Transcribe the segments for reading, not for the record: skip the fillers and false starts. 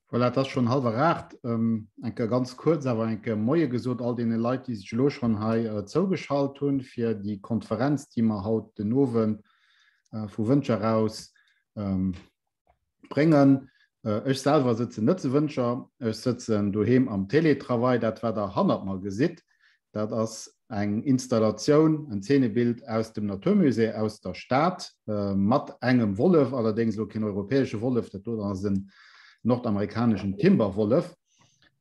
Voilà, et ass schonn hallwer 8. Eng Kéier ganz kuerz awer eng Kéier Moie gesot all deene Leit, déi sech elo schonn hei zougeschalt hunn fir déi Konferenz, déi mer haut den Owend vu Wëntger aus bréngen. Ech selwer sëtzen net zu Wëntger, ech sëtzen doheem am Télétravail. Dat, wat Der hannert mer gesitt, Dat ass eng Installatioun, en Zeenebild aus dem Naturmusée aus der Stad, mat engem Wollef, allerdéngs elo keen europäesche Wollef, dat do ass en nordamerikaneschen Timberwollef,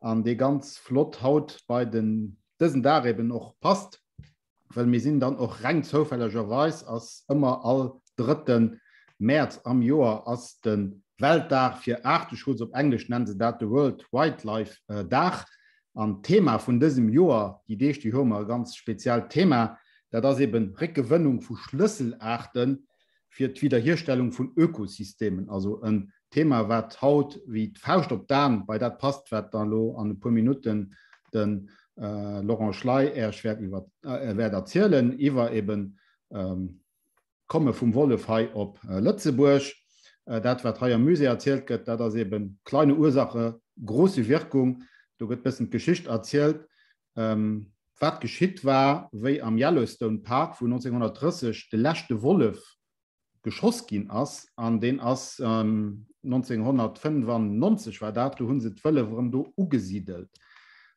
an dee ganz flott haut bei den dësen Dag eben och passt. Well mir sinn dann och reng zoufällegerweis ass ëmmer all drëtte Mäerz am Joer ass de Weltdag fir Aarteschutz, op Englesch nennen se dat de World Wildlife Dag. An d'Thema vun dësem Joer, déi Deeg déi hu mer e ganz speziellt Thema, dat ass eben Réckgewënnung vu Schlësselaarte fir d'Wiederhierstellung vun Ökosystemen. Also en Thema, wat haut wéi d'Fauscht op d'An bei dat passt, wat da elo an e puer Minutten de Laurent Schley Äech wäert iwwer wäert erzielen iwwer eben d'Komme vum Wollef hei op Lëtzebuerg. Dat, wat hei am Musée erzielt gëtt, dat ass eben kleine Ursache, große Wirkung. Do gëtt bëssen d'Geschicht erzielt, wat geschitt war, wéi am Yellowstone Park vun 1930 de leschte Wollef geschoss ginn ass. An deen ass 1995 war dat, do hu se d'Wëllef erëm do ugesidelt.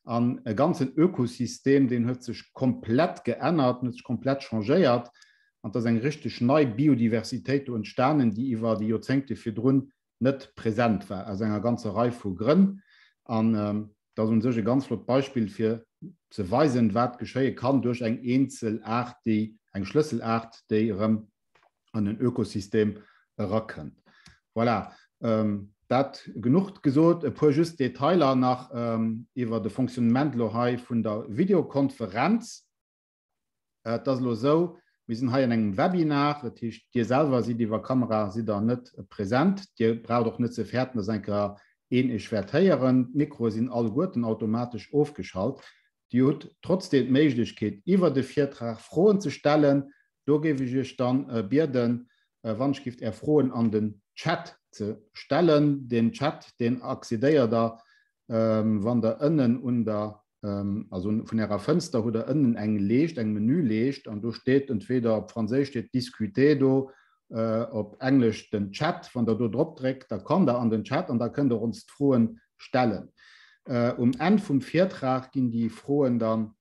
An e ganzen Ökosystem, deen huet sech komplett geännert, huet sech komplett changéiert. An et ass eng richteg nei Biodiversitéit do entstanen, déi iwwer déi Joerzéngte virdrun net present war, aus enger ganzer Rei vu Grënn. An dat ass u sech e ganz flott Beispill, fir ze weisen, wat geschéie kann duerch eng eenzel Aart, déi, eng Schlësselaart, déi erëm an en Ökosystem erakënnt. Voilà, dat genuch gesot. E puer just Detailer nach iwwer de Fonctionnement elo hei vun der Videokonferenz. Et ass elo esou, mir sinn hei an engem Webinar, dat heescht, Dir selwer sidd iwwer Kamera, sidd Der net present. Dir braucht och net ze fäerten, dass eng Kéier een Iech wäert héieren. D'Mikroe sinn alleguerten automatesch ofgeschalt. Dir hutt trotzdeem d'Méiglechkeet, iwwer de Virtrag Froen ze stellen. Do géif ech Iech dann bieden, wann ech gift Är Froen an den Chat ze stellen. Den Chat, deen accédéiert Der, wann Der ënnen un der also vun Ärer Fënster hutt Der ënnen eng Leescht, eng Menüleescht, an do steet entweder op Franséisch steet Discuter do, op Englesch den Chat. Wann Der do drop dréckt, da kommt Der an den Chat an da kënnt Der ons d'Froen stellen. Um Enn vum Virtrag ginn déi Froen dann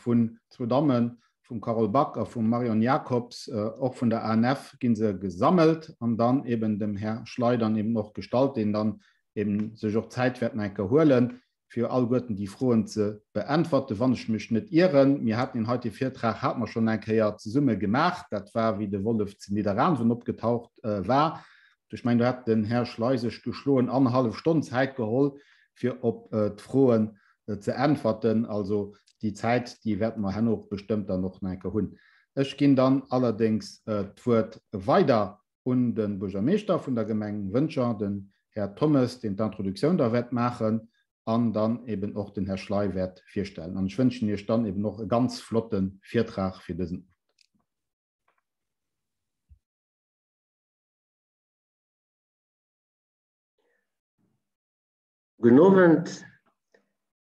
vun zwou Dammen, vum Carole Back a vum Marion Jacobs, och vun der ANF, gi se gesammelt an dann eben dem Här Schley dann eben och gestallt, deen dann eben sech och Zäit wäert nach eng Kéier huelen, fir alleguerten déi Froen ze beäntwerten, wann ech mech net ieren. Mir haten deen heite Virtrag hate mer schonn eng Kéier zesumme gemaach, dat war wéi de Wollef zu Nidderaanwen opgetaucht war. Ech mengen, do hat den Här Schley sech geschloen annerhallef Stonn Zäit geholl, fir op d'Froen ze äntwerten. Also déi Zäit, déi wäerte mer herno bestëmmt dann och nach eng Kéier hunn. Ech ginn dann allerdéngs d'Wuert weider un de Buergermeeschter vun der Gemeng Wëntger, den Här Thommes, deen d'Introduktioun da wäert maachen an dann eben och den Här Schley wäert virstellen. An ech wënschen Iech dann eben och e ganz flotte Virtrag fir dësen Owend. Gudden Owend.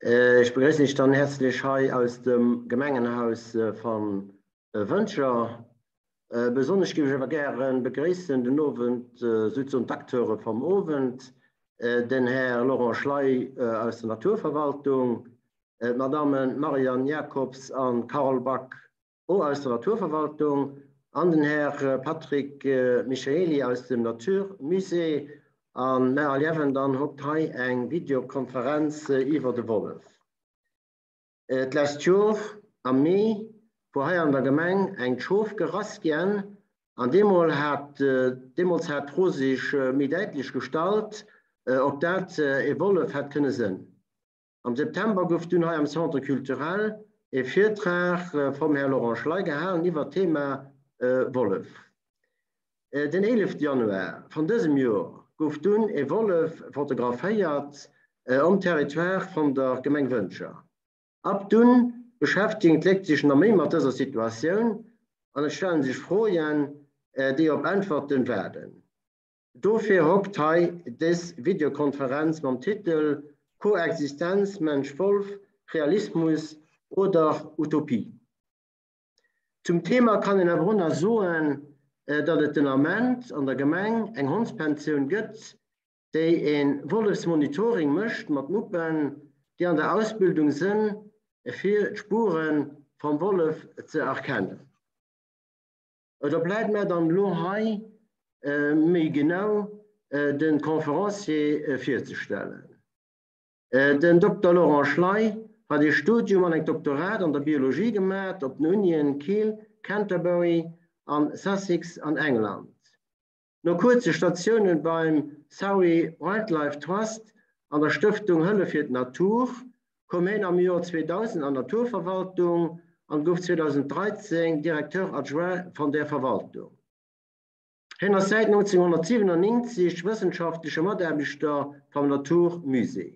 Ech begréissen Iech dann häerzlech hei aus dem Gemengenhaus van Wëntger. Besonnesch géif ech awer gäre begréissen den Owend souzesoen d'Acteure vam Owend, den Här Laurent Schley aus der Naturverwaltung, d'Madammen Marianne Jacobs an Carole Back O aus der Naturverwaltung an den Här Patrick Michaely aus dem Natur Musée. A mer erliewen dann hokt hei eng Videokonferenz iwwer de Wollef. D'lescht Jor am Mee wor hei an der Gemeng eng Schof gerass giän an deemol hat deemools hat d'Fro sech méi däitlech gestallt, ob dat e Wollef hätt kënne sënn. Am September gouf dunn hei am Centre Culturel e Virtrag vum Här Laurent Schley gehalen iwwert d'Thema Wollef. Den 11 Januar van dësem Joer gouf dunn e Wollef fotograféiert om Territoire van der Gemeng Wëntger. Ab dunn beschäftegen d'Léit sech na méi mat dëser Situatioun an et stellen sech Froen, déi op Äntwerten waarden. Dofir hockt hei des Videokonferenz mam Titel Koexistenz Mensch-Wolf, Realismus oder Utopie? Zum Thema kann een awer och nach soen, datt et den Ament an der Gemeng eng Hondspensioun gëtt, déi e Wollefsmonitoring mécht mat Muppen, déi an der Ausbildung sënn, fir d'Spure vam Wollef ze erkennen. Et bleift mär dann elo hei méi genau de Conférencier virzestellen. Den Dokter Laurent Schley hat ee Studium an eng Doktorat an der Biologie gemat op den Unien Kiel, Canterbury an Sussex an England. No kuerze Statiounen beim Surrey Wildlife Trust an der Stëftung Hëllef fir d'Natur koum hien am Joer 2000 an d'Naturverwaltung an gouf 2013 Directeur adjoint van där Verwaltung. Hien ass säit 1997 wëssenschaftleche Mataarbechter vam Natur Musée.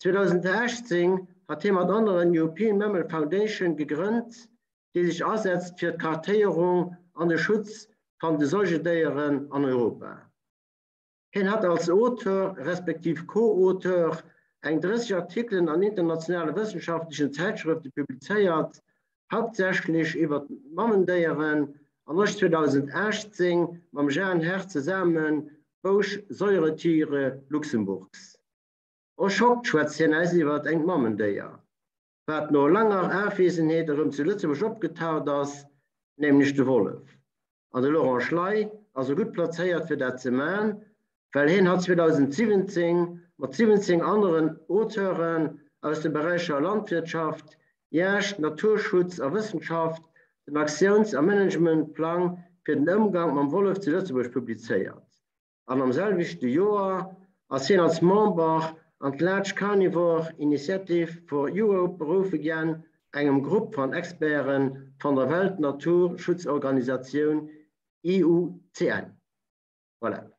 2018 hat hie mat aneren d'European Mammal Foundation gegrënnt, déi sech asetzt fir d'Kartéierung an de Schutz van de Säugedéieren an Europa. Hien hat als Auteur respektiv Co-Auteur eng 30 Artikelen an internationale wëssenschaftlechen Zäitschrëfte publizéiert, hauptsächlech iwwer d'Mamendéieren an och 2018 mam Jeanne Herr zesaammen d'Bouch Säuretiere Luxemburgs. Och haut schwätzt hien eis iwwert engt Mamendéier, wat no langer Afwesenheet erëm zu Lëtzebuerg opgetaucht ass, nämlech de Wollef. An de Laurent Schley ass och gutt plazéiert fir dat ze man, well hien hat 2017 mat 17 aneren Auteuren aus de Beräicher Landwirtschaft, Juegd, Naturschutz a Wëssenschaft den Aktiouns a Managementplang fir den Ëmgank mam Wollef zu Lëtzebuerg publizéiert. An am selwechte Joer ass hien als Member an d'Large Carnivore Initiative for Europe berufe ginn, engem Grupp van Experte van der Weltnaturschutzorganisatioun IUCN. Voilà.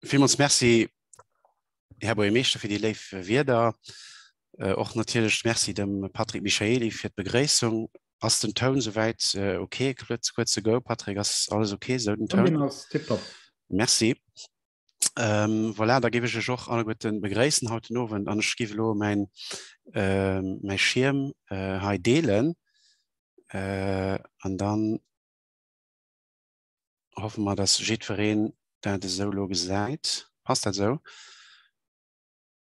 Villmools Merci, Här Buergermeeschter, fir déi léif Wierder. Och natierlech Merci dem Patrick Michaely fir d'Begréissung. Ass den Toun souwäit ok? Kuerz, kuerz to go, Patrick, ass alles ok esou den Toun? Den ass tiptop. Merci. Ähm, voilà, da géif ech iech och alleguerten begréissen haut den Owend an ech géif elo mäin, äh, mäi Schierm äh, hei deelen. Äh, an dann hoffe mer, dass jiddwereen dat esou elo gesäit. Passt dat esou?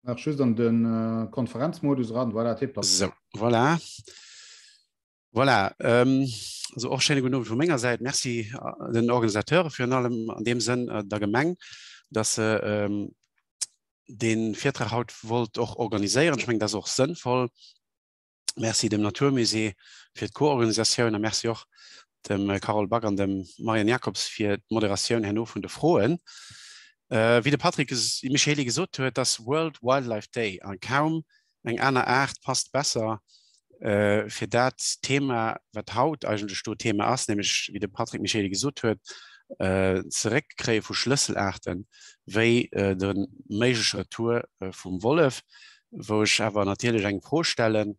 Nach just an den äh, Konferenzmodus ran, voilà, tipptopp. So, voilà. Voilà, ähm, also och schéine guten Owend vu menger Säit. Merci äh, den Organisateure virun allem an deem Sënn äh, der Gemeng, dass se ähm, den Virtrag haut wollt och organiséieren. Ech mengen, dat ass och sënnvoll. Merci dem Naturmusée fir d'Koorganisatioun a Merci och dem Carole Back an dem Marianne Jacobs fir d'Moderatioun herno vun de Froen. Wéi de Patrick Michaely gesot huet, ass World Wildlife Day a kaum eng aner Aart passt besser fir dat Thema, wat haut eigentlech do Thema ass, nämlech, wéi de Patrick Michaely gesot huet, d'Zeréckkréie vu Schlësselaarten, wéi de méigleche Retour vum Wollef. Wou ech awer natierlech eng Fro stellen,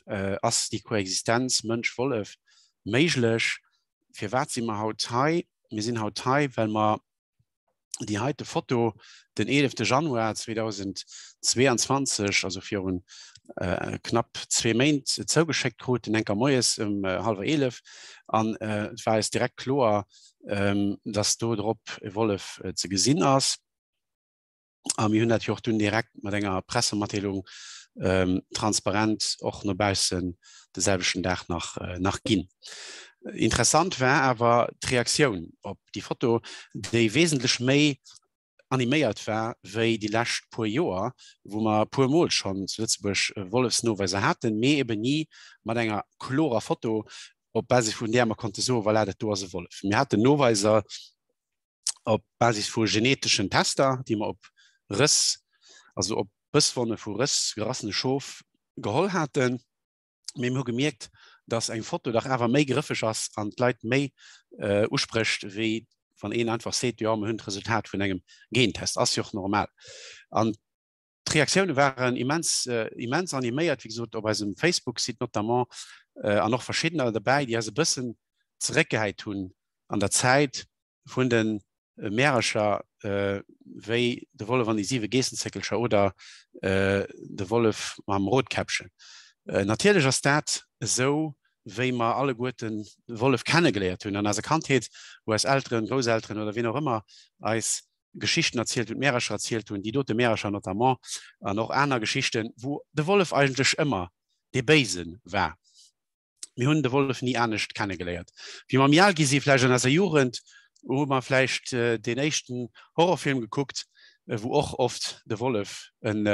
Ass déi Koexistenz Mënsch-Wollef méiglech? Firwat si mer haut hei? Mir sinn haut hei, well mer déi heite Foto den 11. Januar 2022, also virun knapp zwee Méint, zougeschéckt kruten, enker moies ëm hallwer 11. An et war eis direkt kloer, dass do drop e Wollef ze gesinn ass. A mir hunn dat jo och dunn direkt mat enger Pressematdeelung ähm, transparent och no baussen de selwechten Dag nach, äh, nach ginn. Interessant war awer d'Reaktioun op déi Foto, déi wesentlech méi animéiert war wéi déi lescht puer Joer, wou mer e puer Mol schonn zu Lëtzebuerg äh, Wollefsnoweiser haten, mee eben ni mat enger klorer Foto, op Basis vun där mer konnte soen, voilà, dat do ass e Wollef. Mir haten Noweiser op Basis vu geneteschen Tester, déi mer op Rëss, also op Bësswonne vu Rëss, gerassene Schof geholl haten. Mee mir hu gemierkt, dass eng Foto dach awer méi grëffeg ass an d'Leit méi usprécht, wéi wann een einfach seet, jo, mir hunn d'Resultat vun engem Gentest. Ass jo och normal. An D'Reaktioune waren immens, immens animéiert, wéi gesot op eisem Facebook-Site notamment, an och verschiddener derbäi, déi eis e bëssen zeréckgehäit hunn. an der Zäit vun de Märercher wéi de Wollef an déi siwe Geessenzéckelcher oder de Wollef mam Rotkäppchen. Natierlech ass dat esou, wéi mer alleguerten de Wollef kennegeléiert hunn an eiser Kandheet, wou eis Elteren, Grousselteren oder wien och ëmmer eis Geschichten erzielt hunn, Märercher erzielt hunn, déi dote Märercher notamment an och aner Geschichten, wou de Wollef eigentlech ëmmer dee Béise war. Mir hunn de Wollef ni anescht kennegeléiert. Wéi mer méi al gi si, vläicht an eiser Jugend, hu mer vläicht deen éischten Horrorfilm gekuckt, wou och oft de Wollef en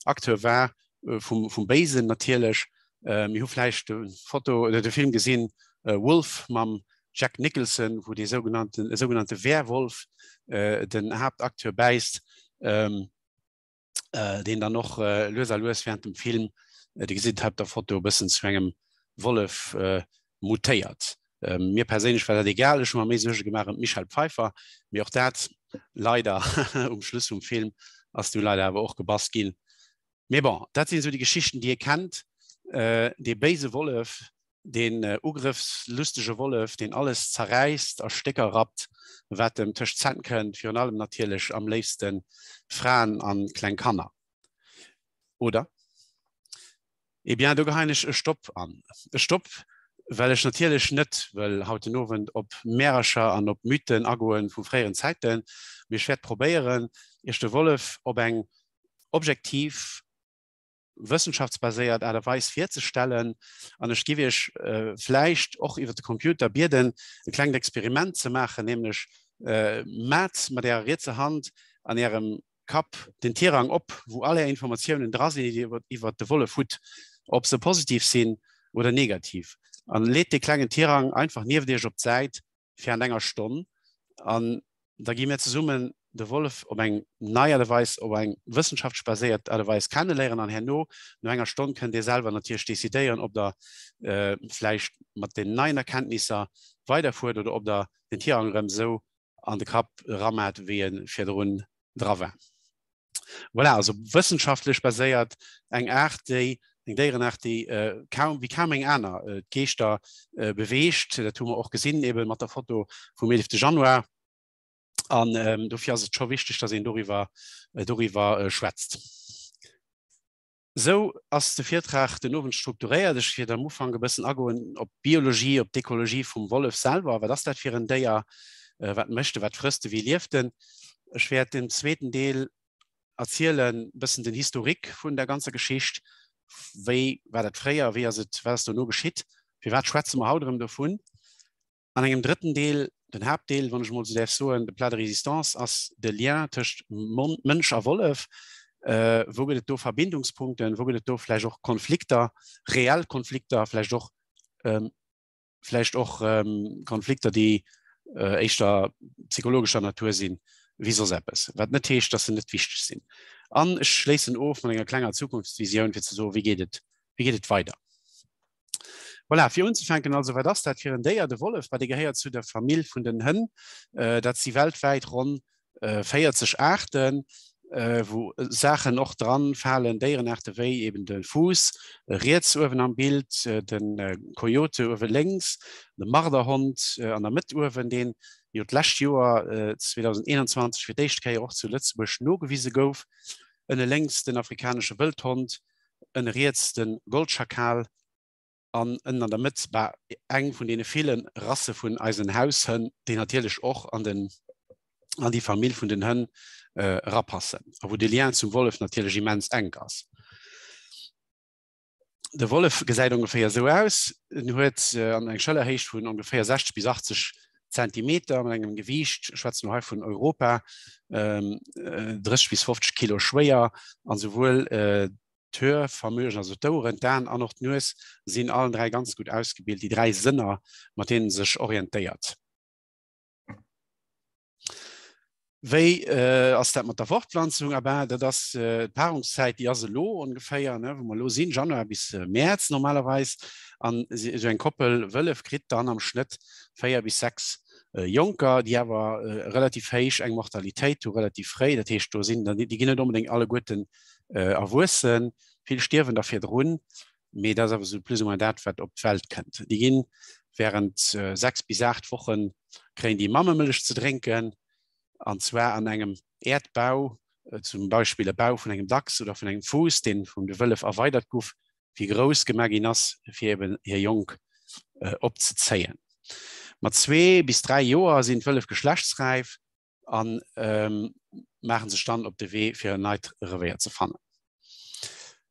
Acteur war, vum, vum Béisen natierlech. Mir hu vläicht de Foto oder de Film gesinn, Wolf mam Jack Nicholson, wou dee sougenannten, e sougenannte Werwolf den Haaptacteur bäisst. Äh, deen dann och äh, lues a lues während dem Film, äh, Dir gesitt hei op der Foto, e bëssen zu engem Wollef äh, mutéiert. Äh, mir perséinlech war dat egal, ech hu mer méi Suerge gemaach ëm d'Michelle Pfeiffer, mee och dat leider um Schluss vum Film ass du leider awer och gebass ginn. Mee bon, dat sinn esou déi Geschichten, déi ee kennt. Äh, dee béise Wollef, deen ugrëffslustege Wollef, deen alles zerräisst a Stécker rappt, wat em tëscht d'Zänn kënnt, virun allem natierlech am léifste Fraen a kleng Kanner. Oder? Eh bien, do geheien ech e Stopp an. E Stopp, well ech natierlech net wëll haut den Owend op Märercher an op Mythen agoen vu fréieren Zäiten, mee ech wäert probéieren, Iech de Wollef op eng objektiv, wëssenschaftsbaséiert Aart a Weis virzestellen. An ech giff Iech vläicht och iwwer de Computer bieden, e klengt Experiment ze maachen, nämlech Maat mat Ärer rietser Hand an Ärem Kapp den Tirang op, wou all Är Informatiounen dra sinn, déi Dir iwwer de Wollef hutt, ob se positiv sinn oder negativ. An leet dee klengen Tirang einfach nieft Iech op d'Säit fir an enger Stonn. An da gi mir zesummen de Wollef op eng nei Aart a Weis, op eng wëssenschaftlech baséiert Aart a Weis kenneléieren an herno, no enger Stonn, kënnt Dir selwer natierlech decidéieren, ob Der vläicht mat den neien Erkenntnisser weiderfuert oder ob Der den Tirang erëm esou an de Kapp eramat, wéi e virdrun dra war. Voilà, also wëssenschaftlech baséiert, eng Aart, déi, eng Déierenaart, déi kaum, wéi kaum eng aner d'Geeschter beweegt. Dat hu mer och gesinn ebe mat der Foto vum 11. Januar. An dofir ass et scho wichteg, datt een doriwwer, doriwwer schwätzt. Esou ass de Virtrag den Owend strukturéiert. Ech wäert am Ufank e bëssen agoen op d'Biologie, op d'Ekologie vum Wollef selwer. Wat ass dat fir en Déier? Wat mécht e? Wat frësst e? Wéi lieft en? Ech wäert den zweeten Deel erzielen, e bëssen den Historique vun der ganzer Geschicht. Wéi war dat fréier? Wéi ass et, wat ass dono geschitt? Firwat schwätze mer haut erëm dovun? An engem drëtten Deel, den Haaptdeel, wann ech emol esou däerf soen, de Plat de résistance, ass de Lien tëscht Mënsch a Wollef. Wou gëtt et do Verbindungspunkten, wou gëtt et do vläicht och Konflikter, reell Konflikter, vläicht och, vläicht och Konflikter, déi éischter psychologescher Natur sinn wéi soss eppes, wat net heescht, dass se net wichteg sinn. An ech schléissen of mat enger klenger Zukunftsvisioun, fir ze soen, wéi geet et, wéi geet et weider. Voilà, fir unzefänken also, wat ass dat fir en Déier, de Wollef? Bah, dee gehéiert zu der Famill vun den Hënn. Dat si weltwäit ronn 40 Aarten, wou Saachen och dran falen, Déierenaarte wéi eben de Fuuss, riets uewen am Bild, de Kojote uewe lénks, de Marderhond an der Mëtt uewen, deen jo d'lescht Joer 2021 fir d'éischt Kéier och zu Lëtzebuerg nogewise gouf, ënne lénks den afrikanesche Wëldhond, ënne riets de Goldschakal an ënnen an der Mëtt bah, eng vun deene ville Rasse vun eisen Haushënn, déi natierlech och an den, an déi Famill vun den Hënn äh, erapassen a wou de Lien zum Wollef natierlech immens enk ass. De Wollef gesäit ongeféier esou aus. En huet äh, an eng Schëllerhéicht vun ongeféier 60 bis 80 Zentimeter mat engem Gewiicht, ech schwätzen elo hei vun Europa, ähm, 30 bis 50 Kilo schwéier an souwuel äh, D'Hörvermögen, also d'Oueren, d'Aen an och d'Nues sinn allen 3 ganz gutt ausgebilt, déi 3 Sënner, mat deenen e sech orientéiert. Wéi ass dat mat der Fortpflanzung? Ah ben, dat ass d'Paarungszäit, déi ass elo ongeféier, ne, wou mer elo sinn, Januar bis Mäerz normalerweis. An esou eng Koppel Wëllef kritt dann am Schnëtt 4 bis 6 Jonker, déi awer relativ héich eng Mortalitéit hu relativ fréi. Dat heescht, do sinn dann, déi ginn net onbedéngt alleguerten erwuessen, vill stierwen der virdrun, mee dat ass awer esou plus ou moins dat, wat op d'Welt kënnt. Déi ginn während 6 bis 8 Wochen. kréien déi Mammemëllech ze drénken, an zwar an engem Äerdbau, zum Beispill e Bau vun engem Dachs oder vun engem Fuuss, dee vun de Wëllef erweidert guff, fir grouss gemaach ginn ass, fir eben hir Jonk opzezéien. Mat zwee bis 3 Joer sinn d'Wëllef geschlechtsräif a maachen sech dann op de Wee fir en neit Revéier ze fannen.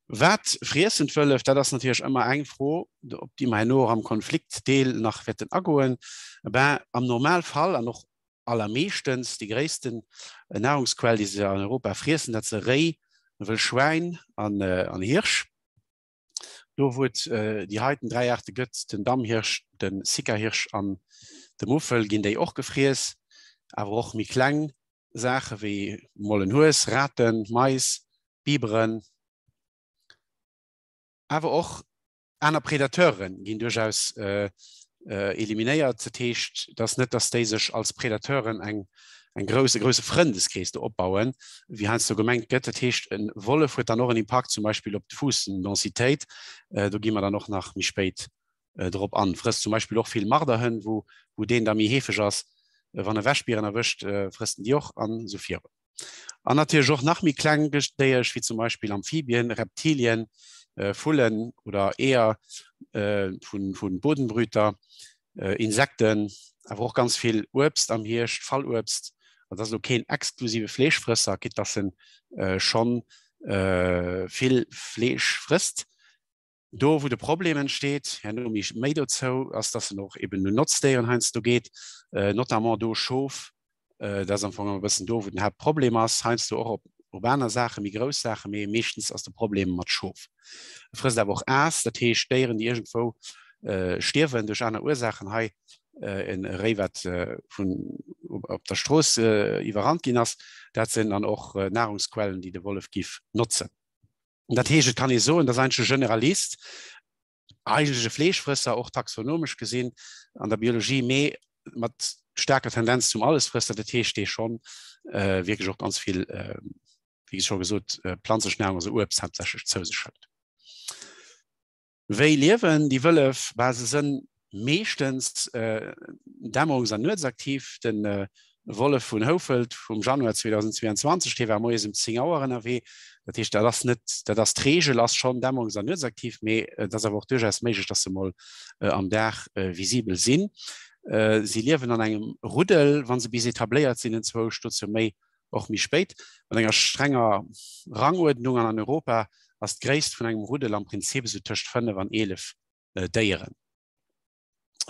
Wat friessen d'Wëllef? Dat ass natierlech ëmmer eng Fro, op déi mer herno och am Konfliktdeel nach wäerten agoen. Ben, am Normalfall an och allermeeschtens déi gréissten Nahrungsquell, déi se an Europa friessen, dat se Réi, wëll Schwäin an Hirsch. Do wou et déi heiten 3 Aarte gëtt, den Damhirsch, de Sikahirsch an de Muffel, ginn déi och gefriess, awer och méi kleng Saache wéi mol en Hues, Raten, Mais, Biberen, awer och Aner Predateure ginn duerchaus eliminéiert. Dat heescht, et ass net, datt déi sech als Predateuren eng eng grouss, e grousse Frëndeskrees do opbauen, wéi heiansdo gemengt gëtt. Dat heescht, e Wollef huet dann och en Impakt zum Beispill op d'Fuussendensitéit. Do gi mer dann och nach méi spéit drop an. Frësst zum Beispill och vill Marderhënn, wou wou deen da méi heefeg ass. Wann e Wäschbieren erwëscht, frësst en déi och an esou virun. An natierlech och nach méi kleng Déierch, wéi zum Beispill Amphibien, Reptilien, Vullen oder Eeër vu Bodenbrüter, Insekten, awer och ganz vill Uebst am Hierscht, Falluebst. Also ass elo keen exklusive Fleeschfrësser, quitte dass en schonn vill Fleesch frësst. Do wou de Problem entsteet, herno méi méi dozou, ass dass en och eben un Notzdéieren heiansdo geet, notamment do Schof, dat ass am Fong ëmmer e bëssen do wou den Haaptproblem ass, heiansdo och op op aner Saachen, méi grouss Saachen, mee meeschtens ass de Problem mat Schof. E frësst awer och Aas, dat heescht Déieren déi iergendwou stierwen duerch aner Ursaachen, hei en Réi wat vun op der Strooss iwwerrannt ginn ass, dat sinn dann och Nahrungsquellen déi de Wollef giff notzen. Dat heescht, et kann ee soen, dass eigentlech e Generalist, eigentlech e Fleeschfrësser, och taxonomesch gesinn an der Biologie, mee mat staarker Tendenz zum Allesfrësser, dat heescht, dee schonn wierklech och ganz vill, wéi scho gesot, planzlech Nahrung, also Uebst haaptsächlech zou sech hëlt. Wéi liewen déi Wëllef? Bah, se sënn meeschtens dämmerungs an nuetsaktiv. De Wollef vun Houfelt vum Januar 2022, dee war moies um 10 Auer ënnerwee. Dat heescht, dat ass net, dat ass d'Reegel ass schonn dämmerungs an nuetsaktiv, mee et ass awer och duerchaus méiglech, dass se mol am Dag visibel sinn. Si liewen an engem Ruddel, wa se bis etabléiert sinn enzwousch, dozou méi och méi spéit, mat enger strenger Ranguerdnung an an Europa ass d'Gréisst vun engem Ruddel am Prinzip esou tëscht 5 an 11 Déieren.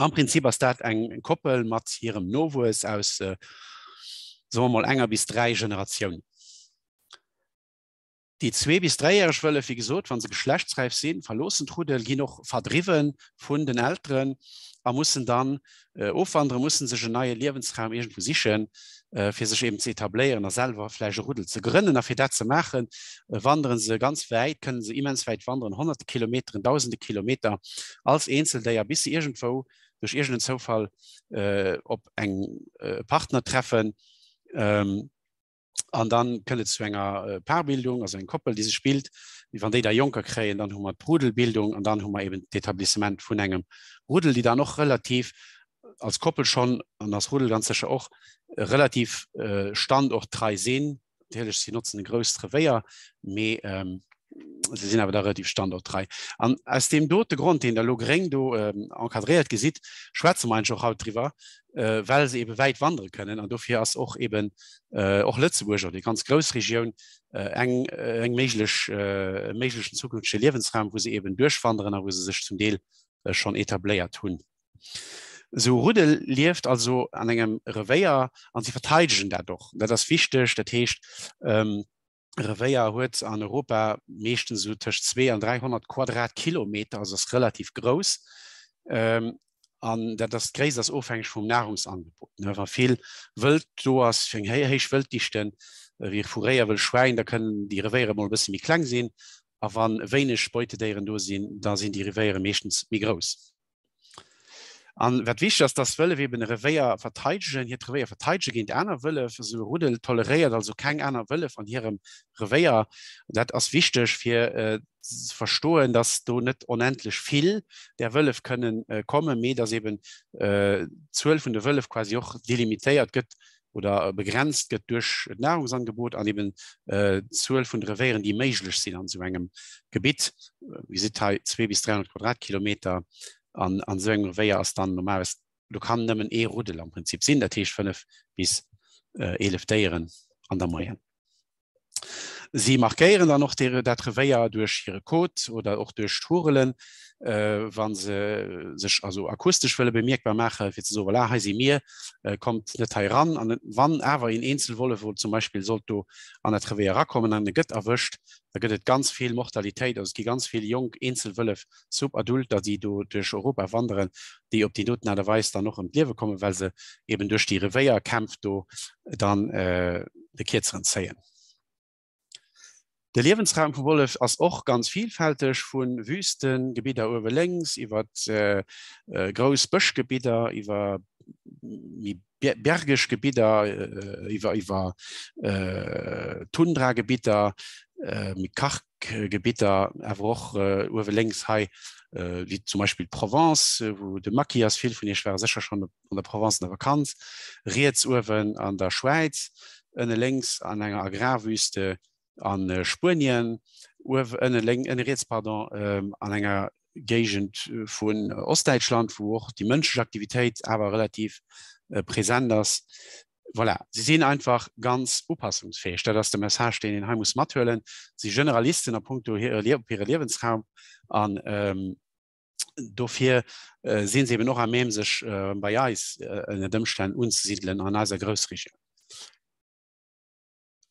Am Prinzip ass dat eng Koppel mat hirem Nowuess aus, soe mer mol, enger bis 3 Generatiounen. Déi zwee bis dräijäreg Wëllef, wéi gesot, wa se geschlechtsräif sinn, verloossen d'Ruddel, ginn och verdriwwe vun den Elteren a mussen dann ofwanderen, mussen sech en neie Liewensraum iergendwou sichen, fir sech eben ze etabléieren a selwer vläicht e Ruddel ze grënnen. A fir dat ze maachen, wandere se ganz wäit, kënne se immens wäit wanderen, honnerte Kilometeren, dausende Kilometer als Eenzeldéier, bis se iergendwou duerch iergendeen Zoufall op eng Partner treffen. An dann kënnt et zu enger Paarbildung, also eng Koppel, déi sech bilt. Wann déi da Jonker kréien, dann hu mer d'Rudelbildung an dann hu mer eben d'Etablissement vun engem Rudel, déi dann och relativ als Koppel schonn an als Rudel ganz sécher och relativ standorttrei sinn. Natierlech, si notzen e grousst Revéier, mee se sinn awer da relativ standorttrei. An aus deem dote Grond, deen Der elo gréng do encadréiert gesitt, schwätze mer eigentlech och haut driwwer, well se ebe wäit wandere kënnen. An dofir ass och eben och Lëtzebuerg oder déi ganz grouss Regioun eng, eng méiglech, e méiglechen zukünftege Liewensraum, wou se eben duerchwanderen a wou se sech zum Deel schonn etabléiert hunn. Esou e Ruddel lieft also an engem Revéier an si verteidegen dat och. Dat ass wichteg. Dat heescht, E Revéier huet an Europa meeschtens esou tëscht 2 an 300 Quadratkilometer, also ass relativ grouss. An dat ass, d'Gréisst ass ofhängeg vum Nahrungsangebot. Wa vill Wëld do ass, fir eng héich Wëlddichte wéi vu Réi a Wëll Schwäin, da kënnen déi Revéiere mol e bësse méi kleng sinn. A wa wéineg Beutedéieren do sinn, da sinn déi Revéiere meeschtens méi grouss. An wat wichteg ass, dass Wëllef eben e Revéier verteidegen, hiert Revéier verteidege géint aner Wëllef. Esou e Ruddel toleréiert also keng aner Wëllef an hirem Revéier. Dat ass wichteg fir. ze verstoen, dass do net onendlech vill där Wëllef kënnen kommen, mee dass eben d'Zuel vun de Wëllef quasi och delimitéiert gëtt oder begrenzt gëtt duerch d'Nahrungsangebot an eben d'Zuel vun de Revéieren, déi méiglech sinn an esou engem Gebitt. Dir gesitt hei 2 bis 300 Quadratkilometer an an esou engem Revéier ass dann normalerweis, do kann nëmmen ee Ruddel am Prinzip sinn, dat heescht 5 bis 11 Déieren an der Moyenne. Si markéieren dann och dat Revéier duerch hire Kot oder och duerch d'Hurelen, wa se sech also akustesch wëlle bemierkbar maachen, fir ze soen, voilà, hei si mir, kommt net hei eran. An wann awer een Eenzelwollef zum Beispill sollt do an dat Revéier erakommen an e gëtt erwëscht, da gëtt et ganz vill Mortalitéit, also et gi ganz vill jonk Eenzelwëllef, Subadulter, déi do duerch Europa wanderen, déi op déi doten Aart a Weis dann och ëm d'Liewe kommen, well se eben duerch déi Revéierkämpf do dann de Kierzeren zéien. De Liewensraum vum Wollef ass och ganz vielfälteg, vu Wüstengebidder uewe lénks iwwer grouss Bëschgebidder, iwwer méi bergeg Gebidder, iwwer iwwer Tundragebidder, méi Karggebidder, awer och uewe lénks hei wéi zum Beispill d'Provence, wou de Maquis ass. Vill vun Iech ware sécher schonn op an der Provence an der Vakanz, riets uewen an der Schwäiz, ënne lénks an enger Agrarwüste a Spuenien, uewe ënne lénk, ënne riets, pardon, an enger Géigend vun Ostdäitschland, wou och déi mënschlech Aktivitéit awer relativ present ass. Voilà, si sinn einfach ganz upassungsfäeg. Dat ass de Message, deen een hei muss mathuelen. Si Generalisten a puncto hire Liewensraum an dofir äh, sinn se eben och à même sech äh, bei eis äh, ënner Ëmstänn unzesidelen an eiser Groussregioun.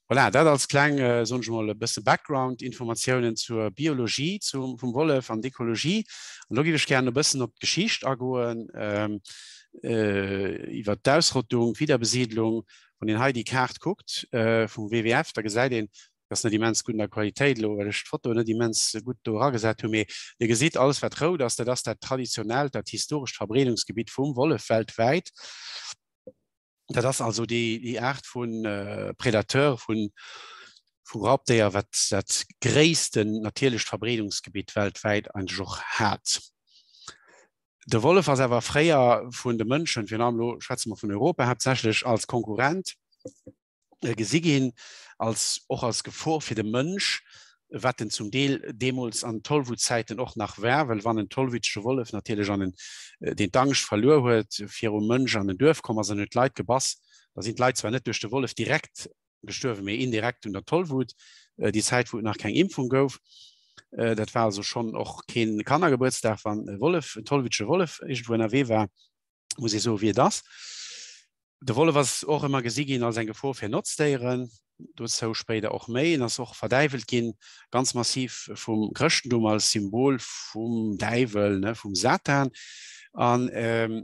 Voilà, dat als kleng äh, soen ech mol e bësse Background-Informatiounen zur Biologie zum, vum Wollef an d'Ekologie. An do géif ech gerne e bëssen op d'Geschicht agoen, ähm, äh, iwwer d'Ausrottung, d'Wiederbesiedlung. Wann een hei déi Kaart kuckt äh, vum WWF, da gesäit een, ass net immens gutt an der Qualitéit elo, well ech d'Foto net immens gutt do eragesat hunn, mee Dir gesitt, alles wat rout ass, dat ass dat traditionellt, dat historescht Verbreedungsgebitt vum Wollef weltwäit. Dat ass also déi, déi Aart vu Predateur, vu, vu Raubdéier, wat dat gréissten natierlecht Verbreedungsgebitt weltwäit eigentlech och hat. De Wollef ass awer fréier vun de Mënschen, virun allem elo schwätze mer vun Europa haaptsächlech, als Konkurrent gesi ginn, als och als Gefor fir de Mënsch, wat en zum Deel deemools an Tollwutzäiten och nach war, well wann en tollwütege Wollef natierlech an en, deen d'Angscht verluer huet virum Mënsch, an en Duerf komm ass an huet d'Leit gebass, da sinn d'Leit zwar net duerch de Wollef direkt gestuerwen, mee indirekt un der Tollwut, déi Zäit wou et nach keng Impfung gouf. Dat war also schonn och kee Kannergebuertsdag, wann e Wollef, en tollwütege Wollef iergendwou ënnerwee war, muss ee soen, wéi et ass. De Wollef ass och ëmmer gesi ginn als eng Gefor fir Notzdéieren, dozou spéider och méi. En ass och verdäiwelt ginn, ganz massiv vum Chrëschtentum als Symbol vum Däiwel, ne, vum Satan. An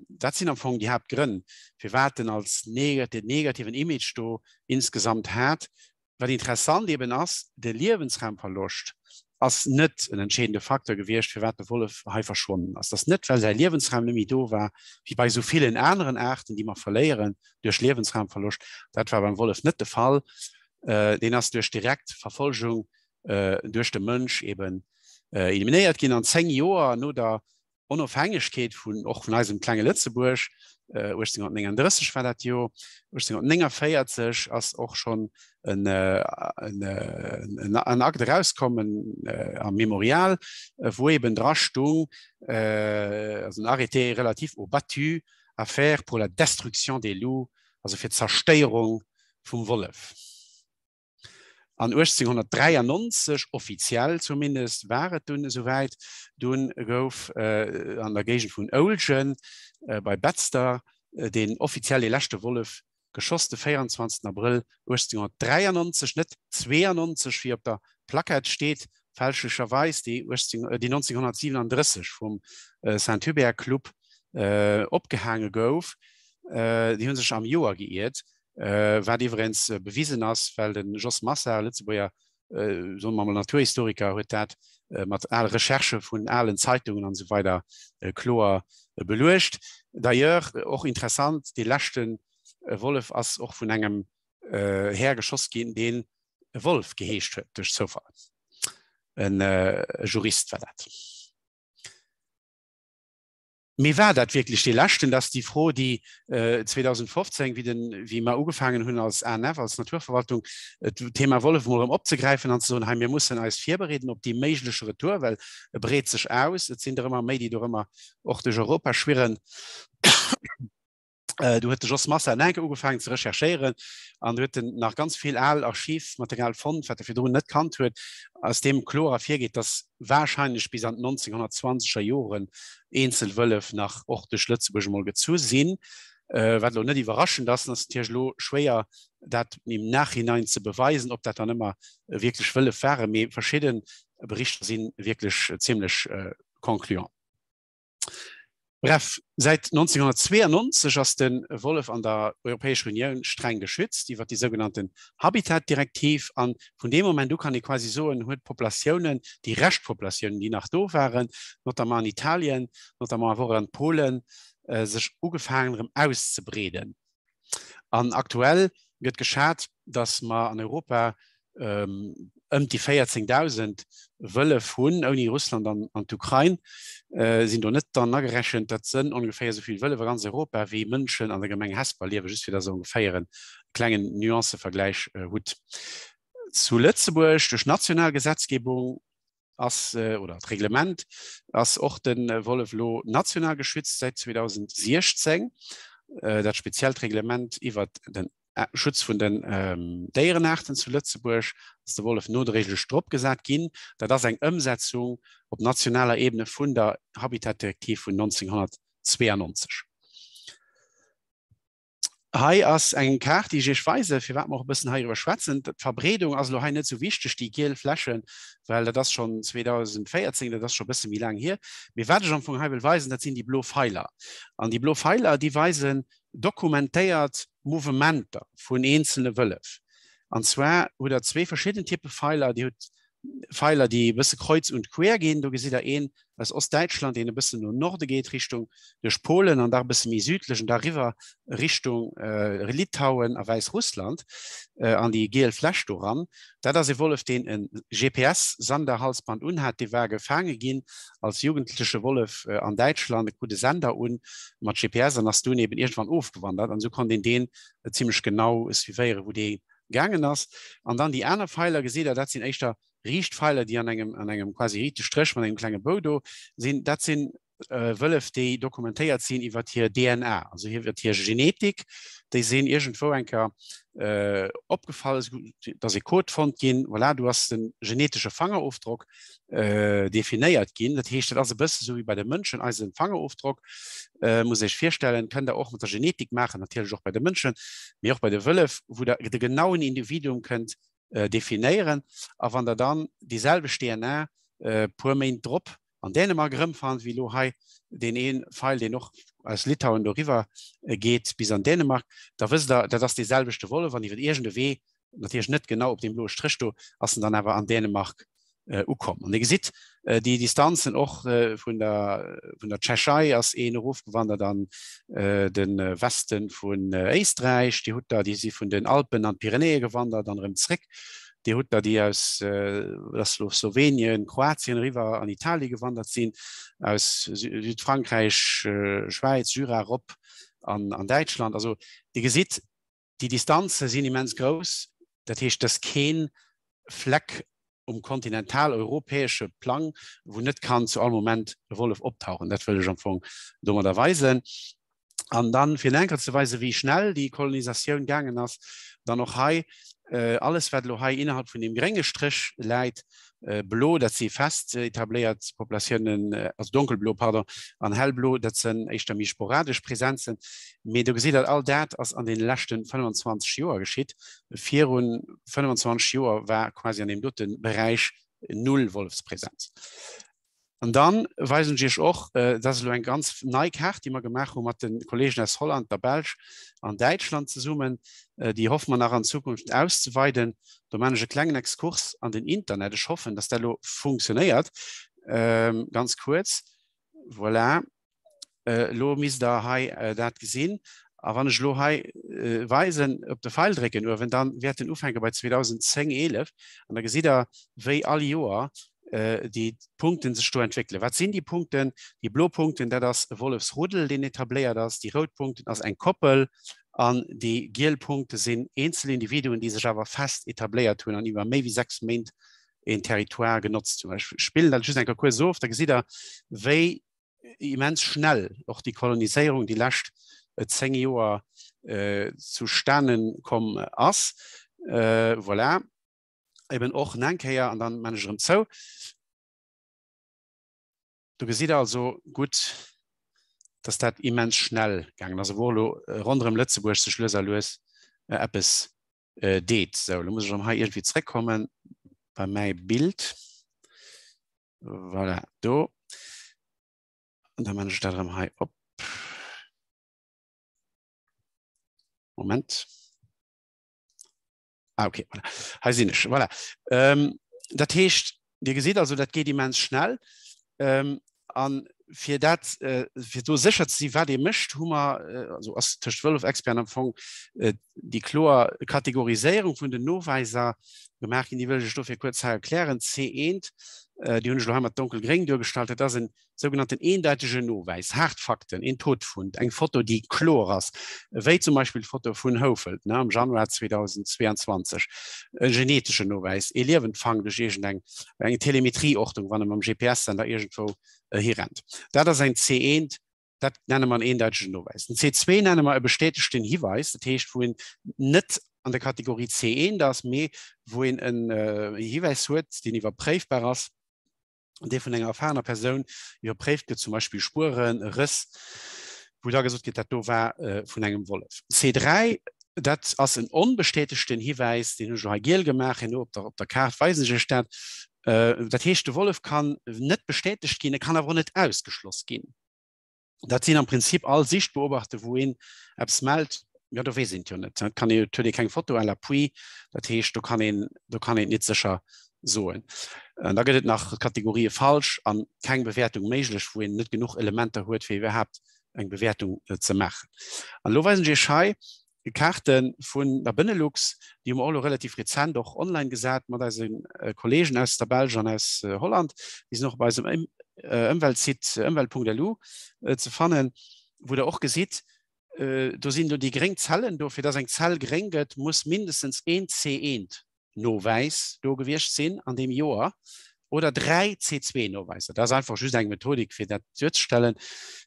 dat sinn am Fong déi Haaptgrënn, firwat en als den negativen Image do insgesamt hat. Wat interessant eben ass, de Liewensraumverloscht ass net en entscheedende Facteur gewiescht, firwat de Wollef hei verschwonnen ass. Dat ass net, well säi Liewensraum net méi do war, wéi bei esou villen aneren Aarten, déi mer verléieren duerch Liewensraumverloscht. Dat war beim Wollef net de Fall. Deen ass duerch direkt Verfolgung duerch de Mënsch eben eliminéiert ginn. An 10 Joer no der Onofhängegkeet vun och vun eisem klenge Lëtzebuerg, 1839 war dat jo, 1849 ass och schonn en, en, en Akt erauskomm am Memorial, wou eben dra stung, also en Arrêté relatif aux battues à faire pour la destruction des loups, also fir d'Zerstéierung vum Wollef. An 1893, offiziell zumindest, war et dunn esouwäit, dunn gouf an der Géigend vun Ouljen bei Betzder deen offiziell dee leschte Wollef geschoss, de 24 Abrëll 1893, net 92 wéi op der Plaquette steet, fälschlecherweis, déi 1937 vum Saint-Hubert Club opgehaange gouf. Déi hu sech am Joer geiert. Wat iwweregens bewisen ass, well de Jos Massard, Lëtzebuerger, soe mer mol Naturhistoriker, huet dat mat ale Recherchë vun alen Zeitungen an esou weider kloer beluecht. D'ailleurs, och interessant, dee leschte Wollef ass och vun engem Här geschoss ginn, deen Wolf geheescht huet, duerch Zoufall. En Jurist war dat. Mee war dat wierklech dee leschten? Dat ass déi Fro, déi 2015, wéi den, wéi mer ugefaangen hunn als ANF, als Naturverwaltung, d'Thema Wollef emol erëm opzegräifen an ze soen, hei mir mussen eis virbereeden op déi méigleche Retour, well e breet sech aus, et sinn der ëmmer méi, déi dorëmmer och duerch Europa schwirren. Äh, du huet de Jos Massa enke ugefaangen ze recherchéieren an huet den nach ganz vill al Archivmaterial fonnt, wat e virdrun net kannt huet, aus deem kloer ervirgeet, dass wahrscheinlech bis an d'1920er Joren eenzel Wëllef nach och duerch Lëtzebuerg emol gezu sinn. Äh, wat elo net iwwerraschend ass, ass natierlech elo schwéier, dat im Nachhinein ze beweisen, ob dat dann ëmmer wierklech Wëllef waren, mee verschidde Berichter si wierklech zimmlech concluant. Bref, säit 1992 ass de Wollef an der Europäescher Unioun streng geschützt iwwer déi sougenannten Habitatdirektiv. A vun deem Moment u kann ee quasi soen, huet d'Populatiounen, déi Reschtpopulatiounen, déi nach do waren, notamment an Italien, notamment awer och an Polen, sech ugefaangen erëm auszebreeden. An aktuell gëtt geschat, datt mer an Europa ëm déi 14.000 Wëllef hunn, ouni Russland an d'Ukrain sinn do net dran agerechent. Dat sënn ongeféier esou vill Wëllef a ganz Europa wéi Mënschen an der Gemeng Hesper liewen, just fir datt Der ongeféier e klengen Nuancevergläich hutt. Zu Lëtzebuerg, duerch national Gesetzgebung, ass, oder d'Reglement ass och de Wollef elo national geschützt säit 2016. Dat speziellt Reglement iwwert den Schutz vun den Déierenaarten zu Lëtzebuerg ass de Wollef nodréiglech dropgesat ginn. Dat ass eng Ëmsetzung op nationaler Ebene vun der Habitatdirektiv vun 1992. Hei ass eng Kaart, déi ech Iech weisen, firwat mer och e bëssen heiriwwer schwätzen. D'Verbreedung ass elo hei net esou wichteg, déi giel Flächen, well dat ass schonn 2014, dat ass scho e bësse méi laang hier. Mee wat ech am Fong hei wëll weisen, dat sinn déi blo Feiler. An déi blo Feiler, déi weisen dokumentéiert Mouvementer vun eenzelne Wëllef. An zwar hutt Der zwee verschidden Typpe Feiler. Dir hutt Feiler, déi e bësse kreuz und quer ginn. Do gesitt Der een aus Ostdäitschland, deen e bëssen no Norde geet, Richtung duerch Polen an da e bësse méi südlech an da riwwer Richtung Litauen a Wäissrussland an déi giel Fläch do ran. Dat ass e Wollef, deen e GPS-Senderhalsband unhat. Dee war gefaange ginn als jugendleche Wollef an Däitschland. E krut e Sender un mat GPS an ass dunn eben iergendwann ofgewandert. An esou konnt een deen zimmlech genau suivéieren, wou dee gaangen ass. An dann déi aner Feiler, gesitt Der, dat sinn éischter riicht Feiler, déi an engem, an engem quasi riichte Stréch mat engem klenge Bou do sinn. Dat sinn Wëllef, déi dokumentéiert sinn iwwer hir DNA, also iwwer hir Genetik. Déi sinn iergendwou eng Kéier opgefall, et ass e Code fonnt ginn, voilà, do ass de genetesche Fangerofdrock definéiert ginn. Dat heescht, dat ass e bësse sou wéi bei de Mënschen eise Fangerofdrock, muss Iech virstellen, kënnt Der och mat der Genetik maachen, natierlech och bei de Mënschen, mee och bei de Wëllef, wou Der de genauen Individuum kënnt definéieren. A wann Der dann déi selwecht DNA puer Méint drop an Dänemark erëmfannt, wéi elo hei deen ee Feil, deen och aus Litauen doriwwer geet bis an Dänemark, da wësst Der, dat ass dee selwechte Wollef an iwwer iergend e Wee, natierlech net genau op deem bloe Stréch do, ass en dann awer an Dänemark ukomm. An Dir gesitt déi Distanzen och vun der, vun der Tschechei ass een erofgewandert an de Weste vun Éisträich. Dir hutt der, déi si vun den Alpen an d'Pyrenäe gewandert an erëm zréck. Dir hutt der, déi aus Slowenien, Kroatien eriwwer an Italie gewandert sinn, aus Südfrankräich, Schwäiz, Jura erop an Däitschland. Also Dir gesitt, déi Distanze sinn immens grouss. Dat heescht, dass kee Fleck um kontinentaleuropäesche Plang, wou net kann zu all Moment e Wollef optauchen. Dat wëll ech am Fong domadder weisen. An dann, fir enker ze weisen, wéi schnell déi Kolonisatioun gaangen ass, dann och hei alles, wat elo hei innerhalb vun deem grénge Stréch läit, blo, dat si fest etabléiert Populatiounen, also donkelblo, pardon, an hellblo, dat sinn éischter méi sporadesch Presenzen. Mee do gesitt Der, all dat ass an deene leschte 25 Joer geschitt. Viru 25 Joer war quasi an deem dote Beräich null Wollefspresenz. An dann weisen ech Iech och, dat ass elo eng ganz nei Kaart, déi mer gemaach hu mat de Kolleegen aus Holland, der Belsch an Däitschland zesummen. Déi hoffe mer nach an Zukunft auszeweiden. Do maachen ech e klengen Exkurs an den Internet. Ech hoffen, dass dat elo funktionéiert. Ganz kuerz, voilà. Elo misst Der hei dat gesinn. A wann ech elo hei weisen, op de Feil drécken uewen, dann wäert en ufänke bei 2010, 11. An da gesitt Der, wéi all Joer. déi Punkten sech do entwéckelen. Wat sinn déi Punkten? Déi blo Punkten, dat ass e Wollefsruddel, deen etabléiert ass. Déi rout Punkten ass eng Koppel an déi giel Punkte sinn eenzel Individuen, déi sech awer fest etabléiert hunn an iwwer méi wéi 6 Méint een Territoire genotzt hunn. Ech spillen dat just eng Kéier kuerz of, da gesitt Der, wéi immens schnell och déi Koloniséierung déi lescht 10 Joer zustane komm ass. Voilà. Eben och nach eng Kéier an dann man ech erëm zou. Do gesitt Der also gutt, dass dat immens schnell gaangen ass, wou elo ronderëm Lëtzebuerg sech lues a lues eppes deet. Sou, elo muss ech erëm hei iergendwéi zréckkommen bei mäi Bild. Voilà, do. An da man ech dat erëm hei op. Moment. Ah, okay, voilà. Hei sinn ech. Voilà. Ähm, dat heescht, Dir gesitt also, dat geet immens schnell. Ähm, an fir dat äh, fir do sécher ze si wat ee mécht, hu mer äh, also ass tëscht Wëllef-Experten am Fong äh, déi kloer Kategoriséierung vun den Noweiser gemaach ginn. Déi wëll ech dofir kuerz hei erklären. C1, äh, déi hunn ech elo hei mat donkelgréng duergestallt, dat ass en sougenannten eendeitegen Nowäis, haart Fakten, een Todfund, eng Foto, déi kloer ass, wéi zum Beispill d'Foto vun Houfelt ne, am Januar 2022, e geneteschen Nowäis, ee Liewendfang duerch iergendeng eng Telemetrieortung, wann e mam GPS-Sender iergendwou hirennt. Dat ass eng C1, dat nenne mer en eendeitegen Nowäis. Den C2 nenne mer e bestätegten Hiweis, dat heescht, wou een net an der Kategorie C1 ass, mee wou een en Hiwäis huet, deen iwwerpréifbar ass, dee vun enger erfahrener Persoun iwwerpréift gëtt, zum Beispill Spueren, e Rëss, wou da gesot gëtt, dat do war äh, vun engem Wollef. C3, dat ass en onbestätegten Hiwäis, deen hunn ech hei giel gemaach, herno op der, op der Kaart weisen ech iech dat. Äh, dat heescht, de Wollef kann net bestätegt ginn, e kann awer och net ausgeschloss ginn. Dat sinn am Prinzip all Sichtbeobachte, wou een eppes mellt, jo do weess een et jo net. Dat kann ee, et huet ee keng Foto à l'appui, dat heescht do kann een, do kann een et net sécher soen. An da gëtt et nach d'Kategorië falsch an keng Bewäertung méiglech, wou een net genuch Elementer huet, fir iwwerhaapt eng Bewäertung ze maachen. An elo weisen ech Iech hei Kaarte vun der Benelux, déi hu mer och elo relativ rezent och online gesat mat eise Kollegen aus der Belsch an aus Holland. Déi sinn och op eisem Ëmweltsite ëmwelt.lu ze fannen, wou Der och gesitt, do sinn do déi gréng Zellen do. Fir dass eng Zell gréng gëtt, muss mindestens een C1 Nowäis do gewiescht sinn an deem Joer oder 3 C2-Noweiser. Dat ass einfach just eng Methodik, fir dat duerzestellen.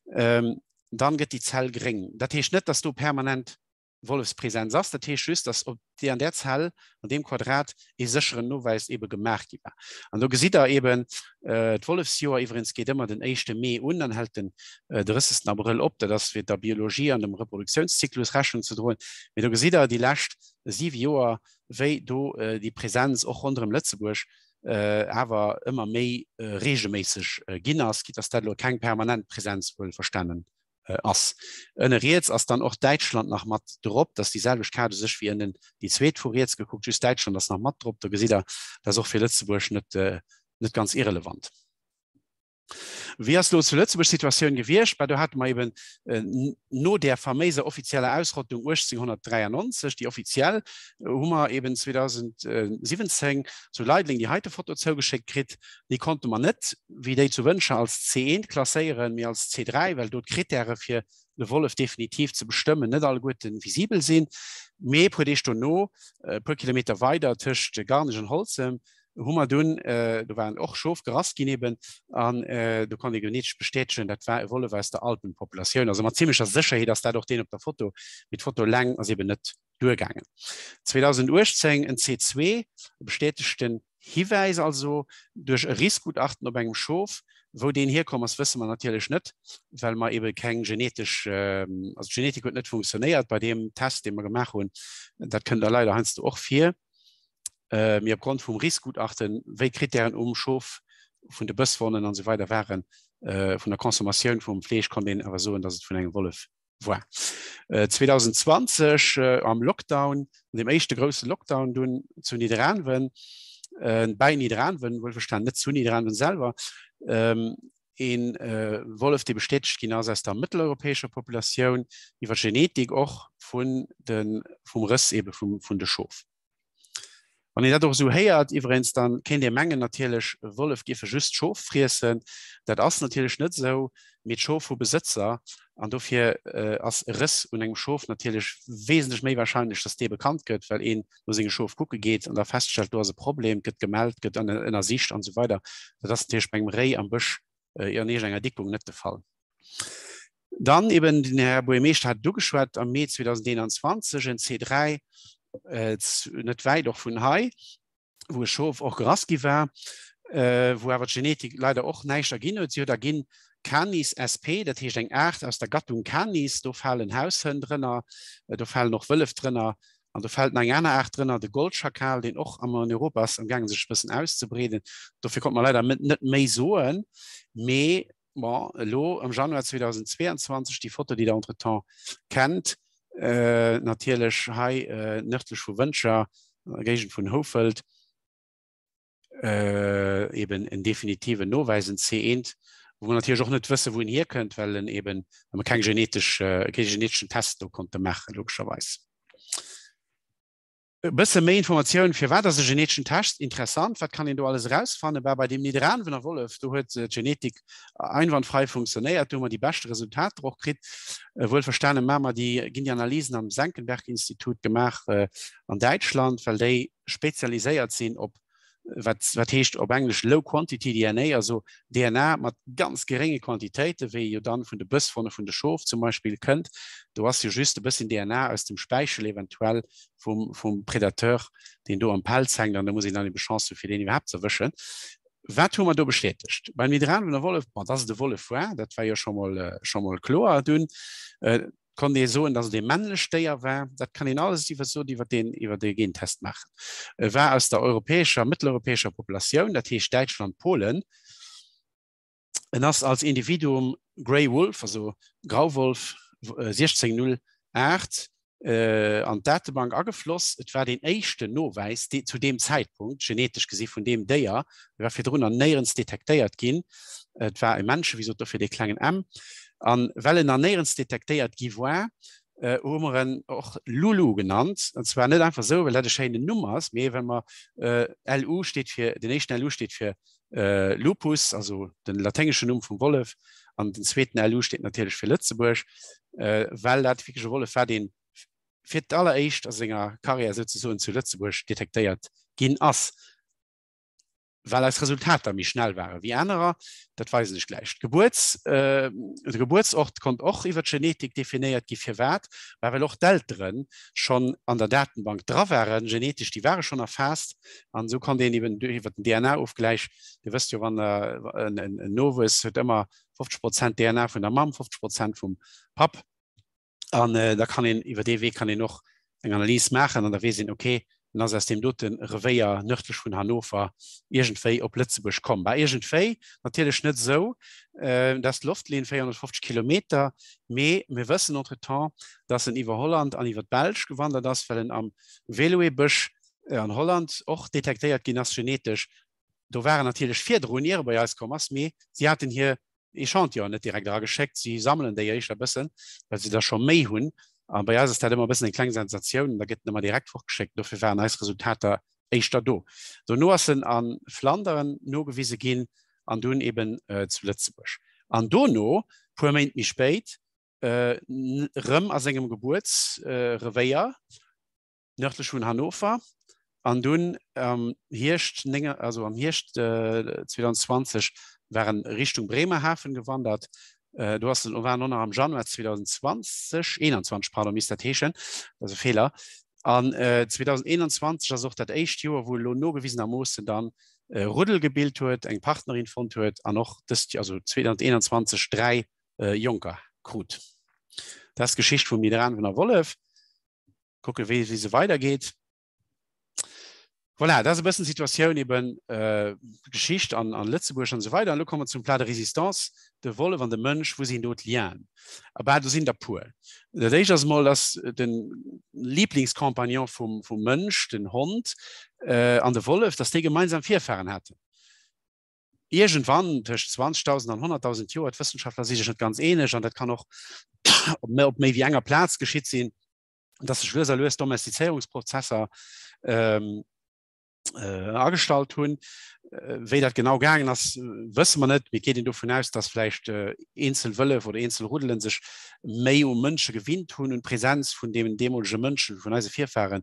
Dann gëtt déi Zell gréng. Dat heescht net, dass do permanent Wollefspräsenz ass. Dat heescht just, dass op déi an där Zell, an deem Quadrat, ee sécheren Nowäis ebe gemaach gi war. An do gesitt Der eben, d'Wollefsjoer iwwerens geet ëmmer den éischte Mee un an hält den 30. Abrëll op. Dat ass fir der Biologie an dem Reproduktiounszyklus Rechnung ze droen. Mee do gesitt Der déi lescht siwe Joer, wéi do déi Präsenz och ronderëm Lëtzebuerg awer ëmmer méi regelméisseg ginn ass, quitte dass dat elo keng permanent Präsenz wuel verstanen ass. Ënne riets ass dann och Däitschland nach mat drop, dat ass déi selwecht Kaart u sech wéi ënnen déi zweet vu riets gekuckt, just Däitschland ass nach mat drop. Do gesitt Der, dat ass och fir Lëtzebuerg net ganz irrelevant. Wéi ass elo zu Lëtzebuerg d'Situatioun gewiescht? Bah, do hate mer eben no där faméiser offizieller Ausrottung 1893, déi offiziell, hu mer eben 2017 zu Leideleng déi heite Foto zougeschéckt kritt. Déi konnte mer net, wéi déi zu Wënscher, als C1 klasséieren, mee als C3, well do d'Kritäre fir de Wollef definitiv ze bestëmmen net alleguerte visibel sinn. Mee e puer Deeg dono, e puer Kilometer weider, tëscht Garnech an Holzem, hu mer dunn, do waren och Schof gerass ginn eben, an do konnt ee genetesch bestätegen, dat war e Wollef aus der Alpenpopulatioun. Also mat zimmlecher Sécherheet ass dat och deen op der Foto, mee d'Foto eleng ass eben net duergaangen. 2018 en C2, e bestätegten Hiwäis also duerch e Rissgutachten op engem Schof. Wou deen hierkomm ass, wësse mer natierlech net, well mer ebe keng genetesch, also d'Genetik huet net funktionéiert bei deem Test, dee mer gemaach hunn. Dat kënnt da leider heiansdo och vir. Mee opgrond vum Rissgutachten, wéi d'Krittären um Schof vun de Bësswonnen an esou weider waren, vun der Consommatioun vum Fleesch, konnt een awer soen, datt et vun engem Wollef war. 2020 am Lockdown, an deem éischte grousse Lockdown dunn zu Nidderaanwen, bäi Nidderaanwen, wuelverstanen, net zu Nidderaanwen selwer, ee Wollef, dee bestätegt ginn ass aus der mëtteleuropäescher Populatioun, iwwer d'Genetik och vun de, vum Rëss ebe vum, vun de Schof. Wann een dat och esou héiert iwweregens, da kéint ee mengen natierlech, Wollef géife just d'Schof friessen. Dat ass natierlech net esou, mee d'Schof hu Besëtzer an dofir ass e Rëss un engem Schof natierlech wesentlech méi warscheinlech, datt dee bekannt gëtt, well een no senge Schof kucke geet an da feststellt, do ass e Problem, gëtt gemellt, gëtt ënnersicht an esou weider. Dat ass natierlech bei engem Réi am Bësch an iergendenger Dickung net de Fall. Dann eben, den Här Buergermeeschter hat et ugeschwat, am Mee 2021 en C3, net wäit och vun hei, wou e Schof och gerass gi war, wou awer d'Genetik leider och näischt erginn huet. Si huet erginn Canis sp., dat heescht eng Aart aus der Gattung Canis, do falen Haushënn drënner, do falen och Wëllef drënner an do fält nach eng aner Aart drënner, de Goldschakal, deen och am an Europa ass amgaangen sech e bëssen auszebreeden. Dofir konnte mer leider net méi soen, mee Bon, elo am Januar 2022, déi Foto, déi Der entretemps kennt, natierlech hei nërdlech vu Wëntger, an der Géigend vun Houfelt, eben en definitiven Nowäis, en C1, wou mer natierlech och net wëssen, wou en hierkënnt, well en eben, well mer keng genetesch, kee geneteschen Test do konnte maachen, logescherweis. E bësse méi Informatioun, Firwat ass e geneteschen Test interessant? Wat kann een do alles erausfannen? Bah, bei deem Nidderaanwener Wollef, do huet d'Genetik einwandfrei funktionéiert, do hu mer déi beschte Resultater och kritt. Wuelverstane maache mer déi, ginn déi Analysen am Senckenberg-Institut gemaach an Däitschland, well déi spezialiséiert sinn op wat, wat heescht op Englesch Low Quantity DNA, also DNA mat ganz gerénge Quantitéiten, wéi jo dann vun de Bësswonne vun de Schof zum Beispill kënnt. Do ass jo just e bësschen DNA aus dem Späichel eventuell vum, vum Predateur, deen do am Pelz hänkt, an da muss een dann ebe Chance hu fir deen iwwerhaapt ze erwëschen. Wat hu mer do bestätegt? Beim Nidderaanwener Wollef, bon, dass et e Wollef war, dat war jo scho mol, scho mol kloer dunn. Konnt ee soen, dass et ee männlecht Déier war. Dat kann een alles iwwer sot iwwer deen iwwer dee Gentest maachen. E war aus der europäescher, mëtteleuropäescher Populatioun, dat heescht Däitschland, Polen. En ass als Individuum Grey Wolf, also Grauwolf 1608 an d'Datebank agefloss. Et war deen éischten Nowäis dee zu deem Zäitpunkt, genetesch gesi vun deem Déier. E war virdrun néierens detektéiert ginn. Et war e Männche, wéi sot dofir dee klengen M. An well en nach néierens detektéiert gi war, hu mer en och Lulu genannt. An zwar net einfach esou, well dat e schéinen Numm ass, mee well mer LU steet fir, den éischten LU steet fir Lupus, also den laténgeschen Numm vum Wollef, an den zweeten LU steet natierlech fir Lëtzebuerg, well dat wierklech e Wollef war, deen fir d'alleréischt a senger Karriär souzesoen zu Lëtzebuerg detektéiert ginn ass. Well eis Resultater méi schnell ware wéi anerer, dat weisen ech gläich. D'Gebuerts, de Gebuertsort konnt och iwwer d'Genetik definéiert gi. Firwat? Bah, well och d'Eltere schonn an der Datenbank dra waren, genetesch, déi ware schonn erfaasst an esou konnt een eben iwwer den DNA-Ofgläich, Dir wësst jo, wann en Nowuess huet ëmmer 50 Prozent DNA vun der Mamm, 50 Prozent vum Papp, An äh, da kann een iwwer dee Wee kann een och eng Analys maachen an da weess een, okay, en ass aus deem dote Revéier nërdlech vun Hannover iergendwéi op Lëtzebuerg komm. Bah, iergendwéi natierlech net esou, äh, dat ass d'Loftlinn 450 Kilometer, mee mir wëssen entretemps, dass en iwwer Holland an iwwer d'Belsch gewandert ass, well en am Veluwe-Bësch äh, an Holland och detektéiert ginn ass genetesch. Do war en natierlech virdrun, ier e bei eis komm ass, mee si haten hir Echantillonen net direkt erageschéckt. Si sammelen déi éischter e bëssen, well se der scho méi hunn. A bei eis ass dat ëmmer e bëssen eng kleng Sensatioun, da gëtt en ëmmer direkt fortgeschéckt. Dofir waren eis Resultater éischter do. Dono ass en a Flandern nogewise ginn an dunn eben zu Lëtzebuerg. An dono, puer Méint méi spéit, erëm a sengem Gebuertsrevéier. Nërdlech vun Hannover an dunn am Hierscht, also am Hierscht 2020 war en Richtung Bremerhaven gewandert. Do ass en, war en och nach am Januar 2020, 21, pardon, misst dat heeschen, dat ass e Feeler. An 2021 ass och dat éischt Joer, wou elo nogewisenermoossen dann e Ruddel gebilt huet, eng Partnerin fonnt huet an och dëst, also 2021 dräi Jonker krut. Dat ass d'Geschicht vum Nidderaanwener Wollef. Kucke wéi wéi se weidergeet. Voilà, dat ass e bëssen d'Situatioun eben, äh, Geschicht an, an Lëtzebuerg an esou weider. An elo komme mer zum Plat de résistance, de Wollef an de Mënsch, wou sinn do d'Lienen? A bah, do sinn der puer. Dat éischt ass emol, dass de Lieblingscompagnon vum, vum Mënsch, den Hond, äh, an de Wollef, dass déi gemeinsam Virfahren haten. Iergendwann tëscht 20.000 an 100.000 Joer, d'Wëssenschaftler si sech net ganz eeneg an dat kann och op méi wéi enger Plaz geschitt sinn, dass sech lues a lues Domestizéierungsprozesser ähm, äh, agestallt hunn. Äh, wéi dat genau gaangen ass, wësse mer net. Mee et geet een dovun aus, dass vläicht äh, eenzel Wëllef oder eenzel Ruddelen sech méi u Mënsche gewinnt hunn, un d'Präsenz vun deenen deemolege Mënschen, vun eise Virfahren,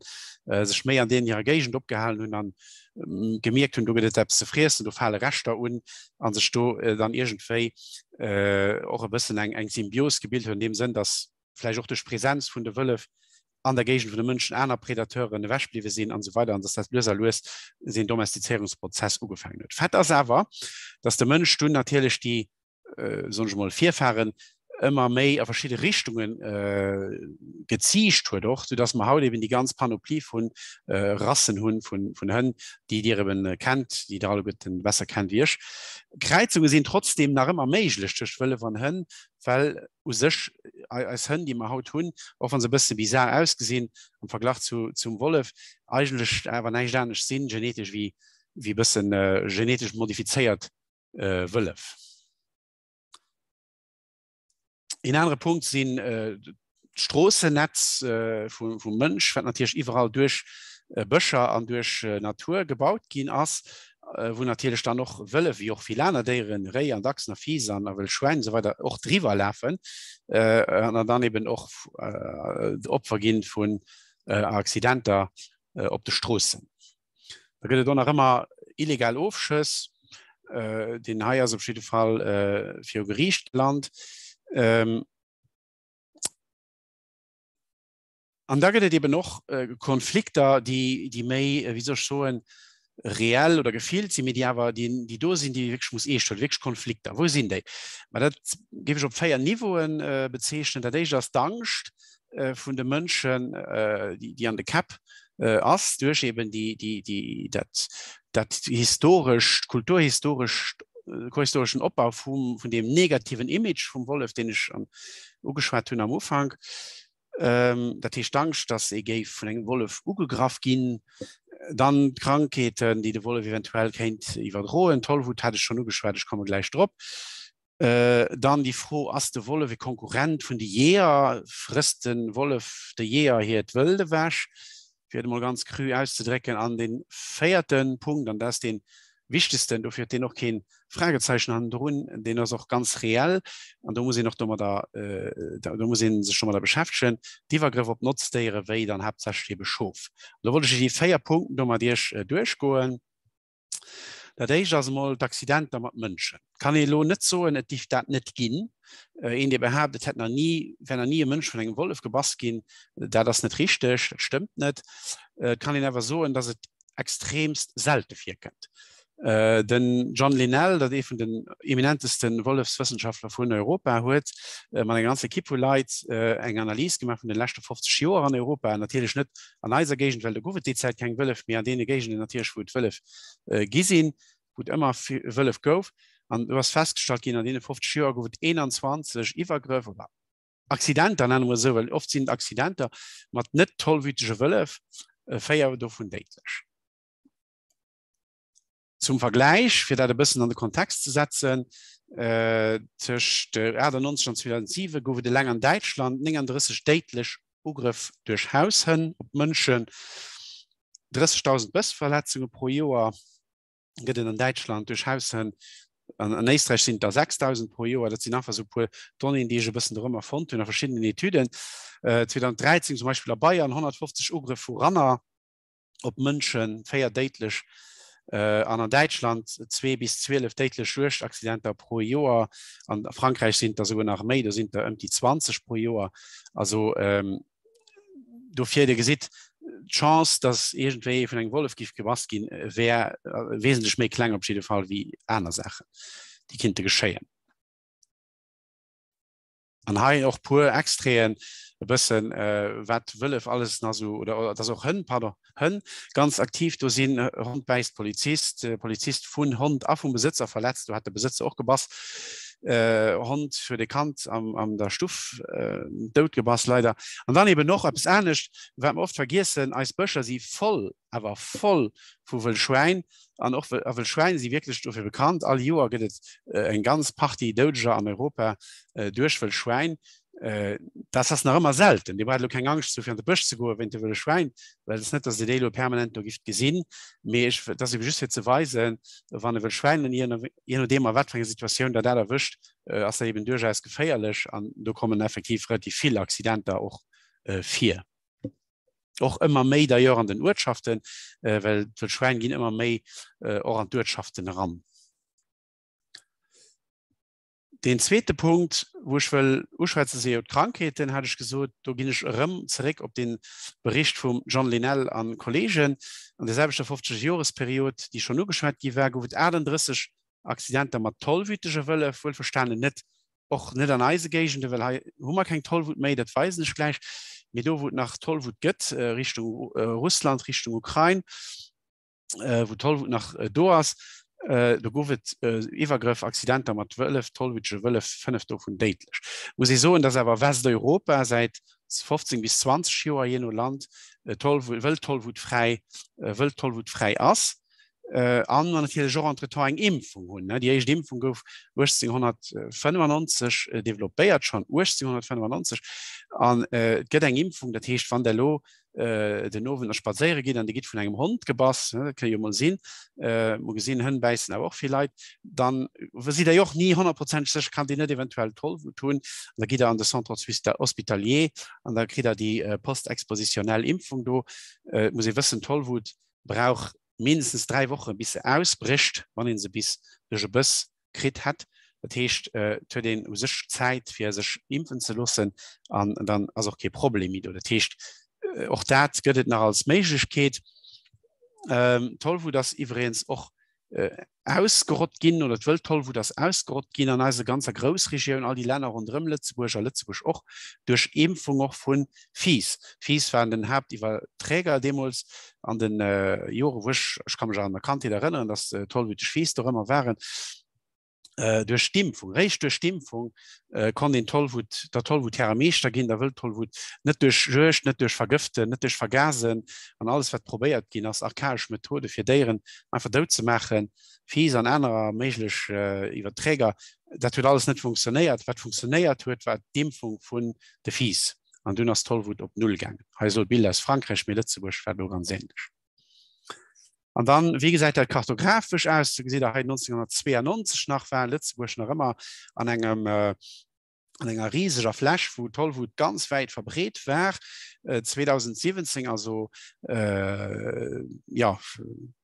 äh, sech méi an deenen hirer Géigend opgehalen hunn an ähm, gemierkt hunn, do gëtt et eppes ze friessen, do fale Reschter un an sech do äh, dann iergendwéi äh, och e bëssen eng, eng Symbios gebilt hunn, an deem Sënn, dass vläicht och duerch d'Präsenz vun de Wëllef an der Géigend vun de Mënschen aner Predateuren ewech bliwwe sinn an esou weider an dass dat lues a lues seen Domestizéierungsprozess ugefaangen huet. Fait ass awer, dass de Mënsch dunn natierlech déi, soen ech emol, Virfahren ëmmer méi a verschidde Richtunge geziicht huet och, soudass mer haut eben déi ganz Panoplie vu Rassen hunn, vun Hënn, déi Dir eben kennt, déi Der alleguerten besser kennt wéi ech. Kräizunge sinn trotzdeem nach ëmmer méiglech tëscht Wëllef an Hënn, well u sech eis Hënn, déi mer haut hunn, och wa se e bësse bizar ausgesinn am Verglach zu, zum Wollef, eigentlech awer näischt anescht sinn, genetesch, wéi, wéi e bësse genetesch modifizéiert Wëllef. Een anere Punkt sinn d'Stroossennetz vum Mënsch, wat natierlech iwwerall duerch Bëscher an duerch Natur gebaut ginn ass, wou natierlech dann och Wëllef, wéi och vill aner Déieren, Réi an Dachsen a Fiiss an a wëll Schwäin esou weider och driwwer lafen an dann eben och Opfer ginn vun Accidenter op de Stroossen. Da gëtt et och nach ëmmer illegal Ofschëss. Deen hei ass op jidde Fall viru Geriicht gelant. An da gëtt et eben och Konflikter, déi, déi méi, wéi soll ech soen, reell oder gefillt sinn, mee déi awer, déi, déi do sinn, déi ee wierklech muss eescht huelen, wierklech Konflikter. Wou sinn déi? Ma dat géif ech op 4 Niveauen bezeechnen. Dat éischt ass d'Angscht vun de Mënschen, déi, déi an de Käpp ass duerch eben déi, déi, déi, dat, dat historescht, kulturhistorescht, kulturhistoreschen Opbau vum, vun deem negativen Image vum Wollef, deen ech an, ugeschwat hunn am Ufank. Dat heescht d'Angscht, datt ee géif vun engem Wollef ugegraff ginn. Dann d'Krankheeten, déi de Wollef eventuell kéint iwwerdroen. D'Tollwut hat ech schonn ugeschwat, ech komme gläich drop. Dann déi Fro, Ass de Wollef e Konkurrent vun de Jeeër? Frësst de Wollef de Jeeër hiert Wëld ewech? Fir et emol ganz cru auszedrécken. An dee véierte Punkt, an dat ass dee wichtegsten, dofir huet deen och kee Fragezeichen hannendrun, deen ass och ganz reell an do muss een och domadder, do muss ee sech domadder beschäftegen, d'Iwwergrëff op Notzdéiere wéi dann haaptsächlech ebe Schof. An do wollt ech déi 4 Punkten do mat Iech duerchgoen. Dat éischt ass emol d'Accidenter mat Mënschen. Kann ee elo net soen, et dierft dat net ginn. Een, dee behaapt, et hätt nach ni, wär nach ni e Mënsch vun engem Wollef gebass ginn, dat ass net richteg, dat stëmmt net. Et kann een awer soen, datt et extreemst selte virkënnt. Den John Linnell, dat ee vun den eminenteste Wollefswëssenschaftler vun Europa, huet mat enger ganzer Ekipp vu Leit eng Analys gemaach vun de leschte 50 Joer an Europa, natierlech net an eiser Géigend, well do gouf et déi Zäit keng Wëllef, mee an deene Géigenden natierlech, wou et Wëllef gi sinn, wou et ëmmer Wëllef gouf. An do ass festgestallt ginn, an deene 50 Joer gouf et 21 Iwwergrëff oder Accidenter, nenne mer et esou, well oft sinn et Accidenter mat net tollwütege Wëllef, 4 dovun déidlech. Zum Vergläich, fir dat e bëssen an de Kontext ze setzen, tëscht 98 an 2007 gouf et eleng an Däitschland 39 déidlech Ugrëff duerch Haushënn op Mënschen, 30.000 Bëssverletzunge pro Joer gëtt et an Däitschland duerch Haushënn, an an Éisträich sinn et der 6.000 pro Joer. Dat sinn einfach esou e puer Donnéeën, déi ech e bëssen dorëmmer fonnt hunn a verschiddenen Etüden. 2013 zum Beispill a Bayern 150 Ugrëff vu Ranner op Mënschen, 4 déidlech, an an Däitschland 2 bis 12 déidlech Juegdaccidenter pro Joer. An a Frankräich sinn et der souguer nach méi, do sinn et der ëm déi 20 pro Joer. Also dofir, Dir gesitt, d'Chance, datt iergendwéi ee vun engem Wollef géif gebass ginn, wär wesentlech méi kleng op jidde Fall wéi aner Saachen, déi kinnte geschéien. An hei och puer Extraiten, e bëssen wat Wëllef alles nach esou, oder dass och Hënn, pardon, Hënn ganz aktiv do sinn. Hond bäisst Polizist, Polizist vun Hond a vum Besëtzer verletzt, do hat de Besëtzer och gebass. Hond huet e Kand am der Stuff dout gebass, leider. An dann eben och eppes anescht, wat mer oft vergiessen, eis Bëscher si voll, awer voll vu wëll Schwäin. An och a wëll Schwäin si wierklech dofir bekannt. All Joer gëtt et eng ganz Partie Doudeger an Europa duerch wëll Schwäin. Dat ass nach ëmmer selten. Dir braucht elo keng Angscht ze hu fir an de Bësch ze goe wéint de wëlle Schwäin, well et ass net, datt Dir déi elo permanent do gifft gesinn, mee ech, et ass ebe just fir ze weisen, wann e wëll Schwäin, je nodeem a wat fir enger Situatioun Der dat erwëscht, ass dat eben duerchaus geféierlech an do kommen effektiv relativ vill Accidenter och vir. Och ëmmer méi d'ailleurs an den Uertschaften, well d'wëll Schwäin ginn ëmmer méi och an d'Uertschaften eran. Deen zweete Punkt, wou ech wëll uschwätzen, si jo d'Krankheeten, hat ech gesot. Do ginn ech erëm zeréck op dee Bericht vum John Linnell a Kolleegen. An der selwechter 50-Joresperiod, déi schonn ugeschwat gi war, gouf et 38 Accidenter mat tollwütege Wëllef, wuelverstanen net och net an eise Géigenden, well hei hu mer keng Tollwut méi, dat weisen ech gläich, mee do, wou et nach Tollwut gëtt, Richtung Russland, Richtung Ukrain, wou d'Tollwut nach do ass, do gouf et Iwwergrëff, Accidenter mat Wëllef, tollwütege Wëllef, 5 dovun déidlech. Muss ee soen, dass awer Westeuropa säit 15 bis 20 Joer, jee no Land, wëll-tollwutfräi, wëll-tollwutfräi ass. An mer natierlech och entretemps eng Impfung hunn. Déi éischt Impfung gouf 1895 developpéiert, schonn 1895. An et gëtt eng Impfung, dat heescht, wann Der elo den Owend nach spadséiere gitt an Dir gitt vun engem Hond gebass, dat ka jo mol sinn, mol gesinn, Hënn bäissen awer och vill Leit, dann sidd Der jo och ni honnertprozenteg sécher, kann deen net eventuell Tollwut hunn. An da gitt Der an de Centre hospitalier an da kritt Der déi postexpositionnell Impfung do. Et muss ee wëssen, Tollwut brauch mindestens 3 Woche bis se ausbrécht, wann ee se bis duerch e Bëss kritt hätt. Dat heescht, et huet een u sech Zäit fir sech impfen ze loossen an dann ass och kee Problem méi do. Dat heescht, och dat gëtt et nach als Méiglechkeet. D'Tollwut ass iwweregens och ausgerott ginn, oder d'Wëldtollwut ass ausgerott ginn an eiser ganzer Groussregioun, all déi Länner ronderëm Lëtzebuerg a Lëtzebuerg och, duerch Impfung och vu Fiiss. D'Fiiss waren den Haaptiwwerträger deemools an de Jore wou ech, ech ka mech an der Kandheet erënneren, datt tollwüteg Fiiss dorëmmer waren. Duerch d'Impfung, réischt duerch d'Impfung konnt een Tollwut, der Tollwut Här a Meeschter ginn, der Wëldtollwut, net duerch Juegd, net duerch Vergëften, net duerch Vergasen an alles wat probéiert ginn ass, archaesch Methode fir Déieren einfach dout ze maachen, Fiiss an anerer méiglech Iwwerträger, dat huet alles net funktionéiert. Wat funktionéiert huet, war d'Impfung vun de Fiiss an dunn ass d'Tollwut op Null gaangen. Hei soll Bild aus Frankräich, mee Lëtzebuerg war do ganz änlech. An dann, wéi gesäit dat kartografesch aus? Do gesitt Der hei 1992 nach war Lëtzebuerg nach ëmmer an engem an enger riseger Fläch, wou d'Tollwut ganz wäit verbreet war. 2017, also äh, ja,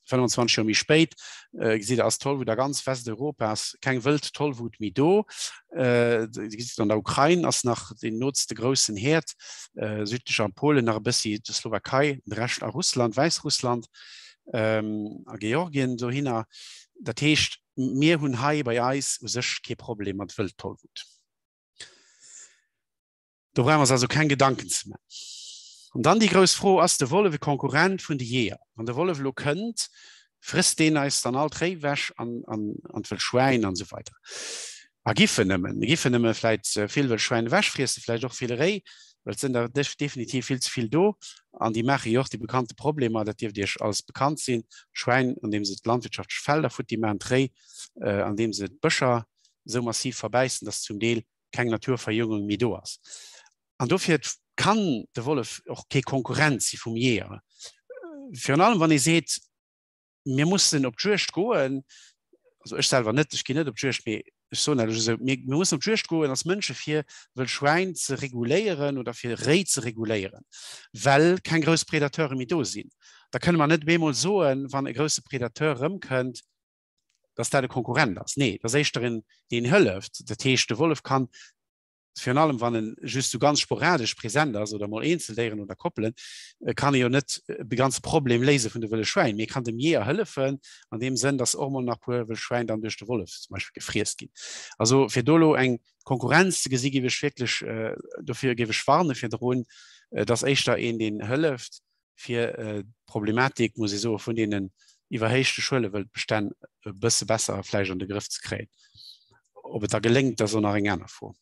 25 Joer méi spéit, äh, gesitt Der, ass d'Tollwut a ganz Westeuropa ass keng wëld Tollwut méi do. Äh, gesitt an der Ukrain ass nach den nootste groussen Herd, äh, südlech a Polen nach e bëssi, der Slowakei, de Rescht a Russland, Wäissrussland ähm, a Georgien dohinner. Dat heescht, mir hunn hei bei eis u sech kee Problem mat Wëldtollwut. Do brauche mer eis also keng Gedanken ze man. An dann déi grouss Fro, Ass de Wollef e Konkurrent vun de Jeeër? Wann de Wollef elo kënnt, frësst deen eis dann all d'Réi ewech an, an, an d'wëll Schwäin an esou weider? A giff en nëmmen, giff en nëmme vläit vill wëll Schwäin ewechfriessen, vläicht och vill Réi, well et sënn der definitiv vill ze vill do an déi maache jo och déi bekannte Problemer, dat dierft Iech alles bekannt sinn, d'Schwäin, andeem se d'landwirtschaftlech Felder futti maachen, d'Réi, andeem se d'Bëscher esou massiv verbäissen, dass zum Deel keng Naturverjüngung méi do ass. An dofir kann de Wollef och kee Konkurrent si vum Jeeër. Virun allem wann ee seet, mir mussen op d'Juegd goen, also ech selwer net, ech ginn net op d'Juegd, mee ech soen dat elo esou, mir mussen op d'Juegd goen als Mënsche fir wëll Schwäin ze reguléieren oder fir Réi ze reguléieren, well keng grouss Predateure méi do sinn. Da kënne mer net op eemol soen, wann e grousse Predateur erëmkënnt, dass dat e Konkurrent ass. Nee, dat ass éischter en, deen hëlleft. Dat heescht, de Wollef kann, virun allem wann en just sou ganz sporadesch present ass oder mol Eenzeldéieren oder Koppelen, kann e jo net de ganze Problem léise vun de wëlle Schwäin, mee e kann dem Jeeër hëllefen an deem Sënn, dass och mol nach puer wëll Schwäin dann duerch de Wollef zum Beispill gefriess ginn. Also fir do elo eng Konkurrenz ze gesi géif ech wierklech, dofir géif ech warne virdrun, dass éischter een, deen hëlleft, fir d'Problematik, muss ee soen, vun deenen iwwerhéichte Schuelewëldbestänn e bësse besser vläicht an de Grëff ze kréien. Ob et da geléngt, dat ass och nach eng aner Fro.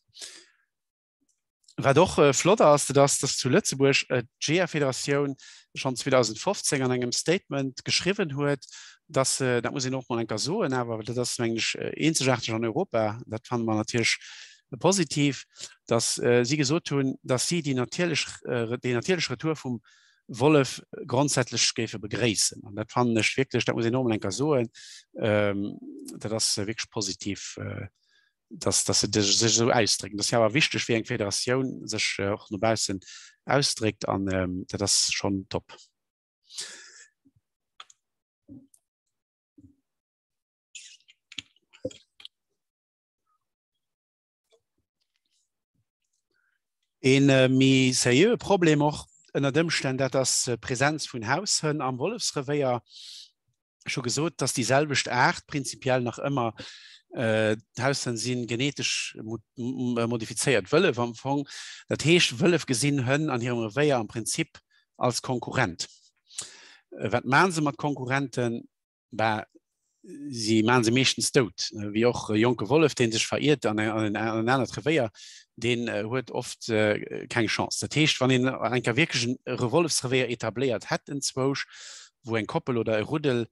Wat och flott ass, dat ass, dass zu Lëtzebuerg d'Jeeërfederatioun schonn 2015 an engem Statement geschriwwen huet, dass se, dat muss een och mol eng Kéier soen awer, well dat ass, mengen ech, eenzegaarteg an Europa, dat fanne mer natierlech. positiv, datt si gesot hunn, datt si déi natierlech, deen natierleche Retour vum Wollef grondsätzlech géife begréissen. An dat fannen ech wierklech, dat muss een och emol eng Kéier soen, dat ass wierklech positiv, dass, dass se sech esou ausdrécken. Dat ass jo awer wichteg, wéi eng Federatioun sech och no baussen ausdréckt an dat ass schonn top. Een méi seriöe Problem och ënnert Ëmstänn, dat ass d'Presenz vun Haushënn am Wollefsrevéier. Ech hu gesot, dass déi selwecht Aart prinzipiell nach ëmmer d'Haushënn sinn, genetesch modifizéiert Wëllef am Fong. Dat heescht, Wëllef gesinn Hënn an hirem Revéier am Prinzip als Konkurrent. Wat maache se mat Konkurrenten? Bah, si maache se meeschtens dout. Wéi och e jonke Wollef, dee sech veriert an en anert Revéier, deen huet oft keng Chance. Dat heescht, wann een eng Kéier wierklech e Wollefsrevéier etabléiert hätt enzwousch, wou eng Koppel oder e Ruddel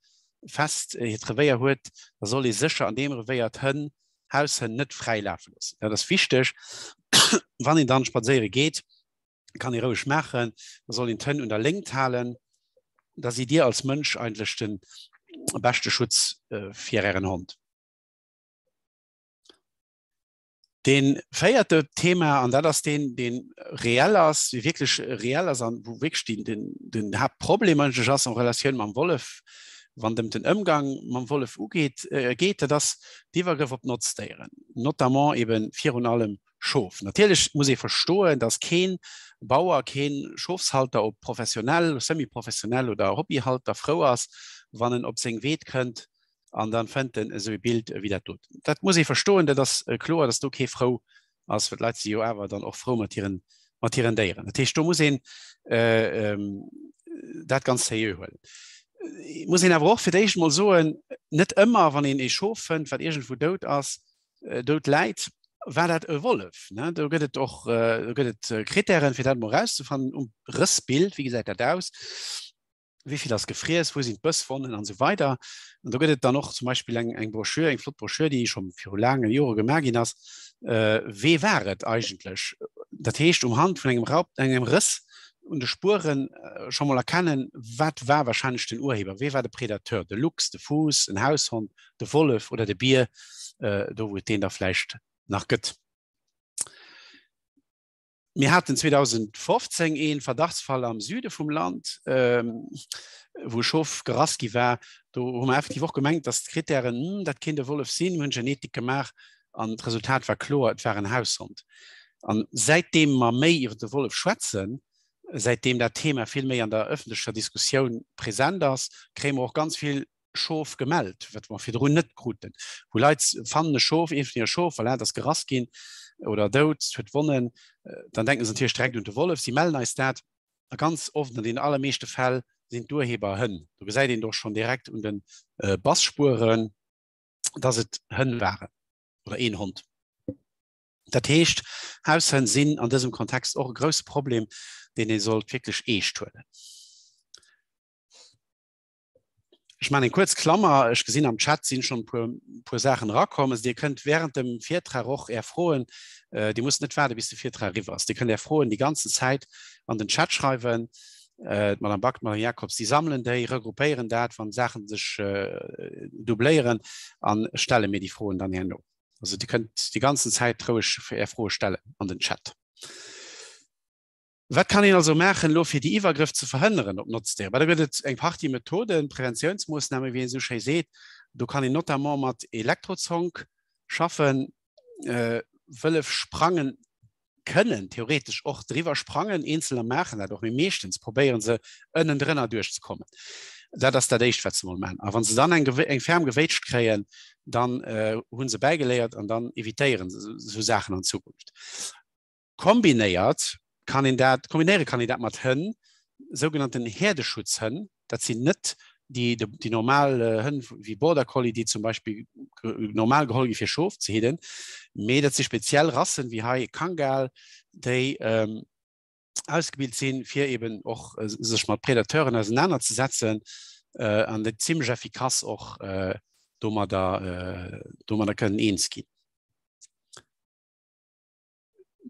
fest hiert Revéier huet, da soll ee sécher an deem Revéier d'Hënn, Haushënn net fräi lafe loossen. Dat ass wichteg. Wann een dann spadséiere geet, kann ee roueg maachen, da soll een d'Hënn un der Léngt halen, da sidd Dir als Mënsch eigentlech de beschte Schutz fir Ären Hond. Dee véierte Thema, an dat ass deen, dee reell ass, dee wierklech reell ass an wou wierklech den, den, den Haaptproblem eigentlech ass en Relatioun mam Wollef, wann et ëm den Ëmgang mam Wollef ugeet, geet, dat ass d'Iwwergrëff op d'Notzdéieren, notamment eben virun allem Schof. Natierlech muss ee verstoen, datt keen Bauer, keen Schofshalter, ob professionell, semi-professionell oder Hobbyhalter, frou ass, wann en op seng Weed kënnt an dann fënnt en esou ee Bild wéi dat doten. Dat muss ee verstoen, dat ass kloer, datt do kee frou ass, well d'Leit si jo awer dann och frou mat hiren, mat hiren Déieren. Dat heescht, do muss een dat ganz seriö huelen. Et muss een awer och fir d'éischt emol soen, net ëmmer, wann een ee Schof fënnt, wat iergendwou dout ass, dout läit, war dat e Wollef. Ne? Do gëtt et och do gëtt et Kritären, fir dat mol rauszefannen um Rëssbild, wéi gesäit dat aus, wéi vill ass gefriess, wou sinn d'Bësswonnen an esou weider. An do gëtt et dann och zum Beispill eng, eng Broschür, eng flott Broschür, déi scho viru laange Jore gemaach ginn ass, Wee war et eigentlech? Dat heescht um Hand vun engem Raub, engem Rëss un de Spueren scho mol erkennen, wat war wahrscheinlech den Urheber, wee war de Predateur, de Luchs, de Fuuss, en Haushond, de Wollef oder de Bier, do wou et deen da vläicht nach gëtt. Mir haten 2015 ee Verdachtsfall am Süde vum Land, wou e Schof gerass gi war. Do hu mer effektiv och gemengt, datt d'Krittären, hm, dat kéint e Wollef sinn. Mir hunn Genetik gemaach an d'Resultat war kloer, et war en Haushond. An säitdeem mer méi iwwer de Wollef schwätzen, säitdeem dat Thema vill méi an der ëffentlecher Diskussioun present ass, kréie mer och ganz vill Schof gemellt, wat mer virdrun net kruten, wou Leit fannen e Schof, eent vun hire Schof, voilà, et ass gerass ginn oder dout, huet Wonnen, dann denken se natierlech direkt un de Wollef, si mellen eis dat a ganz oft, an deenen allermeeschte Fäll, sinn d'Urheber Hënn. Do gesäit een et och schonn direkt un de Bassspueren, dass et Hënn waren oder een Hond. Dat heescht, Haushënn sinn an dësem Kontext och e grousse Problem, deen ee sollt wierklech eescht huelen. Ech maachen eng kuerz Klammer. Ech gesinn am Chat sinn schonn e puer, puer Saachen erakomm. Also Dir kënnt während dem Virtrag och Är Froen, äh, Dir musst net waarde bis de Virtrag eriwwer ass. Dir kënnt Är Froen déi ganzen Zäit an den Chat schreiwen. Äh, d'Madame Back, d'Madame Jacobs, déi sammelen déi, regroupéieren dat, wann Saachen sech äh, dubléieren an stelle mir déi Froen dann herno. Also Dir kënnt déi ganzen Zäit roueg Är Froe stellen an den Chat. Wat kann een also maachen elo, fir déi Iwwergrëff ze verhënneren op Notzdéieren? Bah, do gëtt et eng Partie Methoden, Preventiounsmoossnamen, wéi een esou schéi seet. Do kann een notamment mat Elektrozonk schaffen. Wëllef sprangen kënnen theoretesch och driwwer sprangen, Eenzeler maachen dat och, mee meeschtens probéiere se ënnendrënner duerchzekommen. Dat ass dat Éischt, wat se mol maachen. A wa se dann eng, eng ferm Gewéitscht kréien, dann hu se bäigeléiert an dann evitéiere se esou Saachen an Zukunft. Kombinéiert kann een dat, kombinéiere kann een dat mat Hënn, sougenannten Herdeschutzhënn. Dat sinn net déi, déi normal Hënn wéi Border Collie, déi zum Beispill normal geholl gi fir Schof ze hidden, mee dat si speziell Rassen, wéi hei Kangal, déi ausgebilt sinn, fir eben och sech mat Predateuren ausenanerzesetzen an déi zimmlech effikass och domadder, domadder kënnen eens ginn.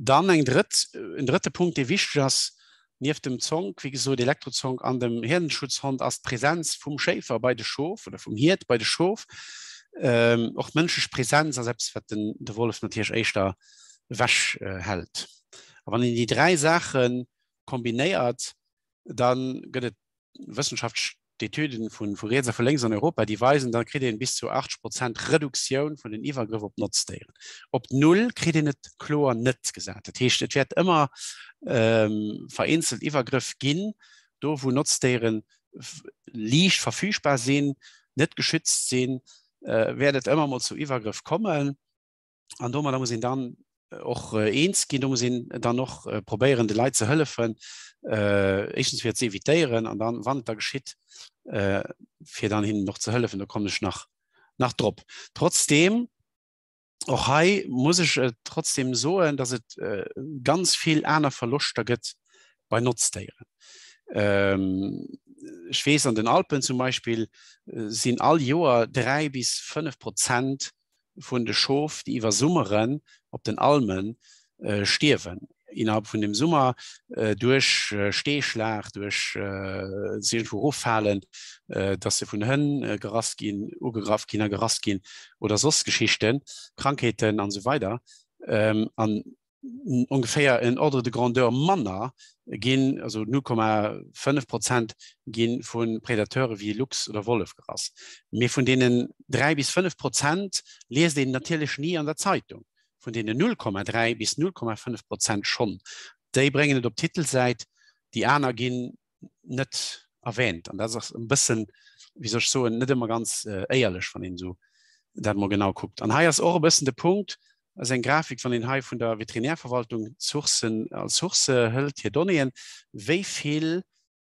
Dann eng drëtt, en drëtte Punkt, dee wichteg ass, nieft dem Zonk, wéi gesot, Elektrozonk an dem Hierdenschutzhond, ass d'Präsenz vum Schéifer bei de Schof oder vum Hiert bei de Schof. Ähm, och d'mënschlech Präsenz ass eppes, wat den, de Wollef natierlech éischter ewech hält. A wann een déi dräi Saache kombinéiert, da gëtt et wëssenschaftlech d'Etüden vu vu riets a vu lénks an Europa, déi weisen, da kritt een bis zu 80 Prozent Reduktioun vun den Iwwergrëff op Notzdéieren. Op Null kritt een et kloer net gesat. Dat heescht, et wäert ëmmer vereenzelt Iwwergrëff ginn, do wou Notzdéiere liicht verfügbar sinn, net geschützt sinn, wäert et ëmmer mol zu Iwwergrëff kommen. An domadder muss een dann och eens ginn, do muss een dann och probéieren, de Leit ze hëllefen, éischtens fir et ze evitéieren an dann, wann et da geschitt, fir dann hinnen och ze hëllefen. Do kommen ech nach, nach drop. Trotzdem, och hei muss ech et trotzdem soen, dass et ganz vill aner Verloschter gëtt bei Notzdéieren. Ech weess, an den Alpen zum Beispill sinn all Joer 3 bis 5 Prozent vun de Schof, déi iwwersummeren op den Almen, stierwen innerhalb vun dem Summer duerch Steeschlag, duerch se iergendwou eroffalen, dass se vun Hënn gerass ginn, ugegraff ginn a gerass ginn oder soss Geschichten, Krankheeten an esou weider. An ongeféier en Ordre de grandeur manner ginn, also 0,5 Prozent gi vu Predateure wéi Luchs oder Wollef gerass. Mee vun deenen 3 bis 5 Prozent liest een natierlech ni an der Zeitung, vun deenen 0,3 bis 0,5 Prozent schonn. Déi bréngen et op d'Titelsäit, déi aner ginn net erwähnt. An dat ass e bëssen, wéi soll ech soen, net ëmmer ganz éierlech, wann een esou dat mol genau kuckt. An hei ass och e bëssen de Punkt, ass eng Grafik, wann een hei vun der Veterinärverwaltung d'Sourcen als Source hëlt, hir Donnéeën, wéi vill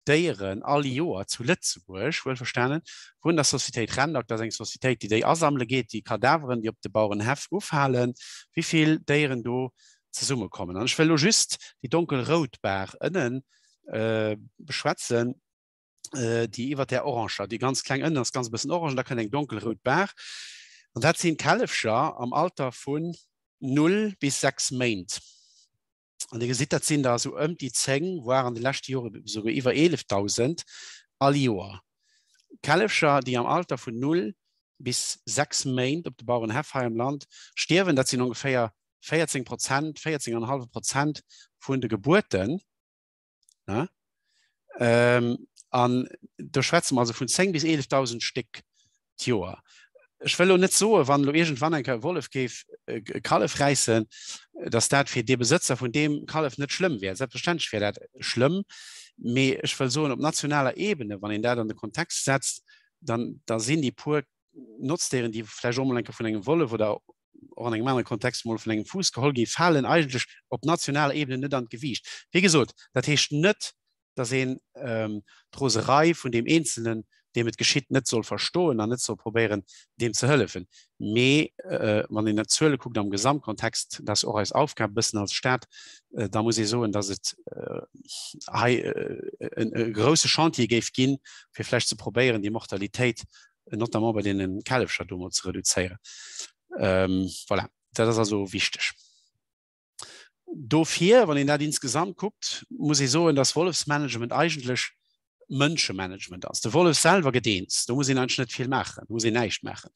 Déieren all Joer zu Lëtzebuerg, wuelverstanen, vun der Sociétéit Rendac, dat ass eng Sociétéit, déi déi asammele geet, déi Kadaveren, déi op de Bauerenhäff ufalen, wéi vill Déieren do zesummekommen. An ech wëll elo just déi donkelrout Bar ënnen beschwätzen, déi iwwer där oranger, déi ganz kleng ënnen ass ganz e bëssen orange, da kënnt eng donkelrout Bar. An dat sinn Källefcher am Alter vun 0 bis 6 Méint. An Dir gesitt, dat sinn der esou ëm déi 10, voire an de leschte Jore souguer iwwer 11.000 all Joer. Källefcher, déi am Alter vun 0 bis 6 Méint op de Bauerenhäff hei am Land stierwen, dat sinn ongeféier 14 Prozent, 14,5 Prozent vun de Gebuerten. Ne? Ähm, an do schwätze mer also vun 10 bis 11.000 Stéck d'Joer. Ech wëll elo net soen, wann elo iergendwann eng Kéier e Wollef géif e Kallef räissen, datt dat fir dee Besëtzer vun deem Kallef net schlëmm wär. Selbstverständlech wär dat schlëmm, mee ech wëll soen, op nationaler Ebene, wann een dat an de Kontext setzt, dann da sinn déi puer Notzdéieren, déi vläicht och mol eng Kéier vun engem Wollef oder och an engem anere Kontext mol vun engem Fuuss geholl ginn, falen eigentlech op nationaler Ebene net an d'Gewiicht. Wéi gesot, dat heescht net, datt een d'Roserei vun deem Eenzelnen, deem et geschitt, net soll verstoen an net soll probéieren, deem ze hëllefen. Mee wann een d'Zuele kuckt am Gesamtkontext, dat ass och eis Aufgab e bëssen als Staat, da muss ee soen, datt et hei e grousse Chantier géif ginn, fir vläicht ze probéieren, déi Mortalitéit notamment bei deene Källefcher do mol ze reduzéieren. Ähm, voilà, dat ass also wichteg. Dofir, wann een dat insgesamt kuckt, muss ee soen, dass Wollefsmanagement eigentlech Mënschemanagement ass. De Wollef selwer gëtt eens, do muss een eigentlech net vill maachen, do muss een näischt maachen.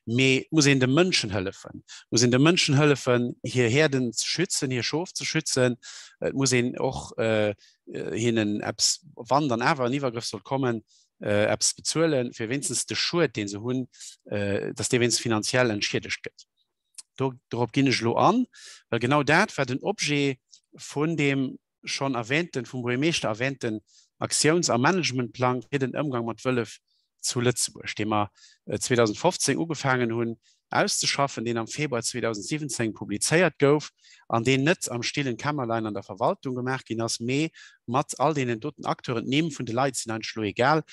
Mee et muss een de Mënschen hëllefen, et muss een de Mënschen hëllefen, hir Häerden ze schützen, hir Schof ze schützen. Et muss een och äh, hinnen eppes, wann dann awer en Iwwergrëff sollt kommen, eppes bezuelen, fir wéinstens de Schued, dee se hunn, dass dee wéinstens finanziell entschiedegt gëtt. Do, dorop ginn ech elo an, well genau dat war den Objet vun deem schonn erwähnten, vum Buergermeeschter erwähnten Aktiouns a Managementplang fir den Ëmgang mat Wëllef zu Lëtzebuerg, dee mer 2015 ugefaangen hunn auszeschaffen, deen am Februar 2017 publizéiert gouf an deen net am stillen Kämmerlein an der Verwaltung gemaach ginn ass, mee mat all deenen doten Acteuren. D'Nimm vun de Leit sinn eigentlech elo egal,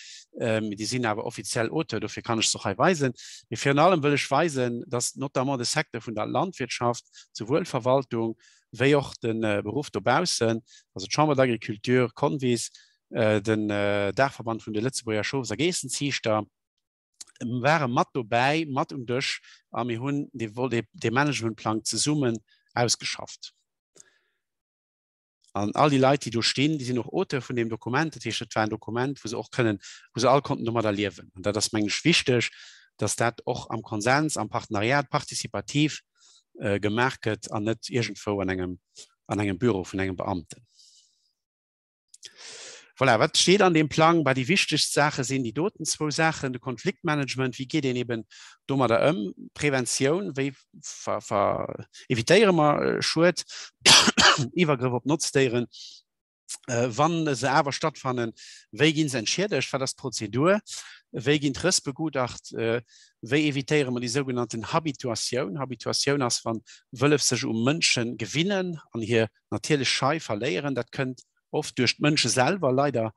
mee déi sinn awer offiziell Auteur, dofir kann ech se och hei weisen. Mee virun allem wëll ech weisen, dass notamment de Secteur vun der Landwirtschaft, souwuel d'Verwaltung wéi och de Beruff dobaussen, also d'Chambre d'Agriculture, Convis, den Daachverband vun de Lëtzebuerger Schofs a Geessenziichter, ware mat dobäi, mat um Dësch a mir hunn dee, dee Managementplang zesummen ausgeschafft. An all déi Leit, déi do stinn, déi sinn och Auteur vun deem Dokument. Dat heescht, et war en Dokument, wou se och kënnen, wou se all konnten domadder liewen. An dat ass, mengen ech, wichteg, dass dat och am Konsens, am Partenariat, participativ gemaach gëtt an net iergendwou an engem, an engem Büro vun engem Beamten. Voilà, wat steet an deem Plang? Bah, déi wichtegst Saache sinn déi doten zwou Saachen, de Konfliktmanagement, wéi geet een eben domadder ëm, Preventioun, wéi evitéiere mer Schued, Iwwergrëff op Notzdéieren, wann se awer stattfannen, wéi ginn se entschiedegt, wat ass d'Prozedur, wéi ginn d'Rëss begutacht, wéi evitéiere mer déi sougenannten Habituatioun. Habituatioun ass, wann Wëllef sech u Mënsche gewinnen an hir natierlech Schei verléieren. Dat kënnt oft duerch d'Mënsche selwer, leider,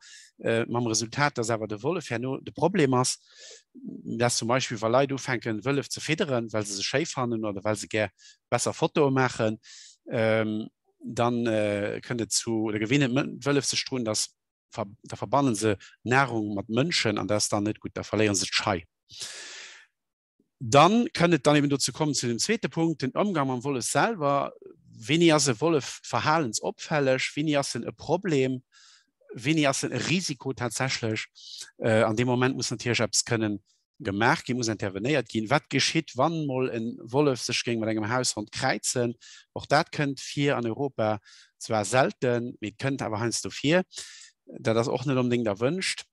mam Resultat, dass awer de Wollef herno de Problem ass. Dat ass zum Beispill, wa Leit ufänken, Wëllef ze fidderen, well se se schéi fannen oder well se gär besser Fotoe maachen, dann kënnt et zu, oder gewinnen d'Wëllef sech drun, dass, da verbannen se Nahrung mat Mënschen an dat ass dann net gutt, da verléiere se d'Schei. Dann kënnt et dann eben dozou kommen, zu dem zweete Punkt, den Ëmgang mam Wollef selwer. Wéini ass e Wollef verhalensopfälleg? Wéini ass en e Problem? Wéini ass en e Risiko tatsächlech? An deem Moment muss natierlech eppes kënnen gemaach ginn, muss intervenéiert ginn. Wat geschitt, wann mol e Wollef sech géing mat engem Haushond kräizen? Och dat kënnt vir an Europa, zwar selten, mee et kënnt awer heiansdo vir. Dat ass och net onbedéngt erwënscht.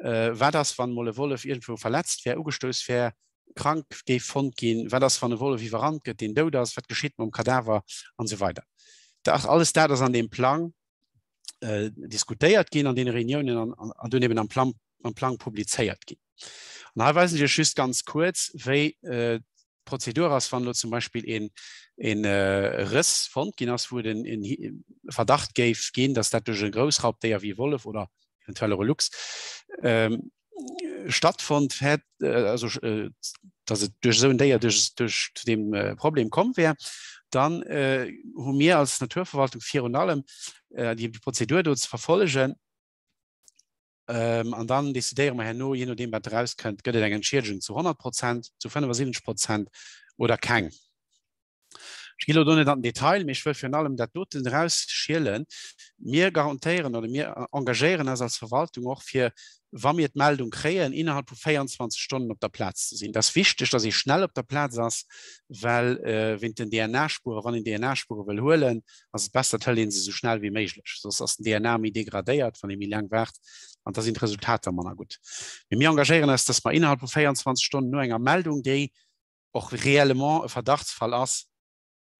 Wat ass, wann mol e Wollef iergendwou verletzt wär, ugestouss wär, krank géif fonnt ginn? Wat ass, wann e Wollef iwwerrannt gëtt, deen dout ass? Wat geschitt mam Kadaver? An esou weider. Dach, alles dat ass an deem Plang diskutéiert ginn, an deene Reuniounen an, an dunn eben am Plang, am Plang publizéiert ginn. An hei weisen ech Iech just ganz kuerz, wéi d'Prozedur ass, wann elo zum Beispill een, een Rëss fonnt ginn ass, wou et en, en Verdacht géif ginn, dass dat duerch e Groussraubdéier wéi e Wollef oder eventuell och e Luchs stattfonnt hätt, also dass et duerch esou en Déier duerch, duerch zu deem Problem komm wär, dann hu mir als Naturverwaltung virun allem déi Prozedur do ze verfollegen. An dann decidéiere mer herno, jee nodeem wat erauskënnt, gëtt et eng Entschiedegung zu 100 Prozent, zu 75 Prozent oder keng. Ech gi elo do net an den Detail, mee ech wëll virun allem dat doten erausschielen. Mir garantéieren oder mir engagéieren eis als Verwaltung och fir, wa mir d'Meldung kréien, innerhalb vu 24 Stonnen op der Plaz ze sinn. Dat ass wichteg, dass ee schnell op der Plaz ass, well wéint den DNA-Spueren, wann een DNA-Spuere wëll huelen, ass et besser, et hëlt ee se esou schnell wéi méiglech, soss ass den DNA méi degradéiert, wann ee méi laang waart, an da sinn d'Resultater manner gutt. Mee mir engagéieren eis, dass mer innerhalb vu 24 Stonnen no enger Meldung, déi och réellement e Verdachtsfall ass,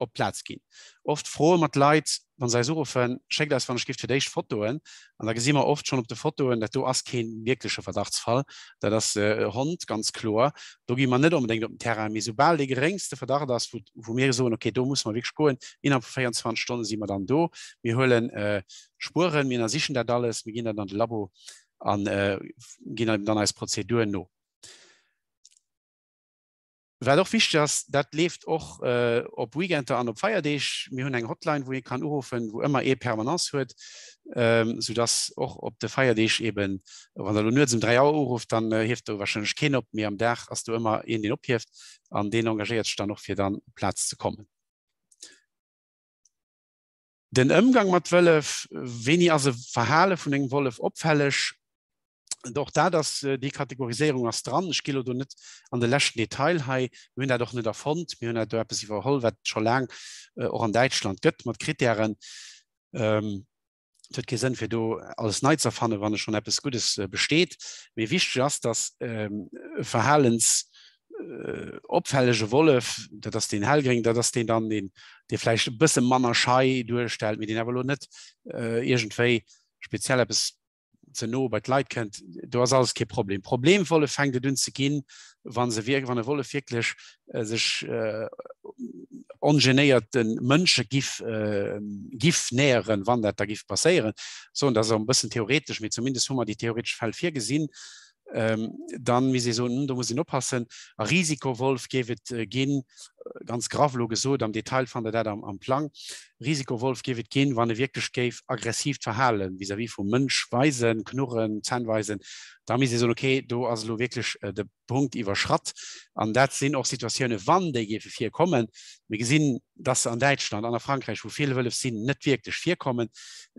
op d'Plaz ginn. Oft froe mer d'Leit, wa se eis uruffen, Schéckt eis wann ech giff fir d'éischt Fotoen. An da gesi mer oft schonn op de Fotoen, dat do ass kee wierkleche Verdachtsfall, dat ass e Hond, ganz kloer. Do gi mer net onbedéngt op den Terrain, mee soubal dee geréngste Verdacht ass, wou, wou mir soen, okay, do musse mer wierklech goen, innerhalb vu 24 Stonne si mer dann do. Mir huelen Spueren, mir ënnersichen dat alles, mir ginn dat an de Labo a ginn eben dann eis Prozedur no. Wat och wichteg ass, dat leeft och op Weekender an op Feierdeeg. Mir hunn eng Hotline, wou ee kann uruffen, wou ëmmer ee Permanence huet, soudass och op de Feierdeeg eben, wann Der elo nuets ëm 3 Auer urufft, dann hieft do warscheinlech keen op, mee am Dag ass do ëmmer een, deen ophieft an deen engagéiert sech dann och, fir dann op d'Plaz ze kommen. Den Ëmgang mat Wëllef, Wéini ass e Verhale vun engem Wollef opfälleg? Och dat ass, déi Kategoriséierung ass dran. Ech gi lo do net an de leschten Detail hei. Mir hunn dat och net erfonnt. Mir hunn dat do eppes iwwerholl, wat et scho laang och an Däitschland gëtt mat Kritären. Et huet kee Sënn, fir do alles nei ze erfannen, wann schonn eppes Guddes besteet. Mee wichteg ass, dass e Verhalens opfällege Wollef, dat ass deen hellgréng, dat ass deen dann, deen, dee vläicht e bësse manner schei duerstellt, mee deen awer elo net iergendwéi speziell eppes ze no bei d'Leit kënnt, do ass alles kee Problem. Problemwollef fänkt et un ze ginn, wa se wirk, wann e Wollef wierklech sech ongenéiert de Mënsche giff, giff näheren, wann dat da giff passéieren. Soen, dat ass och e bëssen theoretesch, mee zumindest hu mer déi theoretesch Fäll virgesinn. Dann misst ee soen, hm, do muss een oppassen. A Risikowolf géif et ginn, ganz graff elo gesot, am Detail fannt Der dat am, am Plang. Risikowolf géif et ginn, wann e wierklech géif aggressiivt Verhale vis-à-vis vum Mënsch weisen, knurren, Zänn weisen. Da misst ee soen, okay, do ass elo wierklech de Punkt iwwerschratt. An dat sinn och Situatiounen, wann déi géife virkommen, mir gesinn, dass se an Däitschland an a Frankräich, wou vill Wëllef sinn, net wierklech virkommen,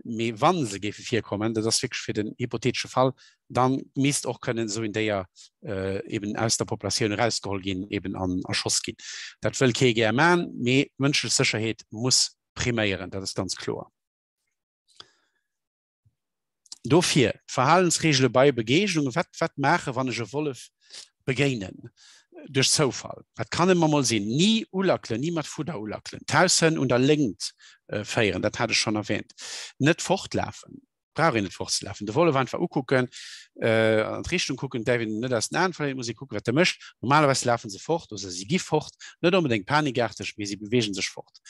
mee wa se géife virkommen, dat ass wierklech fir den hypothetesche Fall, da misst och kënnen esou een Déier eben aus der Populatioun erausgeholl ginn, eben an erschoss ginn. Dat wëll kee gär man, mee d'mënschlech Sécherheet muss priméieren, dat ass ganz kloer. Dofir d'Verhalensregele bei Begegnungen, wat, wat maachen, wann ech e Wollef begéinen duerch Zoufall? Dat kann ëmmer mol sinn. Ni ulackelen, ni mat Fudder ulackelen. D'Haushënn un der Léngt féieren, dat hat ech schonn erwähnt. Net fortlafen, brauch een net fortzelafen. De Wollef einfach ukucken, an d'Richtung kucken, däerf een net aus den Aen verléieren, muss ee kucken, wat e mécht. Normalerweis lafe se fort oder si gi fort, net onbedéngt panikaarteg, mee si beweege sech fort.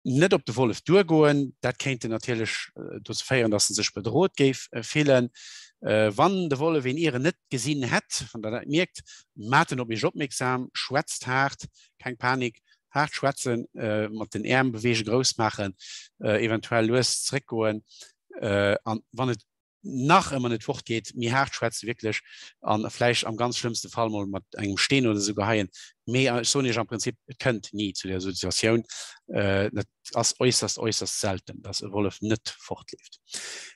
Net op de Wollef duergoen, dat kéinte natierlech dozou féieren, datt en sech bedrot géif fillen. Wann de Wollef een ieren net gesinn hätt, wann der dat mierkt, maacht en op iech opmierksam, schwätzt haart, keng Panik, haart schwätzen, mat den Äerm beweegen, grouss maachen, eventuell lues zeréckgoen an wann et nach ëmmer net fort geet, méi haart schwätzen wierklech an vläicht am ganz schlëmmste Fall mol mat engem Steen oder esou geheien. Mee ech soen Iech am Prinzip, et kënnt ni zu där Situatioun. Dat ass äusserst, äusserst selten, dass e Wollef net fortleeft.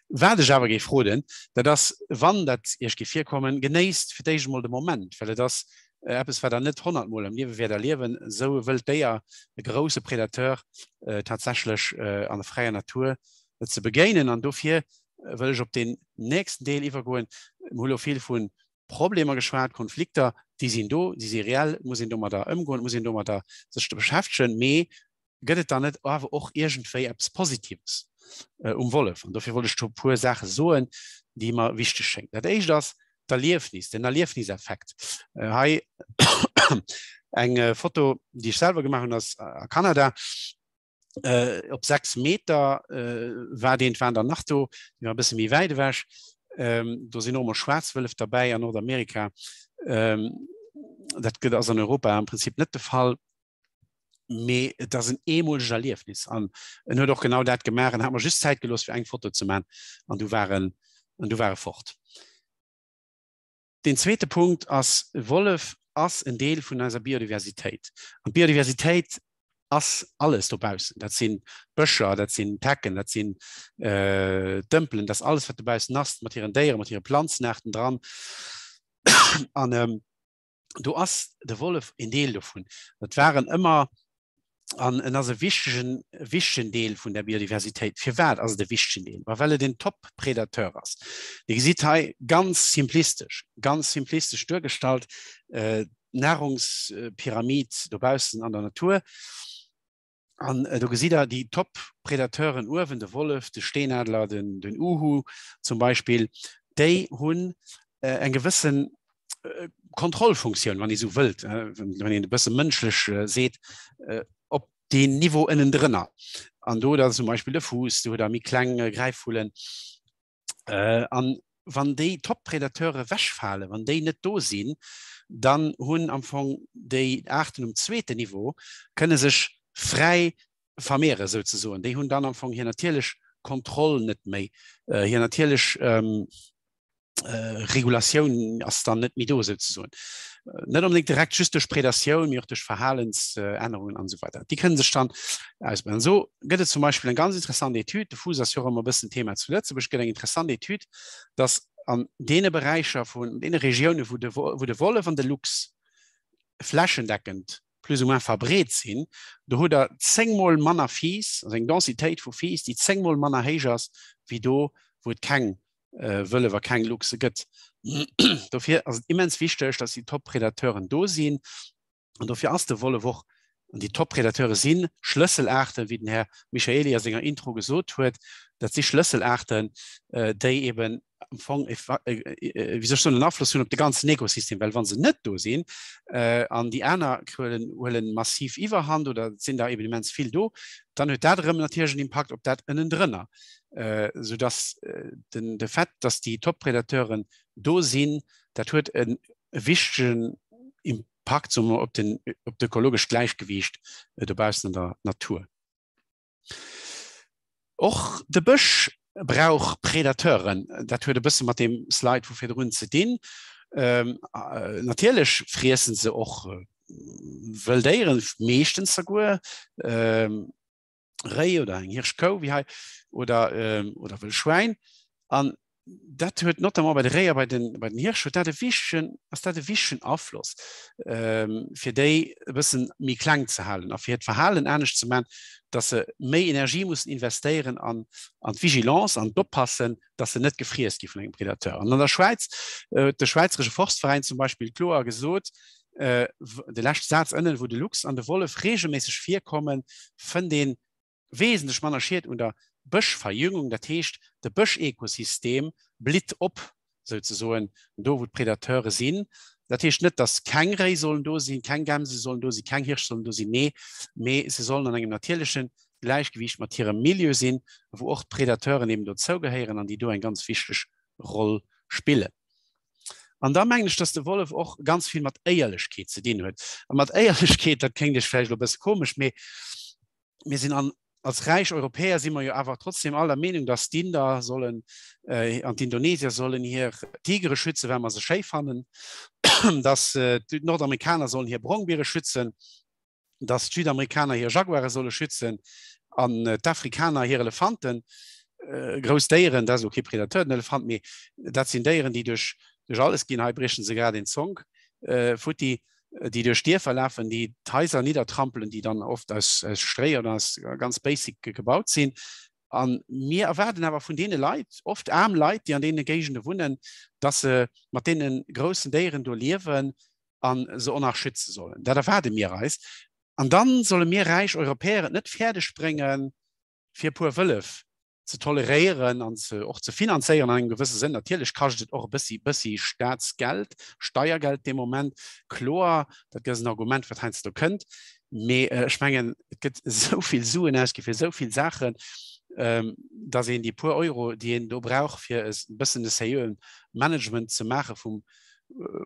Wat ech awer géif roden, dat ass, wann dat Iech géif virkommen, genéisst fir d'éischt emol de Moment, well et ass eppes, wat Der net honnertmol am Liewe wäert erliewen, esou e wëllt Déier, e grousse Predateur tatsächlech an der fräier Natur ze begéinen. An dofir wëll ech op deen nächsten Deel iwwergoen. Mir hu lo vill vu Problemer geschwat, Konflikter, déi sinn do, déi si reell, et muss een domadder ëmgoen, et muss een domadder sech beschäftegen. Mee gëtt et dann net awer och iergendwéi eppes Positives um Wollef? An dofir wollt ech do e puer Saache soen, déi mer wichteg schéngen. Dat Éischt ass d'Erliefnis, den Erliefniseffekt. Hei eng Foto, déi ech selwer gemaach hunn, ass a Kanada. äh, op 6 Meter äh, war den waren der nach do, die war e bësse méi wäit ewech. Ähm, do sinn och mol Schwarzwëllef derbäi an Nordamerika. Ähm, dat gëtt ass an Europa am Prinzip net de Fall. Mee et ass en eemolegt Erliefnis an en huet och genau dat gemaach en hat mer just Zäit gelooss fir eng Foto ze man an du war en an du war e fort. Deen zweete Punkt ass, e Wollef ass en Deel vun eiser Biodiversitéit. An d'Biodiversitéit ass alles dobaussen. Dat sinn d'Bëscher, dat sinn d'Hecken, dat sinn d'Dëmpelen, dat ass alles, wat dobaussen ass, mat hiren Déieren, mat hire Planzenaarten dran. An do ass de Wollef en Deel dovun. Dat waren ëmmer an en ass e wichtegen, wichtegen Deel vun der Biodiversitéit. Firwat ass et e wichtegen Deel? Ma well et en Top-Predateur ass. Dir gesitt hei ganz simplistesch, ganz simplistesch duergestallt, d'Nahrungspyramid dobaussen an der Natur. An do gesitt Der déi Top-Predateuren uewen, de Wollef, de Steenadler, den, den Uhu zum Beispill, déi hunn eng gewëssen Kontrollfunktioun, wann ee sou wëllt, wann een e bësse mënschlech seet, op deen Niveau ënnendrënner. An do hutt Der zum Beispill de Fuuss, do hutt Der méi kleng Gräifvullen. An wann déi Top-Predateure wechfalen, wann déi net do sinn, dann hunn am Fong déi Aarten um zweeten Niveau, kënne sech fräi vermehren souzesoen. Déi hunn dann am Fong hir natierlech Kontroll net méi, hir natierlech Regulatioun ass dann net méi do souzesoen. Net onbedéngt direkt just duerch Predatioun, mee och duerch Verhalensännerungen an esou weider. Déi kënne sech dann ausbreeden. Esou gëtt et zum Beispill eng ganz interessant Etüd, de Fuuss ass jo och ëmmer e bëssen Thema zu Lëtzebuerg, gëtt eng interessant Etüd, datt an deene Beräicher vun deene Regiounen, wou de wou de Wollef an de Luchs flächendeckend plus ou moins verbreet sinn, do hutt Der zéngmol manner Fiiss, also eng Densitéit vu Fiiss, déi zéngmol manner héich ass wéi do, wou et keng Wëllef a keng Luchse gëtt. Dofir ass et immens wichteg, dass déi Top-Predateuren do sinn. An dofir ass de Wollef och, an déi Top-Predateure si Schlësselaarten, wéi den Här Michaely a senger Intro gesot huet, dat si Schlësselaarten, déi eben am Fong, wéi soll ech soen, en Afloss hunn op de ganzen Ekosystem, well wa se net do sinn an déi aner huelen massiv Iwwerhand oder et sinn der eben immens vill do, dann huet dat erëm natierlech en Impakt op dat ënnendrënner. Sou dass den de Fait, dass déi Top-Predateuren do sinn, dat huet e wichtegen Impakt soe mer op den op d'ökologescht Gläichgewiicht dobaussen an der Natur. Och de Bësch brauch Predateuren. Dat huet e bësse mat deem Slide vu virdrun ze dinn. Natierlech friessen se och wëll Déieren, meeschtens souguer Réi oder eng Hirschkou wéi hei oder, oder wëll Schwäin. An dat huet notamment bei de Réi a bei den, bei den Hirsch huet dat e wichtegen, ass dat e wichtegen Afloss, fir déi e bëssen méi kleng ze halen a fir hiert Verhalen anescht ze man, datt se méi Energie mussen investéieren an, an d'Vigilance, an d'Oppassen, datt se net gefriess gi vun engem Predateur. An an der Schwäiz huet de Schwäizeresche Forstveräin zum Beispill kloer gesot, de leschte Saz ënnen, wou de Luchs an de Wollef regelméisseg virkommen, fënnt een wesentlech manner Schied un der Bëschverjüngung, dat heescht de Bëschekosystem blitt op, souzesoen, do wou d'Predateure sinn. Dat heescht net, datt keng Réi sollen do sinn, keng Gämse sollen do sinn, keng Hirsche sollen do sinn, nee, mee se sollen an engem natierleche Gläichgewiicht mat hirem Milieu sinn, wou och d'Predateuren eben dozou gehéieren an déi do eng ganz wichteg Roll spillen. An da mengen ech, datt de Wollef och ganz vill mat Éierlechkeet ze dinn huet. A mat Éierlechkeet, dat kléngt Iech vläicht elo e bësse komesch, mee mir sinn an als räich Europäer si mer jo awer trotzdem all der Meenung, dass d'Inder sollen äh, an d'Indonesier sollen hir Tigere schützen, well mer se schéi fannen, dass äh, d'Nordamerikaner sollen hir Brongbiere schützen, dass d'Südamerikaner hir Jaguare solle schützen an äh, d'Afrikaner hir Elefanten. Äh, grouss Déieren, dat ass elo kee Predateur, den Elefant, mee dat sinn Déieren, déi duerch, duerch alles ginn. Hei briechen se grad een Zonk äh, futti. déi duerch Dierfer lafen, déi d'Haiser niddertrampelen, déi dann oft aus, aus Stréi oder aus ganz basic gebaut sinn. An mir erwaarden awer vun deene Leit, oft aarm Leit, déi an deene Géigende wunnen, dass se mat deene groussen Déieren do liewen a se och nach schütze sollen. Dat erwaarde mir eis. An dann solle mir räich Europäer et net fäerdeg bréngen, fir e puer Wëllef ze toleréieren an ze och ze finanzéieren an engem gewësse Sënn. Natierlech kascht et och e bëssi bëssi Staatsgeld, Steiergeld dee Moment, kloer, dat ass en Argument, wat heiansdo kënnt. Mee ech mengen, et gëtt esou vill Suen ausgi fir esou vill Saachen, datt een déi puer Euro, déi een do brauch, fir e bëssen e seriöe Management ze maache vum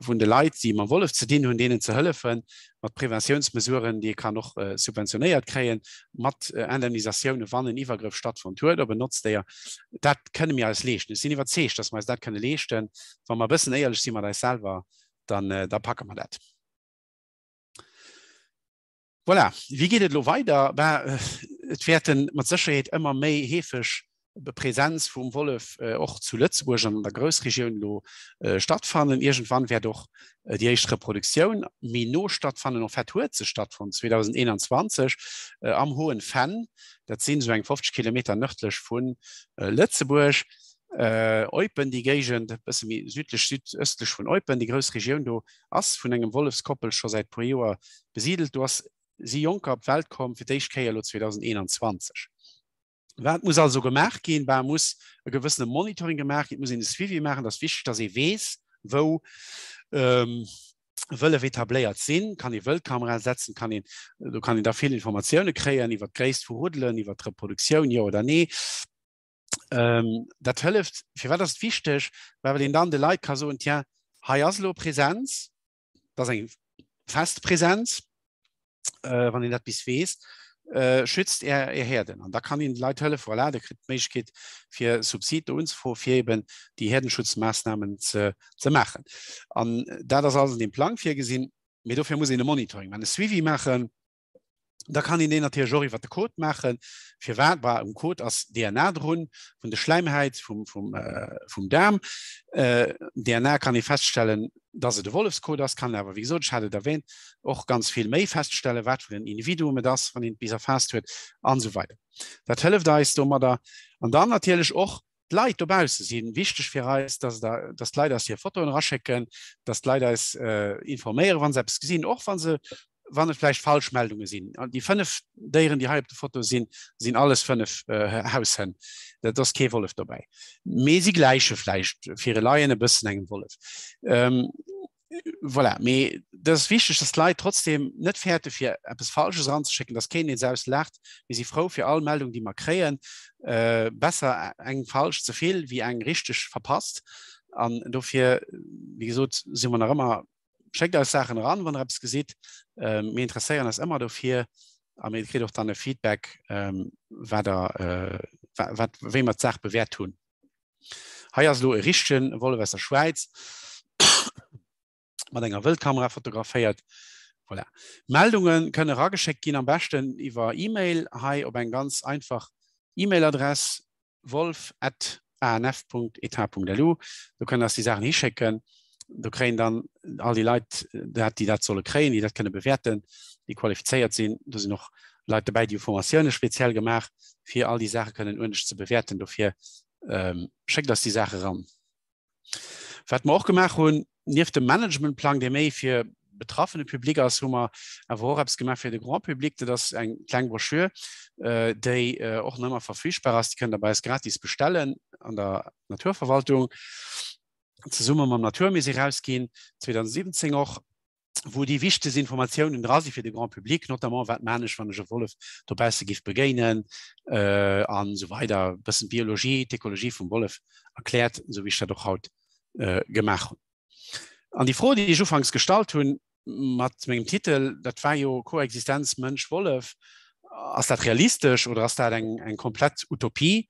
vun de Leit, déi mam Wollef ze dinn hunn, deenen ze hëllefen, mat Preventiounsmesuren, déi ee kann och subventionéiert kréien, mat Indemnisatiounen, wann en Iwwergrëff stattfonnt huet op en Notzdéier. Dat kënne mir eis leeschten. Ech sinn iwwerzeegt, dass mer eis dat kënne leeschten. Wa mer e bëssen éierlech si mat eis selwer, dann, da packe mer dat. Voilà, wéi geet et elo weider? Ben, et wäerte mat Sécherheet ëmmer méi heefeg Presenz vum Wollef och zu Lëtzebuerg an an der Groussregioun elo stattfannen. Iergendwann wäert och déi éischt Reproduktioun méi no stattfannen. En fait huet se stattfonnt 2021 am Hohen Venn, dat sinn esou eng 50 Kilometer nërdlech vu Lëtzebuerg. Eupen, déi Géigend, e bësse méi südlech, südëstlech vun Eupen, déi grouss Regioun do ass vun engem Wollefskoppel scho säit puer Joer besidelt. Do ass si Jonker op d'Welt komm, fir d'éischt Kéier elo 2021. Wat muss also gemaach ginn? Bah, muss e gewëssene Monitoring gemaach ginn, et muss een e Suivi maachen. Et ass wichteg, dass ee weess, wou Wëllef etabléiert sinn. Kann ee Wëldkamerae setzen, kann een, do kann een da vill Informatioune kréien iwwer d'Gréisst vu Ruddelen, iwwer d'Reproduktioun, jo oder nee. Ähm, dat hëlleft. Firwat ass et wichteg? Well een dann de Leit ka soen, tiens, hei ass elo Präsenz, dat ass eng fest Präsenz, äh, wann een dat bis weess, äh, schützt är, är Herden. An da kann een de Leit hëllefen, voilà, der kritt d'Méiglechkeet fir Subsid do unzefroen, fir eben déi Herdenschutzmaßnahmen ze, ze maachen. An dat ass alles an deem Plang virgesinn, mee dofir muss een e Monitoring maachen, e Suivi maachen. Da kann een deen natierlech och iwwer de Code maachen. Firwat? Bah, um Code ass DNA drun, vun de Schläimhäit vum, vum, äh, vum Daarm. Äh, DNA kann ee feststellen, dass et e Wollefscode ass, kann awer, wéi gesot, ech hat et erwähnt, och ganz vill méi feststellen, wat fir en Individuum et ass, wann een et bis erfaasst huet, an esou weider. Dat hëlleft eis domadder. An dann natierlech och D'Leit dobausse si wichteg fir eis, dass der, dass d'Leit eis hir Fotoen eraschécken, dass d'Leit eis äh, informéieren, wann se eppes gesinn, och wann se wann et vläicht Falschmeldunge sinn. An déi 5 Déieren, déi hei op de Foto sinn, sinn alles 5 äh, Haushënn. Dat ass kee Wollef dobäi. Mee si gläiche vläicht fir Eleien e bëssen engem Wollef. Ähm, voilà. Mee dat ass wichteg, dass d'Leit trotzdem net fäerte fir eppes Falsches eranzeschécken, dass keen eens auslaacht. Mir si frou fir all Meldung, déi mer kréien. Äh, besser eng falsch ze vill wéi eng richteg verpasst. An dofir, wéi gesot, si mer nach ëmmer, schéckt eis Saachen eran, wann der eppes gesitt. Äh, mir interesséieren eis ëmmer dofir. A mir kritt och dann e Feedback, ähm, wat der, äh, wat, wéi mer d'Saach bewäert hunn. Hei ass elo e richtegen Wollef aus der Schwäiz mat enger Wëldkamera fotograféiert. Voilà. Meldunge kënne erageschéckt ginn, am beschten iwwer E-Mail hei op eng ganz einfach E-Mail-Adress wolf@anf.etat.lu. Do kënnt Der eis déi Saachen hischécken. Do kréien dann all déi Leit dat, déi dat solle kréien, déi dat kënne bewäerten, déi qualifizéiert sinn. Do sinn och Leit dobäi, déi hu Formatioune speziell gemaach, fir all déi Saache kënnen uerdentlech ze bewäerten. Dofir schéckt eis déi Saache ran. Wat mer och gemaach hunn, nieft dem Managementplang, dee méi fir betraffene Public ass, hu mer awer och eppes gemaach fir de Grand Public. Dat ass eng kleng Broschür, déi och nach ëmmer verfügbar ass. Déi kënnt Der bei eis gratis bestellen an der Naturverwaltung, zesumme mam Naturmusée erausginn, 2017 och. wou déi wichtegst Informatiounen dra si fir de Grand Public, notamment wat maan ech, wann ech e Wollef dobausse giff begéinen an esou weider, e bëssen d'Biologie, d'Ekologie vum Wollef erkläert, esou wéi ech dat och haut gemaach hunn. An déi Fro, déi ech ufanks gestallt hunn mat mengem Titel, dat war jo Koexistenz Mënsch-Wollef, ass dat realistesch oder ass dat eng, eng komplett Utopie?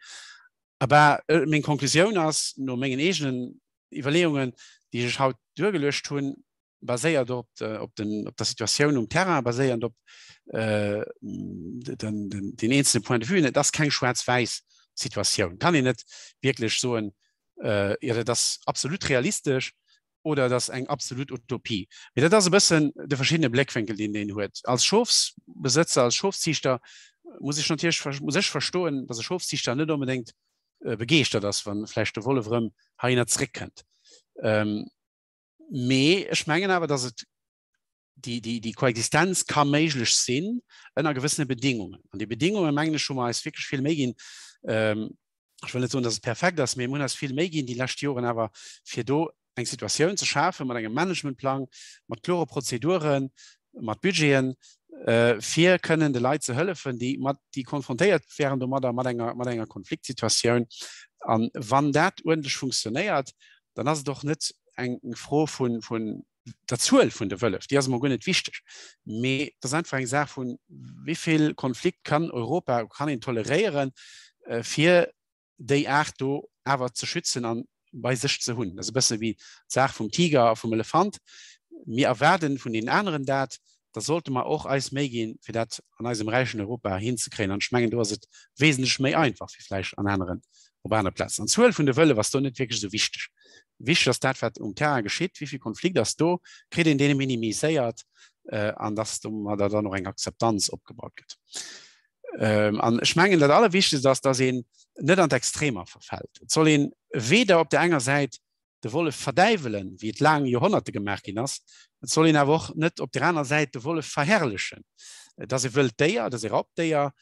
Aber meng Konklusioun ass, no mengen eegenen Iwwerleeungen, déi ech haut duergeluecht hunn, baséiert op, op, den, op der Situatioun um Terrain, baséiernd op äh, den, den, den eenzelne Point de vue. Et ass keng schwaarz-wäiss Situatioun. Kann een net wierklech soen, äh, ja, dat ass absolut realistesch oder dat ass eng absolut Utopie. Mee dat ass e bëssen de verschiddene Bléckwénkel, deen deen huet. Als Schofsbesëtzer, als Schofziichter muss ech natierlech muss ech verstoen, datt e Schofziichter net onbedéngt äh, begeeschtert ass, wann vläicht de Wollef erëm heihinner zréckkënnt. Ähm, Mee ech mengen awer, datt et déi, déi, déi Koexistenz ka méiglech sinn ënner gewëssene Bedingungen. An déi Bedingungen, mengen ech, hu mer eis wierklech vill Méi ginn. Ähm, ech wëll net soen, datt et perfekt ass, mee mir hunn eis vill Méi ginn déi lescht Joren awer, fir do eng Situatioun ze schafen mat engem Managementplang, mat klore Prozeduren, mat Budgeten, äh, fir kënnen de Leit ze hëllefen, déi mat, déi konfrontéiert wären domadder, mat enger, mat enger Konfliktsituatioun. An wann dat uerdentlech funktionéiert, dann ass et och net eng Fro vun, vun der Zuel vun de Wëllef, déi ass emol guer net wichteg, mee et ass einfach eng Saach vun, wéi vill Konflikt kann Europa, kann een toleréieren, äh, fir déi Aart do awer ze schützen an bei sech ze hunn. Dat ass e bësse wéi d'Saach vum Tiger a vum Elefant. Mir erwaarden vun deenen aneren dat, da sollte mer och eis Méi ginn, fir dat an eisem räichen Europa hinzekréien. An ech mengen, do ass et wesentlech méi einfach wéi vläicht an aneren, op anere Plazen. An d'Zuel vun de Wëllef ass do net wierklech esou wichteg. Wichteg ass dat, wat um Terrain geschitt, wéi vill Konflikt ass do, kritt een dee minimiséiert an dass domadder dann och eng Akzeptanz opgebaut gëtt. An ech mengen, dat Allerwichtegst ass, dass een net an d'Extremer verfält. Et soll een weder op der enger Säit de Wollef verdäiwelen, wéi et laang Joerhonnerte gemaach ginn ass. Et soll een awer och net op der aner Säit de Wollef verherrlechen. Et ass e wëllt Déier, et ass e Raubdéier,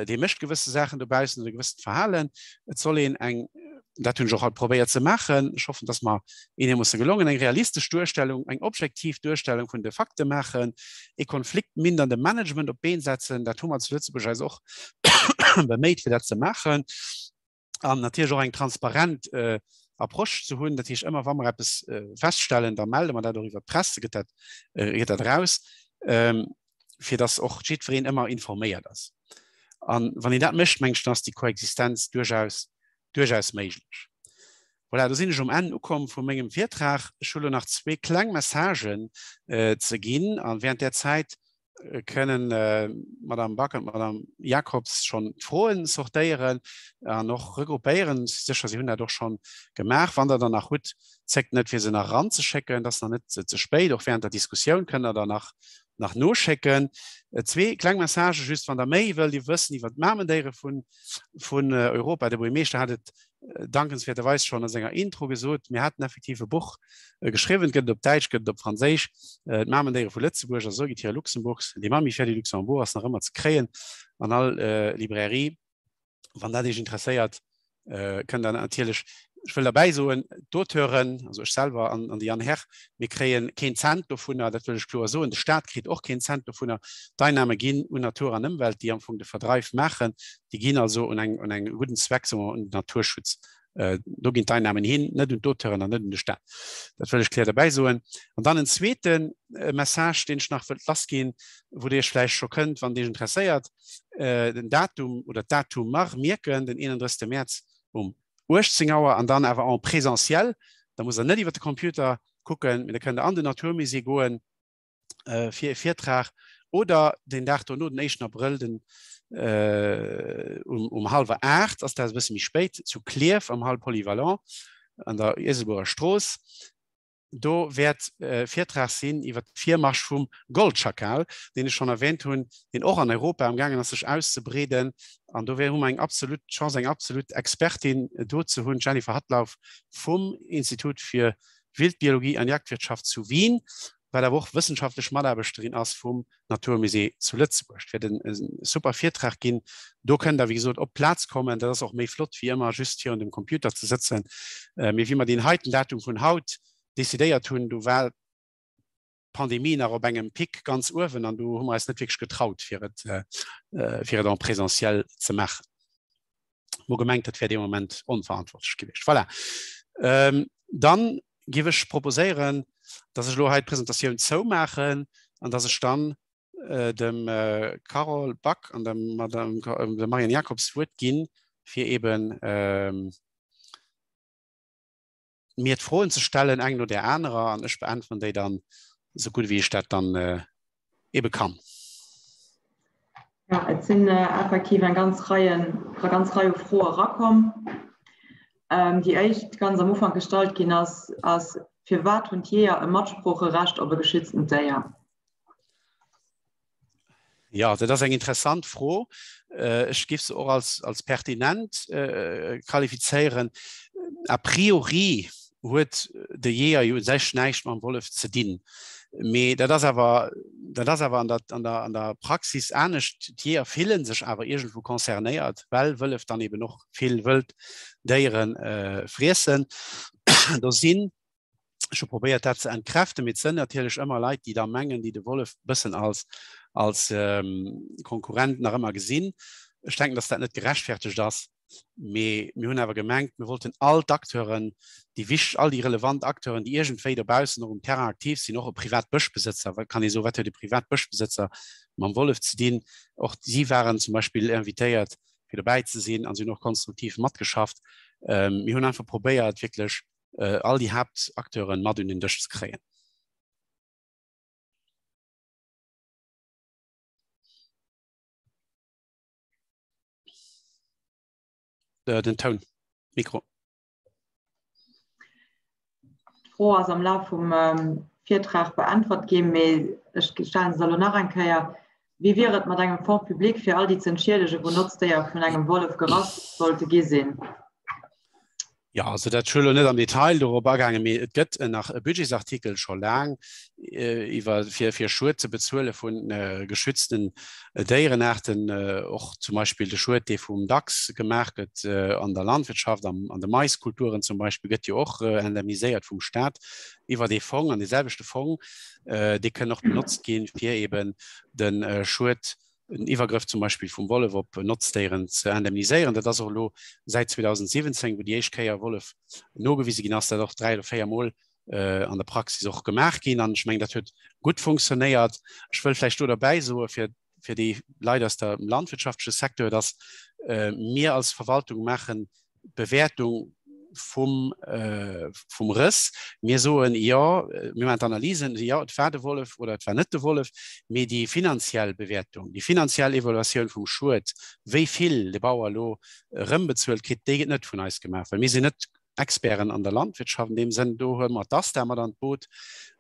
dee mécht gewësse Saachen dobaussen oder e gewëssent Verhalen. Et soll een eng, dat hunn ech och haut probéiert ze maachen, ech hoffen, dass mer eenermoosse gelongen, eng realistesch Duerstellung, eng objektiv Duerstellung vun de Fakte maachen, e konfliktmindernde Management op d'Been setzen. Dat hu mer zu Lëtzebuerg eis och beméit, fir dat ze maachen. an natierlech och eng transparent äh, Approche ze hunn. Dat heescht ëmmer wa mer eppes äh, feststellen, da melde mer dat och iwwer d'Presse, gëtt dat, äh, gëtt dat raus, ähm, fir dass och jiddwereen ëmmer informéiert ass. An wann een dat mécht, meng ech, dann ass déi Koexistenz duerchaus, duerchaus méiglech. Voilà, do sinn ech um Enn ukomm vu mengem Virtrag. Ech hu lo nach zwee kleng Messagen äh, ze ginn an während där Zäit kënnen d'Madame Back an d'Madame Jacobs schonn d'Froen sortéieren an och regroupéieren. Ech si sécher, si hunn dat och schonn gemaach. Wann Der der nach hutt, zéckt net, fir se nach eranzeschécken. Et ass nach net ze spéit. Och während der Diskussioun kënnt Der der nach, nach noschécken. Zwee kleng Messagen just, wann Der méi wëllt wëssen iwwer d'Mamendéiere vun, vun Europa. De Buergermeeschter hat et dankenswäerterweis schonn a senger Intro gesot, mir haten effektiv e Buch geschriwwen, gëtt et op Däitsch, gëtt et op Franséisch, D'Mamendéiere vu Lëtzebuerg, also Säugetiere Luxemburgs, Les mammifères du Luxembourg ass nach ëmmer ze kréien an all Librairie. Wann dat Iech interesséiert, kënnt Der natierlech, ech wëll derbäi soen, d'Auteuren, also ech selwer an de Yann Herr, mir kréie keen Cent dovunner, dat wëll ech kloer soen. De Staat kritt och keen Cent dovunner. D'Einnahme ginn un Natur an Ëmwelt, déi am Fong de Verdreif maachen. Déi ginn also un eng, un engem gudden Zweck, soe mer, un den Naturschutz. Do ginn d'Einnahmen hin, net un d'Auteuren an net un de Staat. Dat wëll ech kloer derbäi soen. An dann en zweete Message, deen ech nach wëllt lassginn, wou Dir Iech vläicht scho kënnt, wann Dir Iech interesséiert, den Datum oder d'Datumer mierken, den 31. Mäerz um 18 Auer an dann awer en présentiel. Da musst Der net iwwer de Computer kucken, mee da kënnt Der an den Naturmusée goen fir e Virtrag oder den Dag dono, den éischten Abrëll, den um hallwer 8, ass dat e bësse méi spéit, zu Klierf am Hall Polyvalent an der Ieselbuerer Strooss. Do wäert e Virtrag sinn iwwer d'Virmarsch vum Goldschakal, deen ech schonn erwähnt hunn, deen och an Europa am gaangen ass sech auszebreeden. An do hu mer eng absolut Chance, eng absolut Expertin do ze hunn, d'Jennifer Hattlauf vum Institut fir Wildbiologie an Jagdwirtschaft zu Wien, wat awer och wëssenschaftlech Mataarbechterin ass vum Naturmusée zu Lëtzebuerg. Et wäert e super Virtrag ginn. Do kënnt Der, wéi gesot, op d'Plaz kommen. Dat ass och méi flott, wéi ëmmer just virun dem Computer ze sëtzen. Mee wéi mer deen heiten Datum vun haut decidéiert hunn, do war d'Pandemie nach op engem Pic ganz uewen an do hu mer eis net wierklech getraut, fir et, fir et en présentiel ze maachen. Mo gemengt, dat wär dee Moment onverantwortlech gewiescht. Voilà. Dann géif ech proposéieren, dass ech elo hei d'Presentatioun zoumaachen an dass ech dann dem Carole Back an dem Madame der Marianne Jacobs d'Wuert ginn, fir eben mir d'Froen ze stellen, eng no där anerer, an ech beäntweren déi dann esou gutt wéi ech dat dann ebe kann. Ja, et sinn effektiv eng ganz Reien, eng ganz Rei u Froe erakomm. Déi éischt ganz am Ufank gestallt ginn ass, ass, Firwat hunn d'Jeeër e Matsproocherecht op e geschütztent Déier? Ja, dat ass eng interessant Fro. Ech géif se och als, als pertinent qualifizéieren. A priori huet de Jeeër jo u sech näischt mam Wollef ze dinn. Mee dat ass awer, dat ass awer an der, an der, an der Praxis anescht. D'Jeeër fille sech awer iergendwou concernéiert, well Wëllef dann eben och vill wëld Déiere friessen. Do sinn Ech hu probéiert dat ze entkräften, mee et sënn natierlech ëmmer Leit, déi da mengen, déi de Wollef bëssen als, als Konkurrent nach ëmmer gesinn. Ech denken, datt dat net gerechtfertegt ass, mee mir hunn awer gemengt, mir wollten all d'Acteuren, déi wichteg, all déi relevant Acteuren, déi iergendwéi dobaussen och um Terrain aktiv sinn, och e privat Bëschbesëtzer, wat kann ee soen, wat huet e privat Bëschbesëtzer mam Wollef ze dinn, och si waren zum Beispill invitéiert, fir dobäi ze sinn a si hunn och konstruktiv matgeschafft. Mir hunn einfach probéiert, wierklech all déi Haaptacteuren mat un den Dësch ze kréien. Den Toun, Mikro. D'Fro ass am Laf vum Virtrag beäntwert ginn, mee ech stellen se elo nach eng Kéier. Wéi wier et mat engem Fonds public fir all déi z'enschiedegen, wou Notzdéier vun engem Wollef gerass sollte gi sinn? Jo, also dat ech elo net am Detail dorop agaangen, mee et gëtt nach e Budgetsartikel scho laang iwwer fir fir Schued ze bezuele vu geschützten Déierenaarten, och zum Beispill de Schued, dee vum Dachs gemaach gëtt an der Landwirtschaft, am an de Maiskulturen zum Beispill, gëtt jo och indemniséiert vum Staat iwwer dee Fong. An dee selwechte Fong, dee kënn och benotzt ginn, fir eeben de Schued, en Iwwergrëff zum Beispill vum Wollef op Notzdéieren ze indemniséieren. Dat ass och elo säit 2017, wou déi éischt Kéier Wollef nogewise ginn ass, dat och dräi oder véier Mol an der Praxis och gemaach ginn. An ech mengen, dat huet gutt funktionéiert. Ech wëll vläicht do derbäi soe fir, fir déi Leit aus dem landwirtschaftleche Secteur, dass mir als Verwaltung maachen d'Bewäertung vum, vum Rëss. Mir soen, jo, mir maachen d'Analysen, jo, et war de Wollef oder et war net de Wollef, mee déi finanziell Bewäertung, déi finanziell Evaluatioun vum Schued, wéi vill de Bauer elo erëmbezuelt kritt, déi gëtt net vun eis gemaach, well mir sinn net Experten an der Landwirtschaft an deem Sënn. Do huele mer d'ASTA mat an d'Boot,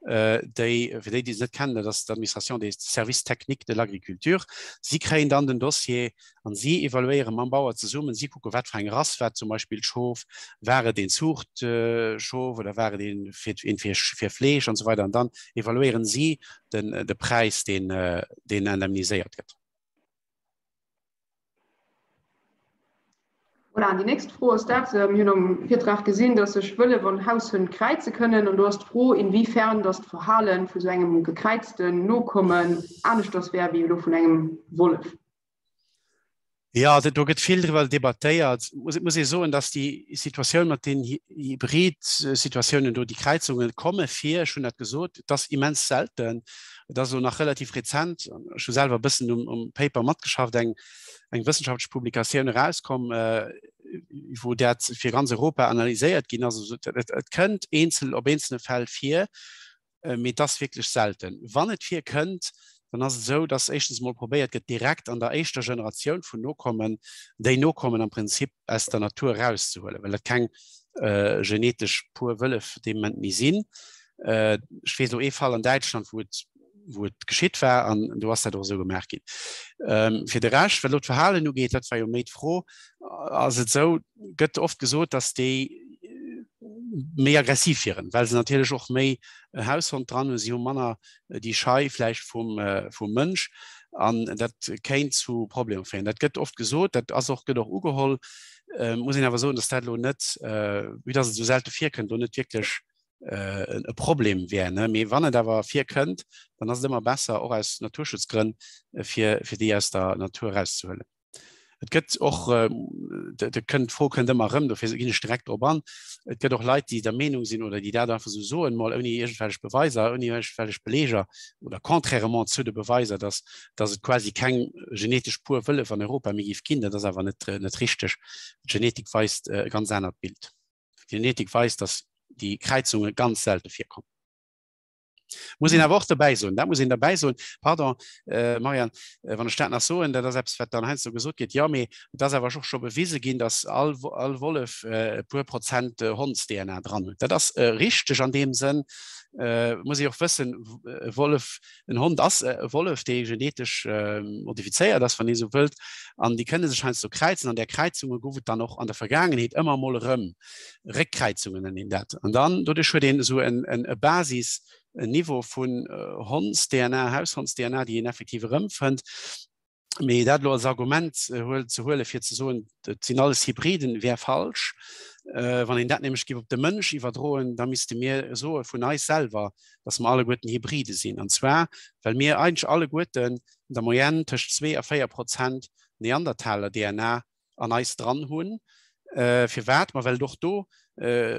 déi, fir déi, déi se net kennen, dat ass d'Administration des services techniques de l'agriculture. Si kréien dann den Dossier an si evaluéiere mam Bauer zesummen, si kucke wat fir eng Rass war zum Beispill d'Schof, war et een Zuuchtschof oder war et een fir, een fir, fir Fleesch an esou weider an dann evaluéieren si den, de Präis, deen, deen indemniséiert gëtt. Voilà, an déi nächst Fro ass dat, Mir hunn am Virtrag gesinn, dass sech Wëllef an Haushënn kräize kënnen. An do ass d'Fro, inwiefern dass d'Verhale vu sou engem gekräizten Nokommen aneschters wär wéi elo vun engem Wollef. Ja, do gëtt vill driwwer debattéiert. Muss, muss ee soen, datt déi Situatioun mat den Hybrid-Situatiounen do, déi Kräizunge komme vir, ech hunn dat gesot, et ass immens selten. Et ass elo nach relativ rezent, ech hu selwer e bëssen um, um Paper matgeschafft, eng, eng wëssenschaftlech Publikatioun erauskomm, äh, wou dat fir ganz Europa analyséiert ginn ass. Also, et, et kënnt eenzel op eenzelne Fäll vir. Mee et ass wierklech selten. Wann et virkënnt, dann ass et esou, dass éischtens emol probéiert gëtt, direkt an der éischter Generatioun vun Nokommen déi Nokommen am Prinzip aus der Natur erauszehuelen, well dat keng genetesch pur Wëllef dee Moment méi sinn. Ech weess elo ee Fall an Däitschland, wou et wou et geschitt war an do ass dat och esou gemaach ginn. Fir de Rescht, wat elo d'Verhalen ugeet, dat war jo méi d'Fro, ass et esou, gëtt oft gesot, dass déi méi aggressiv wieren, well se natierlech och méi Haushond dran hunn, si hu manner déi Schei vläicht vum, vum Mënsch an dat kéint zu Problemer féieren. Dat gëtt oft gesot, dat ass och, gëtt och ugeholl, muss een awer soen, dass dat elo net, vue dass et esou selte virkënnt, elo net wierklech e Problem wär. Mee wann et awer virkënnt, dann ass et ëmmer besser, och aus Naturschutzgrënn, fir, fir déi aus der Natur erauszehuelen. Et gëtt och, dat kënnt, d'Fro kënnt ëmmer erëm, dofir ginn ech direkt drop an, et gëtt och Leit, déi der Meenung sinn oder déi dat einfach esou soen, mol ouni iergendwellech Beweiser, ouni iergendwellech Beleger oder contrairement zu de Beweiser, dass, dass et quasi keng genetesch pur Wëllef an Europa méi géif ginn. Dat ass awer net, net richteg. D'Genetik weist e ganz anert Bild. D'Genetik weist, dass déi Kräizunge ganz selte virkommen. Muss een awer och dobäi soen, dat muss een derbäi soen, pardon, äh, Marianne, äh, wann ech dat nach soen, dat ass eppes, wat dann heiansdo gesot gëtt, jo, mee et ass awer och scho bewise ginn, datt all, all Wollef äh, e puer Prozent äh, Honds-DNA dran huet. Dat ass äh, richteg an deem Sënn, äh, muss ee och wëssen, e Wollef, en Hond ass e Wollef, dee genetesch äh, modifizéiert ass, wann ee sou wëllt, an déi kënne sech heiansdo kräizen. An där Kräizunge gouf et dann och an der Vergaangenheet ëmmer emol erëm. Réckkräizungen nennt een dat. An dann doduerch huet een esou en, en, e Basis, en Niveau vun Honds-DNA, Haushonds-DNA, déi een effektiv erëmfënnt. Mee dat elo als Argument huel, ze huele fir ze soen, et sinn alles Hybriden, wär falsch. Wann een dat nämlech géif op de Mënsch iwwerdroen, da misste mir soe vun eis selwer, datt mer alleguerten Hybride sinn. An zwar, well mir eigentlech alleguerten an der Moyenne tëscht 2 a 4 Prozent Neandertaler-DNA an eis dran hunn. Firwat? Ma well et och do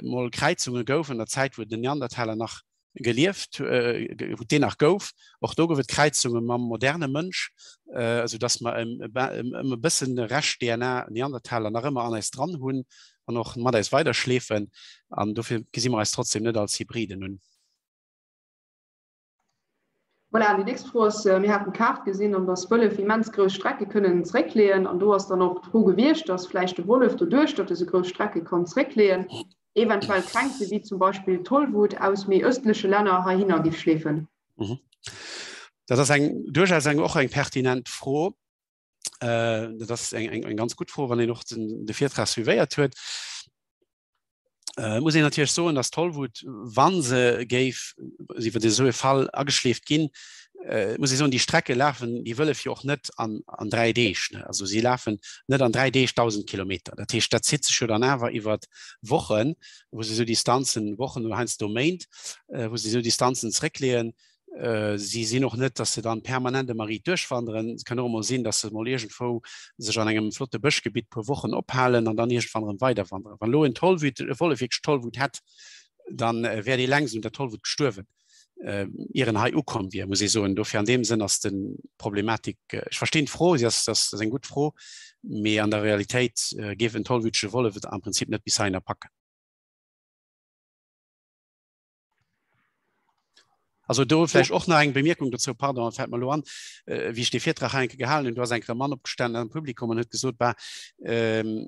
mol Kräizunge gouf an der Zäit, wou den Neandertaler nach gelieft, wou et deen nach gouf. Och do gouf et Kräizunge mam moderne Mënsch, esou datt mer e bëssen Rescht DNA Neandertaler nach ëmmer an eis dran hunn an och mat eis weiderschleefen. An dofir gesi mer eis trotzdem net als Hybriden un. Voilà, an déi nächst Fro ass, Mir haten d'Kaart gesinn an dass Wëllef immens grouss Strecke kënnen zréckleeën. An do ass dann och d'Fro gewiescht, dass vläicht de Wollef doduerch, datt e sou grouss Strecke kann zréckleeën, eventuell Kränkte wéi zum Beispill d'Tollwut aus méi ëstleche Länner heihinner giff schleefen. Dat ass eng duerchaus eng och eng pertinent Fro. Dat ass eng, eng, eng ganz gutt Fro, wann een och den, de Virtrag suivéiert huet. Äh, muss een natierlech soen, dass d'Tollwut, wa se géif iwwer esou e Fall ageschleeft ginn, äh, muss ee soen, déi Strecke lafen déi Wëllef jo och net an, an 3 Deeg. Ne? Also si lafen net an 3 Deeg 1.000 Kilometer. Dat heescht, dat zitt sech jo dann awer iwwer Wochen, wou se esou Distanzen, Wochen oder heiansdo Méint, äh, wou se esou Distanzen zréckleeën. Si sinn och net, datt se dann permanent ëmmer riit duerchwanderen. Et kann och emol sinn, datt se emol iergendwou sech an engem flotte Bëschgebitt puer Wochen ophalen an dann iergendwann erëm weiderwanderen. Wann elo en Tollwüt, e Wollef wierklech Tollwut hätt, dann wär dee längst un der Tollwut gestuerwen, ier en hei ukomm wier, muss ee soen. Dofir an deem Sënn ass de Problematik, ech verstinn d'Fro, si ass, ass eng gutt Fro, mee an der Realitéit géif en tollwütege Wollef et am Prinzip net bis heihinner packen. Also do vläicht och nach eng Bemierkung dozou, pardon, fält mer elo an, äh, wéi ech dee Virtrag hei eng Kéier gehalen hunn, do ass eng Kéier e Mann opgestanen am Publikum an huet gesot, bah, ähm,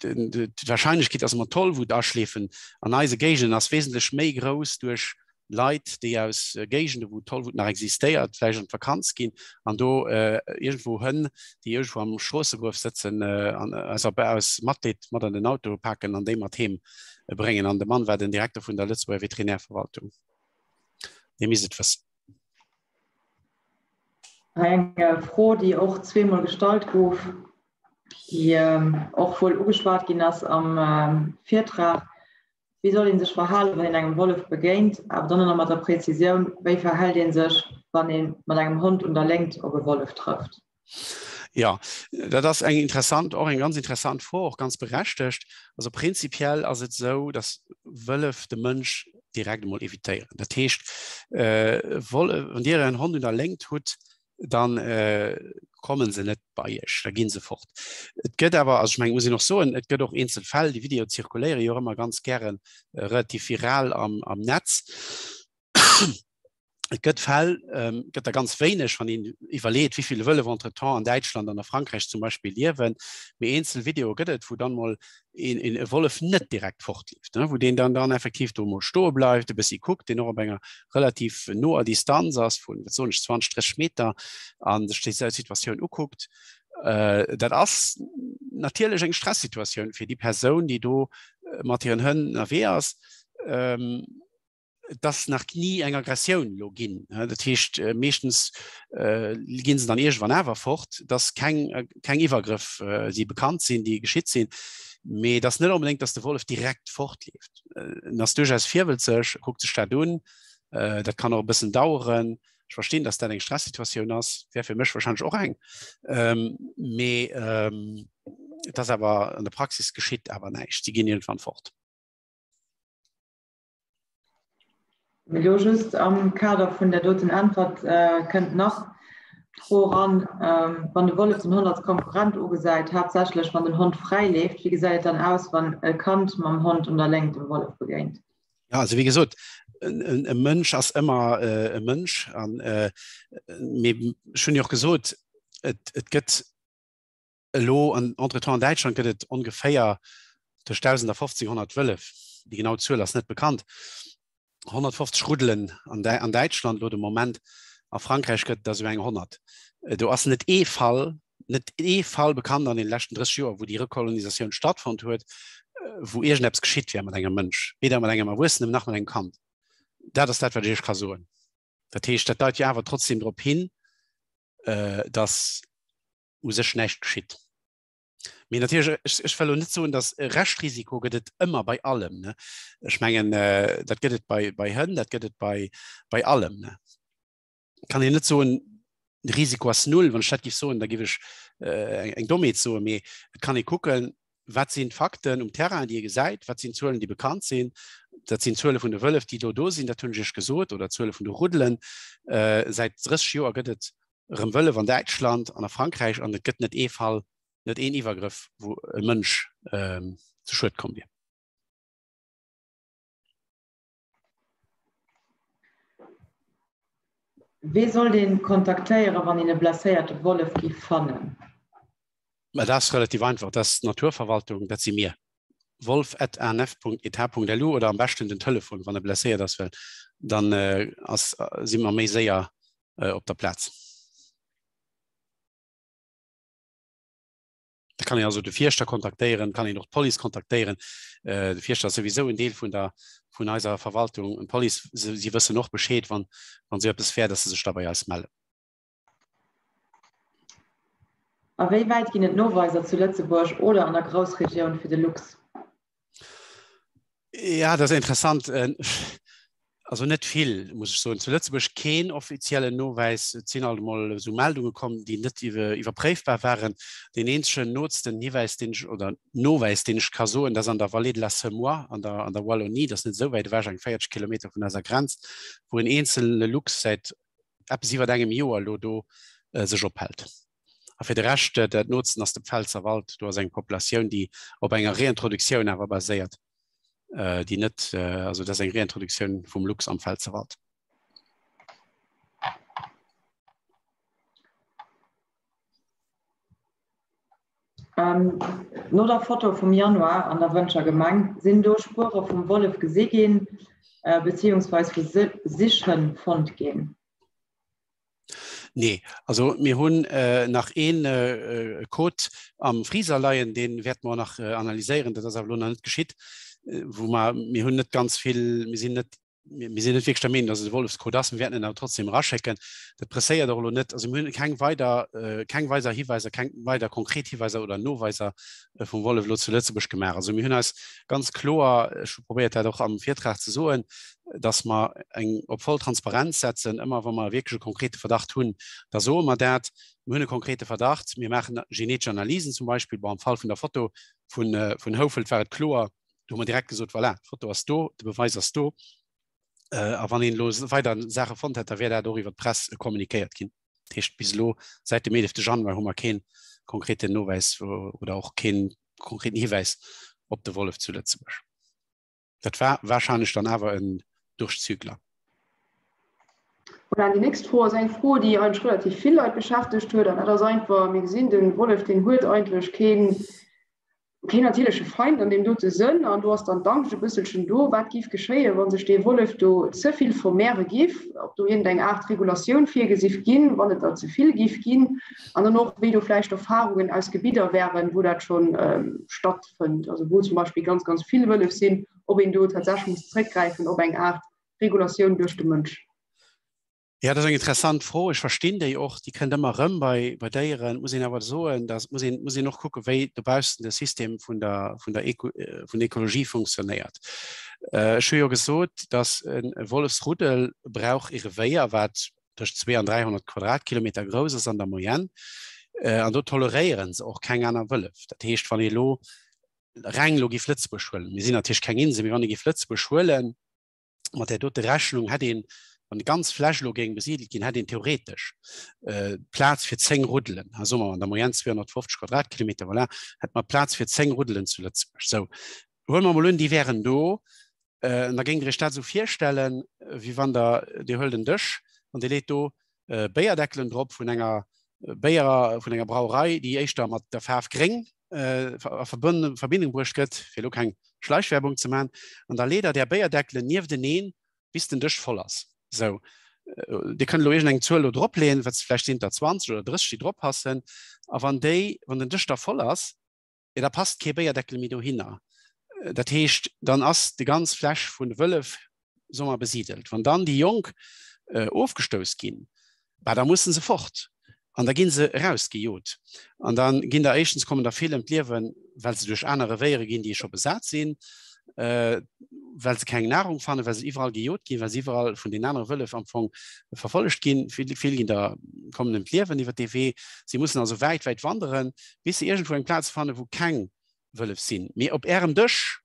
d'Wahrscheinlechkeet, dass mer Tollwut aschleefen an eise Géigenden ass wesentlech méi grouss duerch Leit, déi aus Géigende wou Tollwut nach existéiert, vläicht an d'Vakanz ginn an do äh, iergendwou Hënn, déi iergendwou am Stroosseguef sëtzen, äh, an, also aus Matleed mat an den Auto paken an déi mat heem bréngen. An de Mann war den Direkter vun der Lëtzebuerger Veterinärverwaltung. Dee misst et wëssen. Hei eng Fro, déi och zweemol gestallt gouf, déi och wuel ugeschwat ginn ass am Virtrag, Wéi soll ee sech verhalen, wann een engem Wollef begéint? Awer dann och nach mat der Präzisioun, Wéi verhält ee sech, wann ee mat engem Hond un der Léngt op e Wollef trëfft? Ja, dat ass eng interessant, och eng ganz interessant Fro, och ganz berechtegt. Also prinzipiell ass et esou, datt Wëllef de Mënsch direkt emol evitéieren. Dat heescht, äh, wann Dir en Hond un der Léngt hutt, dann äh, kommen se net bei Iech, da ginn se fort. Et gëtt awer, also ech mengen, muss een och soen, et gëtt och eenzel Fäll, déi Videoe zirkuléiere jo och ëmmer ganz gären äh, relativ viral am, am Netz. Et gëtt Fäll, ähm, gëtt der ganz wéineg, wann een iwwerleet, wéi vill Wëllef entretemps an Däitschland an a Frankräich zum Beispill liewen. Mee eenzel Videoe gëtt et, wou dann mol een, een e Wollef net direkt fortleeft, ne? wou deen dann dann effektiv do mol stoe bleift, e bëssi kuckt, deen och op enger relativ noer Distanz ass vun, wat soen ech, 20, 30 Meter an sech déi Situatioun ukuckt. Äh, dat ass natierlech eng Stressituatioun fir déi Persoun, déi do äh, mat hiren Hënn ënnerwee ass. Ähm, et ass nach ni eng Aggressioun elo ginn. Dat heescht, meeschtens ginn se dann iergendwann awer fort, dass keng, keng Iwwergrëff si bekannt sinn, déi geschitt sinn. Mee et ass net onbedéngt, dass de Wollef direkt fortleeft. En ass duerchaus virwëlzeg, kuckt sech dat un. Dat kann och e bëssen daueren. Ech verstinn, dass dat eng Stressituatioun ass, wär fir mech warscheinlech och eng. Mee et ass awer an der Praxis geschitt awer näischt. Si ginn iergendwann fort. Elo just am Kader vun där doten Äntwert kënnt nach d'Fro eran, Wann de Wollef den Hond als Konkurrent ugesäit, haaptsächlech wann den Hond fräi leeft, wéi gesäit et dann aus, wann e Kand mam Hond un der Léngt dem Wollef begéint? Ja, also wéi gesot, e Mënsch ass ëmmer e Mënsch. An mee ech hunn jo och gesot, et gëtt Elo an entretemps an Däitschland gëtt et ongeféier tëscht 1.000 a 1.500 Wëllef, déi genau Zuel ass net bekannt, 150 Ruddelen an an Däitschland elo de Moment, a Frankräich gëtt et der esou eng 100. Do ass net ee Fall, net ee Fall bekannt an deene leschten 30 Joer, wou déi Rekolonisatioun stattfonnt huet, wou iergendeppes geschitt wär mat engem Mënsch, weder mat engem Erwuessenen nach mat engem Kand. Dat ass dat, wat ech Iech ka soen. Dat heescht, dat deit jo awer trotzdem drop hin, datt u sech näischt geschitt. Mee natierlech, ech, ech wëll elo net soen, datt e Reschtrisiko gëtt et ëmmer bei allem. Ne? Ech mengen, äh, dat gëtt et bei, bei Hënn, dat gëtt et bei, bei allem. Ne? Kann een net soen, de Risiko ass null. Wann ech dat géif soen, da géif ech äh, eng, eng Dommheet soen. Mee et kann ee kucken, wat sinn d'Fakten um Terrain, déi ee gesäit, wat sinn d'Zuelen, déi bekannt sinn. Dat sinn d'Zuele vun de Wëllef, déi do do sinn, dat hunn ech Iech gesot, oder d'Zuele vun de Ruddelen. Äh, säit 30 Joer gëtt et erëm Wëllef an Däitschland an a Frankräich an et gëtt net ee Fall, net een Iwwergrëff, wou e Mënsch zu Schued komm wier. Wee sollt een kontaktéieren, wann een e blesséierte Wollef giff fannen? Mä dat ass relativ einfach, dat ass d'Naturverwaltung, dat si mir. wolf@anf.etat.lu oder am beschten den Telefon, wann e blesséiert ass, well dann ass, si mer méi séier op der Plaz. Da kann een also de Fierschter kontaktéieren, kann een och d'Police kontaktéieren. De Fierschter ass souwisou en Deel vun der, vun eiser Verwaltung. An d'Police, si wëssen och Bescheed, wann, wann esou eppes wär, dass se sech da bei eis mellen. A wéi wäit ginn et Noweiser zu Lëtzebuerg oder an der Groussregioun fir de Luchs? Ja, dat ass interessant. Also net vill, muss ech soen. Zu Lëtzebuerg keen offiziellen Nowäis. Et sinn alt emol esou Meldunge komm, déi net iwwerpréifbar waren. Deen eenzegen nootsten Hiwäis, deen ech, oder Nowäis, deen ech ka soen, dat ass an der Vallée de la Semois, an der, an der Wallonie, dat ass net esou wäit ewech, eng 40 Kilometer vun eiser Grenz, wou en eenzelne Luchs säit eppes iwwert engem Joer elo do sech ophält. A fir de Rescht, dat nootsten ass de Pfälzerwald. Do ass eng Populatioun, déi op enger Reintroduktioun awer baséiert, déi net, also dat ass eng Reintroduktioun vum Luchs am Pfälzerwald. No der Foto vum Januar an der Wëntger Gemeng, sinn do Spuere vum Wollef gesi ginn, beziehungsweis vu Sichhënn fonnt ginn? Nee, also mir hunn nach ee Code am Freezer leien, dee wäerte mer nach analyséieren. Dat ass awer elo nach net geschitt, wou mer, mir hunn net ganz vill, mir sinn net. Mir sinn net wierklech der Meenung, dass et e Wollefskot ass. Mir wäerten en awer trotzdem eraschécken. Dat presséiert och elo net. Also mir hunn keng weider, keng weider Hiweiser, keng weider konkret Hiweiser oder Noweiser vum Wollef elo zu Lëtzebuerg gemaach. Also mir hunn eis ganz kloer, ech hu probéiert dat och am Virtrag ze soen, dass mer eng op voll Transparenz setzen. Ëmmer wa mer wierklech e konkrete Verdacht hunn, da soe mer dat. Mir hunn e konkrete Verdacht, mir maachen genetesch Analysen zum Beispill. Bon, am Fall vun der Foto vun, vun Houfelt war et kloer, do hu mer direkt gesot, voilà, d'Foto ass do, de Beweis ass do. A wann een elo weider Saache fonnt hätt, da wär dat och iwwer d'Press kommunikéiert ginn. Dat heescht, bis elo, säit dem 11. Januar, hu mer kee konkreten Nowäis oder och kee konkreten Hiwäis op de Wollef zu Lëtzebuerg. Dat war wahrscheinlech dann awer en Durchzügler. Voilà, déi nächst Fro ass eng Fro, déi eigentlech relativ vill Leit beschäftegt huet, an dat ass einfach, mir gesinn, de Wollef, deen huet eigentlech keen, keen natierleche Feind an deem dote Sënn, an do ass dann d'Angscht e bësselchen do, wat giff geschéien, wa sech dee Wollef do ze vill vermehre giff, ob do iergendeng Aart Regulatioun virgesiff ginn, wann et der ze vill giff ginn, an dann och, wéi do vläicht Erfahrungen aus Gebidder wären, wou dat schonn stattfënnt, also wou zum Beispill ganz, ganz vill Wëllef sinn, ob een do tatsächlech muss zréckgräifen op eng Aart Regulatioun duerch de Mënsch. Jo, dat ass eng interessant Fro. Ech verstinn déi och. Déi kënnt ëmmer erëm bei, bei Déieren. Et muss een awer soen, dass muss een, muss een och kucken, wéi dobaussen de System vun der, vun der Eko, vun der Ekologie funktionéiert. Ech hu jo gesot, dass e Wollefsruddel brauch e Revéier, wat tëscht 2 an 300 Quadratkilometer grouss ass an der Moyenne. An do toleréiere se och keng aner Wëllef. Dat heescht, wann ee elo reng elo géif Lëtzebuerg huelen, mir sinn natierlech keng Insel, mee wann ee géif Lëtzebuerg huelen, mat där dote Rechnung hätt een, wann déi ganz Fläch elo géing besidelt ginn, hätt een theoretesch Plaz fir 10 Ruddelen, ha soe mer an der Moyenne 250 Quadratkilometer, voilà, hätt mer Plaz fir 10 Ruddelen zu Lëtzebuerg. Sou, huele mer emol un, déi wären do, da géingt Der Iech dat esou virstellen, wéi wann Der, Dir huelt en Dësch an Dir leet do Béierdeckelen drop vun enger Béier, vun enger Brauerei, déi éischter mat der Faarf gréng a Verbindung bruecht gëtt, fir elo keng Schleichwerbung ze maachen, an da leet Der där Béierdeckelen niefteneen, bis den Dësch voll ass. Sou, Dir kënnt elo iergendeng Zuel do drop leeën, wat vläicht sinn et der 20 oder 30, déi drop passen, a wann déi, wann den Dësch da voll ass, jo da passt kee Béierdeckel méi dohinner. Dat heescht, dann ass déi ganz Fläch vun de Wëllef soe mer besidelt. Wann dann déi Jonk ofgestouss ginn, bah da musse se fort an da gi se erausgejot. An da ginn der éischtens kommen der vill ëm d'Liewen, well se duerch aner Revéiere ginn, déi scho besat sinn, well se keng Nahrung fannen, well se iwwerall gejot ginn, well se iwwerall vun den anere Wëllef am Fong verfollegt ginn. Vill, vill ginn der kommen ëm d'Liewen iwwer dee Wee. Si mussen also wäit, wäit wanderen, bis se iergendwou eng Plaz fannen, wou keng Wëllef sinn. Mee op Ärem Dësch,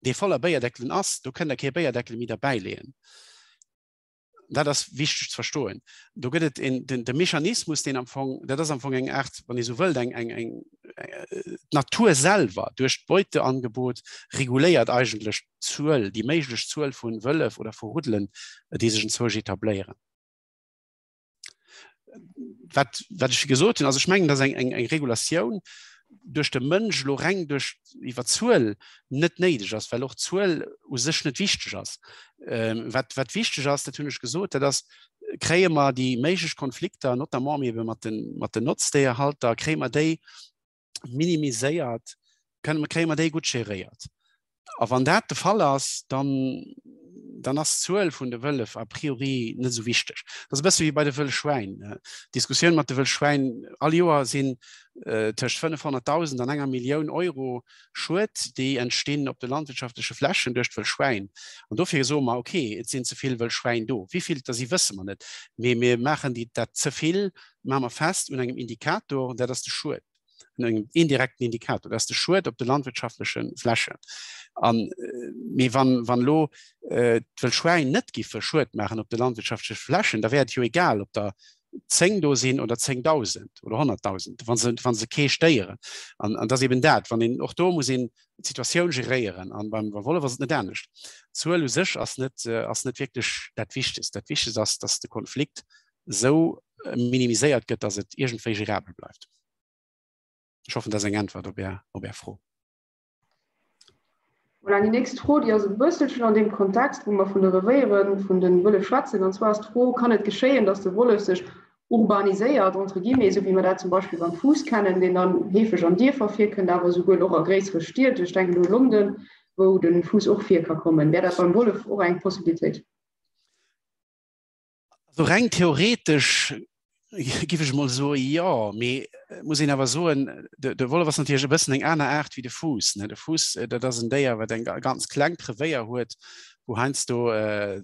dee voller Béierdeckelen ass, do kënnt Der kee Béierdeckel méi derbäileeën. Dat ass wichteg ze verstoen. Do gëtt et een, den, de Mechanismus, deen am Fong, dat ass am Fong eng Aart, wann ee sou wëllt, eng, eng, eng, d'Natur selwer duerch d'Beuteangebot reguléiert eigentlech d'Zuel, déi méiglech Zuel vu Wëllef oder vu Ruddelen, déi sech enzwousch etabléieren. Wat, wat ech gesot hunn, also ech mengen, dass eng, eng, eng Regulatioun duerch de Mënsch elo reng duerch iwwer d'Zuel net néideg ass, well och d'Zuel u sech net wichteg ass. Ähm, wat, wat wichteg ass, dat hunn ech gesot, dat ass, kréie mer déi méiglech Konflikter, notamment ebe mat den, mat den Notzdéierhalter, kréie mer déi minimiséiert, kënne kréie mer déi gutt geréiert. A wann dat de Fall ass, dann, dann ass d'Zuel vun de Wëllef a priori net esou wichteg. Dat ass e bësse wéi bei de Wëllschwäin. D'Diskussioun mat de Wëllschwäin, all Joer sinn tëscht 500.000 an enger Millioun Euro Schued, déi entstinn op de landwirtschaftleche Flächen duerch d'Wëllschwäin. An dofir soe mer, okay, et sinn ze vill Wëllschwäin do. Wéi vill et der si wësse mer net, mee mir maachen déi, dat ze vill maache mer fest un engem Indikator, dat ass de Schued, un engem indirekten Indikator, dat ass de Schued op de landwirtschaftleche Flächen. An, mee wann, wann elo d'Wëllschwäin net giffe Schued maachen op de landwirtschaftleche Flächen, da wär et jo egal, ob der 10 do sinn oder 10.000 oder 100.000, wa se, wa se kee stéieren. An, an dat ass eben dat, wann een, och do muss een d'Situatioun geréieren an beim Wollef ass et net anescht. D'Zuel u sech ass net, ass net wierklech dat Wichtegst. Dat Wichtegst ass, dass de Konflikt esou minimiséiert gëtt, dass et iergendwéi gérabel bleift. Ech hoffen, dat ass eng Äntwert op Är, op Är Fro. Voilà, déi nächst Fro, déi ass e bësselchen an deem Kontext, wou mer vun de Revéiere vun de Wëllef schwätzen. An zwar ass d'Fro, Kann et geschéien, dass de Wollef sech urbaniséiert, entre guillemets, esou wéi mer dat zum Beispill beim Fuuss kennen, deen dann heefeg an Dierfer virkënnt, awer esouguer och a gréissere Stied, ech denken u London. Wou de Fuuss och vir ka kommen. Wär dat beim Wollef och eng Possibilitéit? Also reng theoretesch giff ech emol soe jo, mee et muss een awer soen, de Wollef ass natierlech e bëssen eng aner Aart wéi de Fuuss. De Fuuss, dat ass en Déier, wat eng ganz klengt Revéier huet, wou heiansdo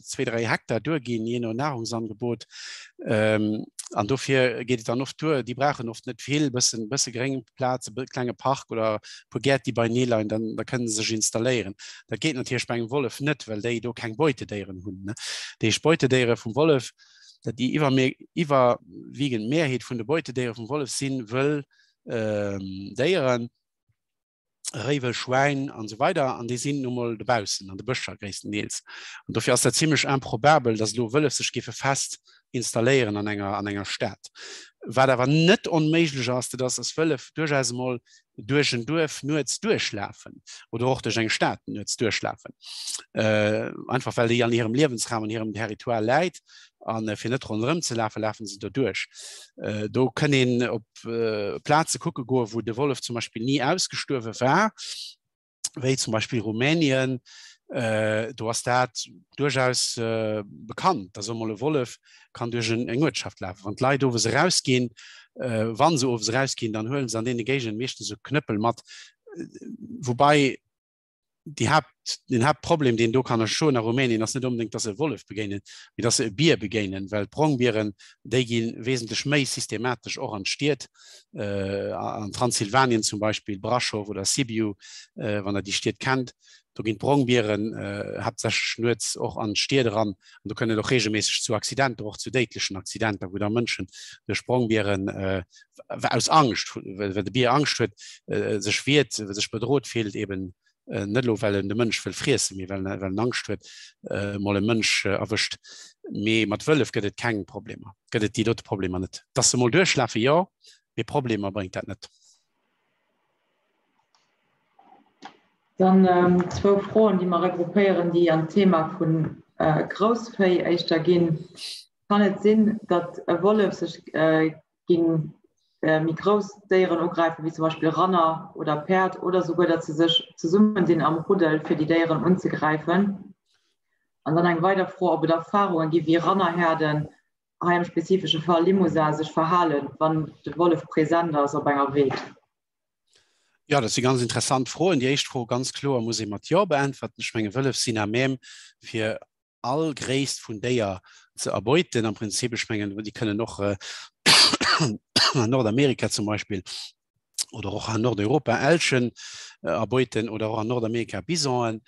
zwee, dräi Hektar duerginn, jee no Nahrungsangebot. An dofir geet et dann oft duer, déi brauchen oft net vill, bëssen, bësse Gréngplaz, e klenge Park oder e puer Gäert, déi beienee leien, dann da kënne se sech installéieren. Dat geet natierlech bei engem Wollef net, well déi do keng Beutedéieren hunn. Déi éischt Beutedéiere vum Wollef, dat déi iwwer, iwwerwiegend Mehrheet vun de Beutedéiere vum Wollef si wëll Déieren. Réiwel, Schwäin an esou weider an déi sinn nu mol dobaussen an de Bëscher gréisstendeels. An dofir ass dat zimlech improbabel, datt elo Wëllef sech géife fest installéieren an enger, an enger Stad. Wat awer net onméiglech ass, dat ass, datt Wëllef duerchaus emol duerch en Duerf nuets duerchlafen oder och duerch eng Stad nuets duerchlafen. Einfach well déi an hirem Liewensraum, an hirem Territoire läit a fir net ronderëm ze lafen, lafe se doduerch. Do kënn een op Plaze kucke goen, wou de Wollef zum Beispill ni ausgestuerwe war, wéi zum Beispill Rumänien. Do ass dat duerchaus bekannt, dass emol e Wollef kann duerch eng Uertschaft lafen. Wann d'Leit owes erausginn, wa se owes erausginn, dann huele se an deene Géigenden meeschtens e Knëppel mat, woubai déi Haupt, den Hauptproblem, deen do kann entstoen a Rumänien, ass net onbedéngt, dass se e Wollef begéinen, mee dass se e Bier begéinen, well d'Brongbieren, déi gi wesentlech méi systematesch och an d'Stied, an Transsilvanien zum Beispill, Braschow oder Sibiu, wann Der déi Stied kennt, do ginn d'Brongbieren haaptsächlech nuets och an d'Stied eran an do kënnt et och regelméisseg zu Accidenter, och zu déidlechen Accidenter, wou da Mënschen duerch Brongbieren aus Angscht, well de Bier Angscht huet, sech wiert, sech bedroht fillt, eben net elo well en de Mënsch wëll friessen, mee well en Angscht huet, mol e Mënsch erwëscht. Mee mat Wëllef gëtt et keng Problemer, gëtt et déi dote Problemer net. Dass se mol duerchlafen, jo, mee Problemer bréngt dat net. Dann zwou Froen, déi mer regroupéieren, déi an d'Thema vu Groussvéi éischter ginn. Kann et sinn, datt e Wollef sech ginn méi grouss Déieren ugräifen, wéi zum Beispill Ranner oder Päerd, oder souguer, datt se sech zesummendinn am Ruddel, fir déi Déieren unzegräifen. An dann eng weider Fro, ob et Erfarunge gi wéi Rannerhäerden, hei am spezifesche Fall Limousin, sech verhalen, wann de Wollef present ass op enger Weed. Jo, dat si ganz interessant Froen. Déi éischt Fro, ganz kloer, muss ee mat Jo beäntwerten. Ech menge Wëllef sinn à même, fir all Gréisst vun Déier ze erbeuten am Prinzip. Ech mengen, déi kënnen och an Nordamerika zum Beispill oder och an Nordeuropa Elchen erbeuten oder och an Nordamerika Bisonen.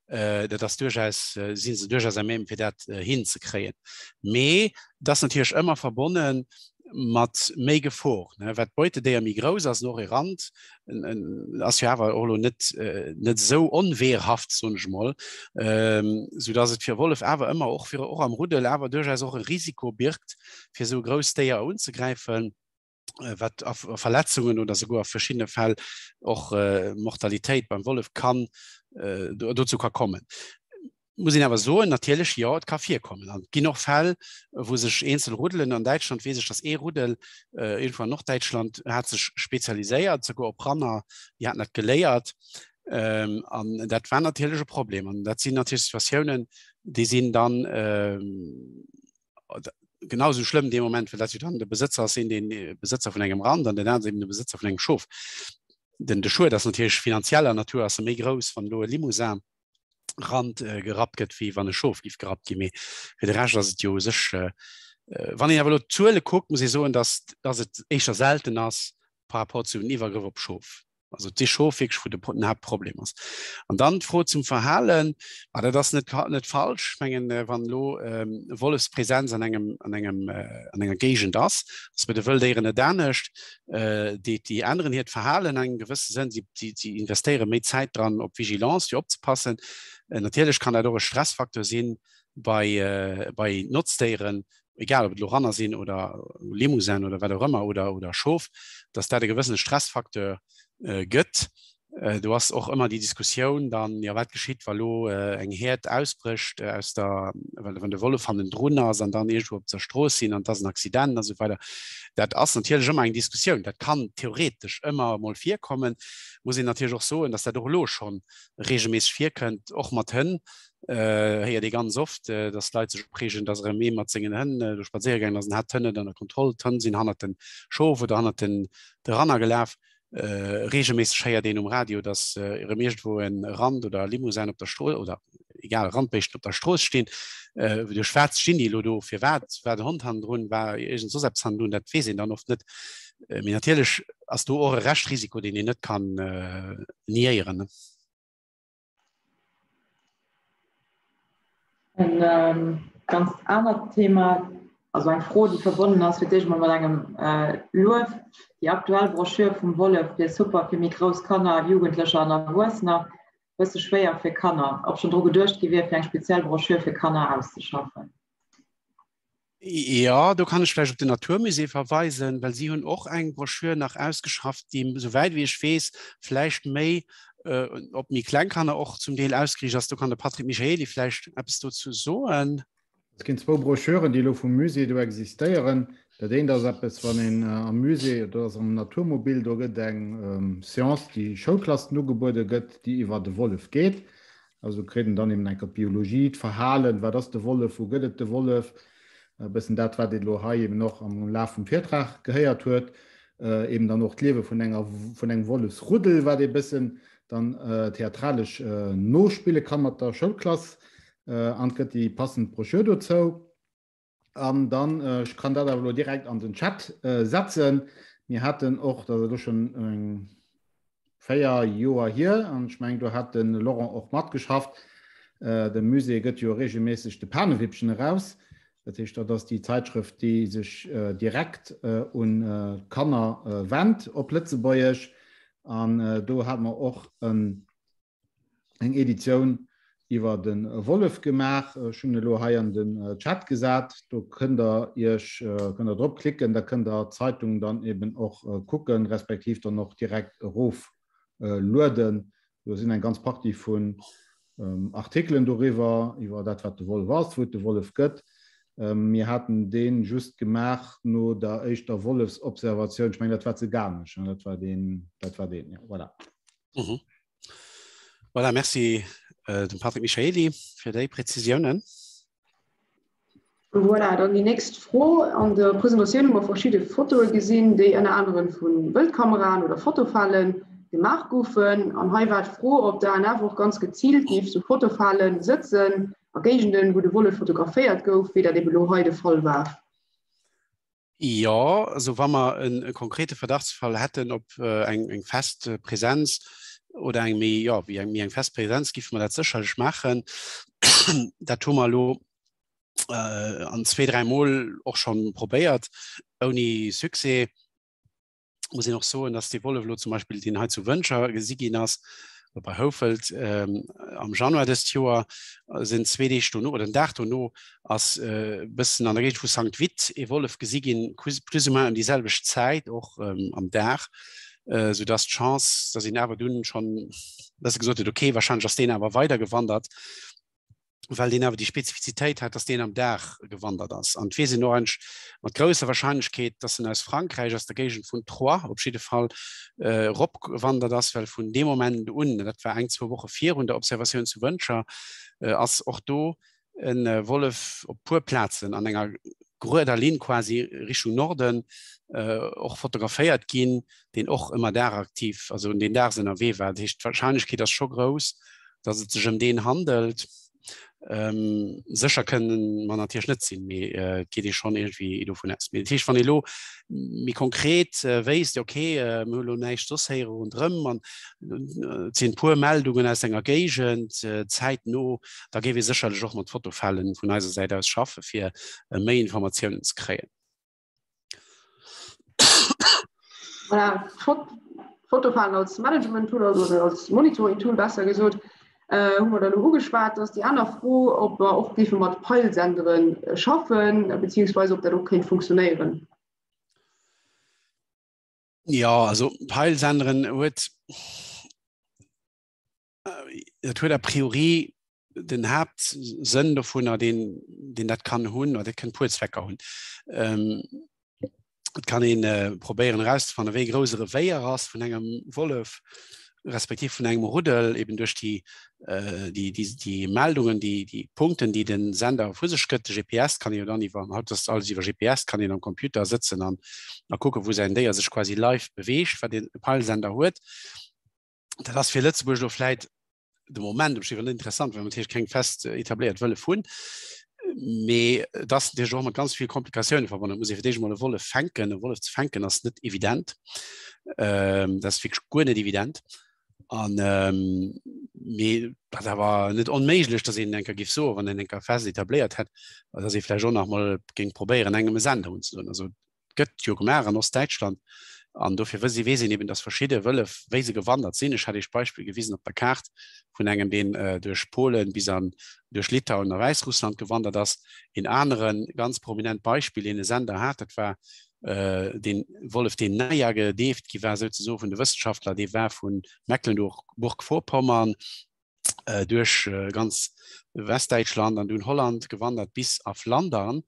Dat ass duerchaus, si se duerchaus à même, fir dat hinzekréien. Mee et ass natierlech ëmmer verbonne mat méi Gefor, wat d'Beutedéier méi grouss ass, an och e Rand ass jo awer och elo net net esou onwehrhaft, soen ech emol, soudass et fir e Wollef awer ëmmer och fir och am Ruddel awer duerchaus och e Risiko birgt, fir esou e grousst Déier unzegräifen, wat a Verletzungen oder souguer a verschiddene Fäll och Mortalitéit beim Wollef kann dozou ka kommen. Muss een awer soen, natierlech, jo, et ka virkommen. An et ginn och Fäll, wou sech eenzel Ruddelen, an Däitschland weess ech, datt ee Ruddel iergendwou an Norddäitschland hat sech spezialiséiert, souguer op Ranner, déi haten dat geléiert. An dat war natierlech e Problem. An dat sinn natierlech Situatiounen, déi sinn dann genau esou schlëmm dee Moment, well dat jo dann de Besëtzer ass, een deen Besëtzer vun engem Rand an den aneren eben de Besëtzer vun engem Schof. Den de Schued ass natierlech finanzieller Natur ass e méi grouss, wann elo e Limousin Rand gerappt gëtt, wéi wann e Schof giff gerappt ginn. Mee fir de Rescht ass et jo u sech, wann een awer elo d'Zuele kuckt, muss ee soen, datt datt et éischter selten ass par rapport zu den Iwwergrëff op Schof. Also et si Schof wierklech, wou de den Haaptproblem ass. An dann d'Fro zum Verhalen, ma dat ass net net falsch. Ech mengen, wann elo Wollefspresenz an engem an engem an enger Géigend ass, ass bei de Wëlldéieren net anescht. Déi déi änneren hiert Verhalen an engem gewësse Sënn, si si si investéiere méi Zäit dran op Vigilance fir opzepassen. Natierlech kann dat och e Stressfaktor sinn bei bei Notzdéieren, egal ob et elo Ranner sinn oder Limousin oder wat och ëmmer oder oder Schof, datt dat e gewëssene Stressfaktor gëtt. Do ass och ëmmer déi Diskussioun dann, jo wat geschitt, wa lo eng Häerd ausbrécht aus der, wann de Wollef hannendrun ass an dann iergendwou op der Strooss sinn an et ass en Accident a sou weider. Dat ass natierlech ëmmer eng Diskussioun. Dat kann theoretesch ëmmer emol virkommen. Muss een natierlech och soen, datt dat och elo scho reegelméisseg virkënnt, och mat Hënn héiert ee ganz oft, datt d'Leit sech opreegen, datt erëm ee mat sengen Hënn do spadséiere gaangen ass an hat d'Hënn net ënner Kontroll. D'Hënn sinn hannert de Schof oder hannert den de Ranner gelaf. Reegelméisseg héiert een um Radio, datt erëm iergendwou e Rand oder e Limousin op der Strooss oder egal, Randbéischten op der Strooss stinn. Duerch wat stinn déi elo do? Firwat war den Hond hannendrun? War iergend soss eppes hannendrun? Dat weess een dann oft net. Mee natierlech ass do och e Reschtrisiko, deen een net kann niéieren. En ganz anert Thema, also eng Fro, déi verbonnen ass fir d'éischt emol mat engem Luef. Déi aktuell Broschür vum Wollef wier super fir méi grouss Kanner, Jugendlecher an Erwuessener, bësse schwéier fir Kanner. Ob schonn dru geduecht gi wier, fir eng speziell Broschür fir Kanner auszeschaffen? Jo, do kann ech vläicht op den Naturmusée verweisen, well si hunn och eng Broschür nach ausgeschafft, déi, souwäit wéi ech weess, vläicht méi op méi kleng Kanner och zum Deel ausgeriicht ass. Do kann de Patrick Michaely vläicht eppes dozou soen. Et ginn zwou Broschüren, déi elo vum Musée do existéieren. Dat eent ass eppes, wann een am Musée, dat ass am Naturmobil, do gëtt eng Seance, déi Schoulklassen ugebuede gëtt, déi iwwer de Wollef geet. Also kritt en dann eben eng Kéier d'Biologie, d'Verhalen, wat ass de Wollef, wou gëtt et de Wollef, e bëssen dat, wat een elo hei eben och am Laf vum Virtrag gehéiert huet, eben dann och d'Liewe vun enger, vun engem Wollefsruddel, wat ee bëssen dann theatralesch nospille ka mat der Schoulklass, an et gëtt déi passend Broschür dozou. An dann, ech kann dat awer elo direkt an den Chat setzen, mir haten och, dat ass elo schonn eng 4 Joer hier, an ech mengen, do hat de Laurent och matgeschafft, de Musée gëtt jo reegelméisseg de Panewippchen eraus. Dat heescht, dat ass déi Zeitschrëft, déi sech direkt un d'Kanner wennt op Lëtzebuergesch. An do hate mer och en eng Editioun iwwer de Wollef gemaach. Ech hunn elo hei an den Chat gesat, do kënnt der Iech kënnt der drop klicken, da kënnt der d'Zeitung dann eben och kucken, respektiv dann och direkt eroflueden. Do sinn eng ganz Partie vun Artikelen doriwwer, iwwer dat wat de Wollef ass, wou et de Wollef gëtt. Mir haten dee just gemaach no der éischter Wollefsobservatioun, ech mengen dat war zu Garnech, dat war deen, dat war deen, jo, voilà. Mhm. Voilà, merci äh, dem Patrick Michaely fir déi Präzisiounen. Voilà, dann déi nächst Fro. An der Presentatioun hu mer verschidde Fotoe gesinn, déi ënner aneren vu Wëldkameraen oder Fotofalen gemaach goufen. An hei war d'Fro, ob d'ANF och ganz geziilt géif sou Fotofale sëtzen a Géigenden, wou de Wollef fotograféiert gouf, wéi dat ebe lo hei de Fall war. Jo, also wa mer e konkrete Verdachtsfall hätten op eng eng fest Präsenz oder eng méi, jo, wéi eng méi eng fest Präsenz, géife mer dat sécherlech maachen. Dat hu mer elo an zwee, dräimol och schonn probéiert, ouni Succès. Muss een och soen, dass dee Wollef elo zum Beispill, deen hei zu Wëntger gesi ginn ass, oder bei Houfelt am Januar dëst Joer, sinn zwee Deeg dono oder den Dag dono ass e bëssen an der Géigend vu Sankt Vith ee Wollef gesi ginn, plus ou moins ëm déi selwecht Zäit, och am Dag, soudass d'Chance, dass een awer dunn schonn bësse gesot huet, okay, warscheinlech ass deen awer weidergewandert. well deen awer déi Spezifizitéit hat, dass deen am Dag gewandert ass. An et weess een och eigentlech mat grousser Wahrscheinlechkeet, dass en aus Frankräich, aus der Géigend vun Troyes op jidde Fall, eropgewandert ass, well vun deem Moment un, dat war eng, zwou Woche virun der Observatioun zu Wëntger, ass och do e Wollef op puer Plazen an enger gerueder Linn quasi Richtung Norden och fotograféiert ginn, deen och ëmmer dagaktiv, also deen daags ënnerwee war. Dat heescht, d'Wahrscheinlechkeet ass scho grouss, dass et sech ëm deen handelt. Ähm, sécher kënnen mer natierlech net sinn, mee äh, et geet ee schonn iergendwéi dovun aus. Mee dat heescht, wann ee lo méi konkret äh, wéisst, okay, äh, mir hu lo näischt soss héiere ronderëm an äh, et sinn puer Meldungen aus enger Géigend äh, zäitno, da géif ee sécherlech och mat Fotofalen vun eiser Säit aus schaffe fir äh, méi Informatiounen ze kréien. Voilà, Fotofalen als Management-Tool also als Monitoring-Tool besser gesot, äh, hu mer da lo ugeschwat. Ass déi aner Fro, ob mer och géife mat Peilsendere schaffen, beziehungsweise ob dat och kéint funktionéieren. Ja, also Peilsenderen huet. Dat huet a priori den Haaptsënn dovunner, deen, deen dat kann hunn, oder dat kënnt puer Zwecker hunn. Ähm, et kann een äh, probéieren erauszefannen, wéi grouss e Revéier ass vun engem Wollef, respektiv vun engem Ruddel, eben duerch déi, äh, déi, déi, déi Meldungen, déi, déi Punkten, déi den Sender vu sech gëtt. De GPS kann ee jo dann iwwer, haut ass alles iwwer GPS, kann een am Computer sëtzen an a kucken, wou säin Déier sech quasi live beweegt, wat een Peilsender huet. Dat ass fir Lëtzebuerg elo vläit de Moment op jiddwer net interessant, well mer natierlech keng fest äh, etabléiert Wëllef hunn. Mee et ass natierlech och mat ganz vill Komplikatioune verbonnen. Et muss ee fir d'éischt emol e Wollef fänken. E Wollef ze fänken ass net evident. Ähm, dat ass wierklech guer net evident. An ähm, mee dat awer net onméiglech, datt een enker giff soen, wann een enker fest etabléiert hätt, datt ee vläicht och nach mol géing probéieren, engem e Sender unzedoen. Also gëtt jo gemaach an Ostdäitschland an dofir wëss weess een eben, datt verschidde Wëllef, wéi se gewandert sinn, ech hat Iech d'Beispill gewisen op der Kaart vun engem, deen duerch Polen bis an duerch Litauen a Wäissrussland gewandert ass. Een anere ganz prominent Beispill, deen e Sender hat, dat war dee Wollef, deen Naja gedeeft gi war souzesoe vun de Wëssenschaftler, dee war vu Mecklenburg-Vorpommern äh, duerch äh, ganz Westdäitschland an dunn Holland gewandert bis a Flandern.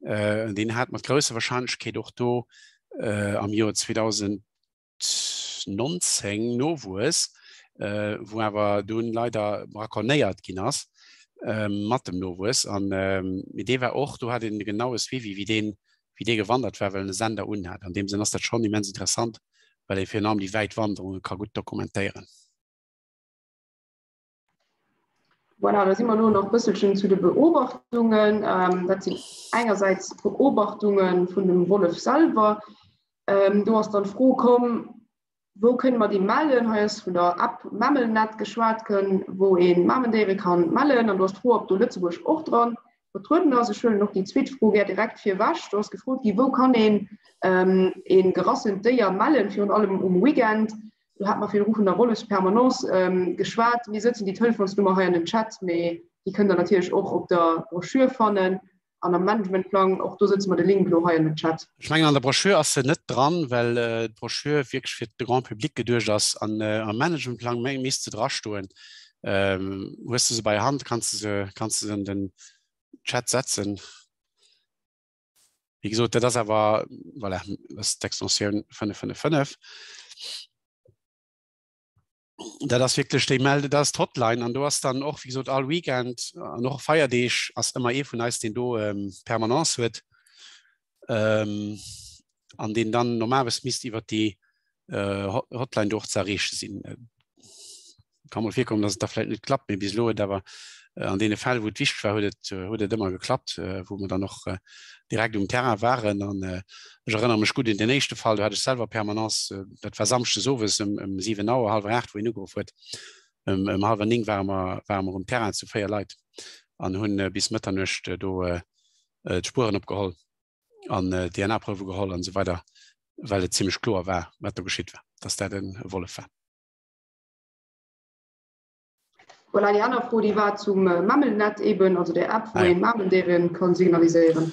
Äh, den hat mat grousser Wahrscheinlechkeet och do äh, am Joer 2019 Nowuess, äh, wou awer dunn leider braconnéiert ginn ass äh, mat dem Nowuess. An äh, mee dee war och, do hat een de genaue Suivi, wéi deen wéi dee gewandert war, well en e Sender unhat. An deem Sënn ass dat schonn immens interessant, well ee virun allem déi wäit Wanderunge ka gutt dokumentéieren. Voilà, da si mer elo nach e bësselchen zu de Beobachtungen. Dat sinn engersäits d'Beobachtunge vun dem Wollef selwer. Do ass dann d'Fro komm, wou kënne mer déi mellen? Hei ass vun der App Mammelnet geschwat kënn, wou ee Mamendéiere kann mellen. An do ass d'Fro, ob do Lëtzebuerg och dran vertrueden ass. Ech huelen och déi zweet Fro gär direkt virwech. Do ass gefrot gi, wou kann een ee gerassent Déier mellen, virun allem um Weekend? Do hat mer virdru vun der Wollefspermanence geschwat. Mir sëtzen déi Telefonsnummer hei an den Chat, mee déi kënnt Der natierlech och op der Broschür fannen an am Managementplang. Och do sëtze mer de Link elo hei an den Chat. Ech mengen, an der Broschür ass se net dran, well d'Broschür wierklech fir de Grand public geduecht ass. An am Managementplang misst se drastoen. Hues de se bei Hand, kanns de se, kanns de se an den Chat setzen. Wéi gesot, dat ass awer, voilà, dat ass d'Extensioun 555. Dat ass wierklech déi Melde, dat ass d'Hotline an do ass dann och, wéi gesot, all Weekend an och Feierdeeg ass ëmmer ee vun eis, deen do ähm, Permanence huet ähm, an deen dann normalerweis misst iwwer déi äh, Hotline do och ze erreeche sinn. Kann mol virkommen, dass et da vläit net klappt, mee bis elo huet awer äh, an deene Fäll, wou et wichteg war, huet et, äh, huet et ëmmer geklappt, äh, wou mer dann och äh, direkt um Terrain waren. An äh, ech erënnere mech gutt un den éischte Fall, do hat ech selwer Permanence, äh, dat war Samschdes owes ëm, ëm 7 Auer, hallwer 8, wou een ugeruff huet. Ëm, ëm hallwer 9 ware mer, ware mer um Terrain zu 4 Leit an hunn äh, bis Mëtternuecht äh, do äh, äh, d'Spueren opgeholl an äh, DNA-Prouwe geholl an esou weider, well et zimmlech kloer war, wat do geschitt war, dass dat e Wollef war. Voilà, déi aner Fro, déi war zum äh, Mammelnet eben, also der App, wou ah, ja. een Mamendéieren kann signaliséieren.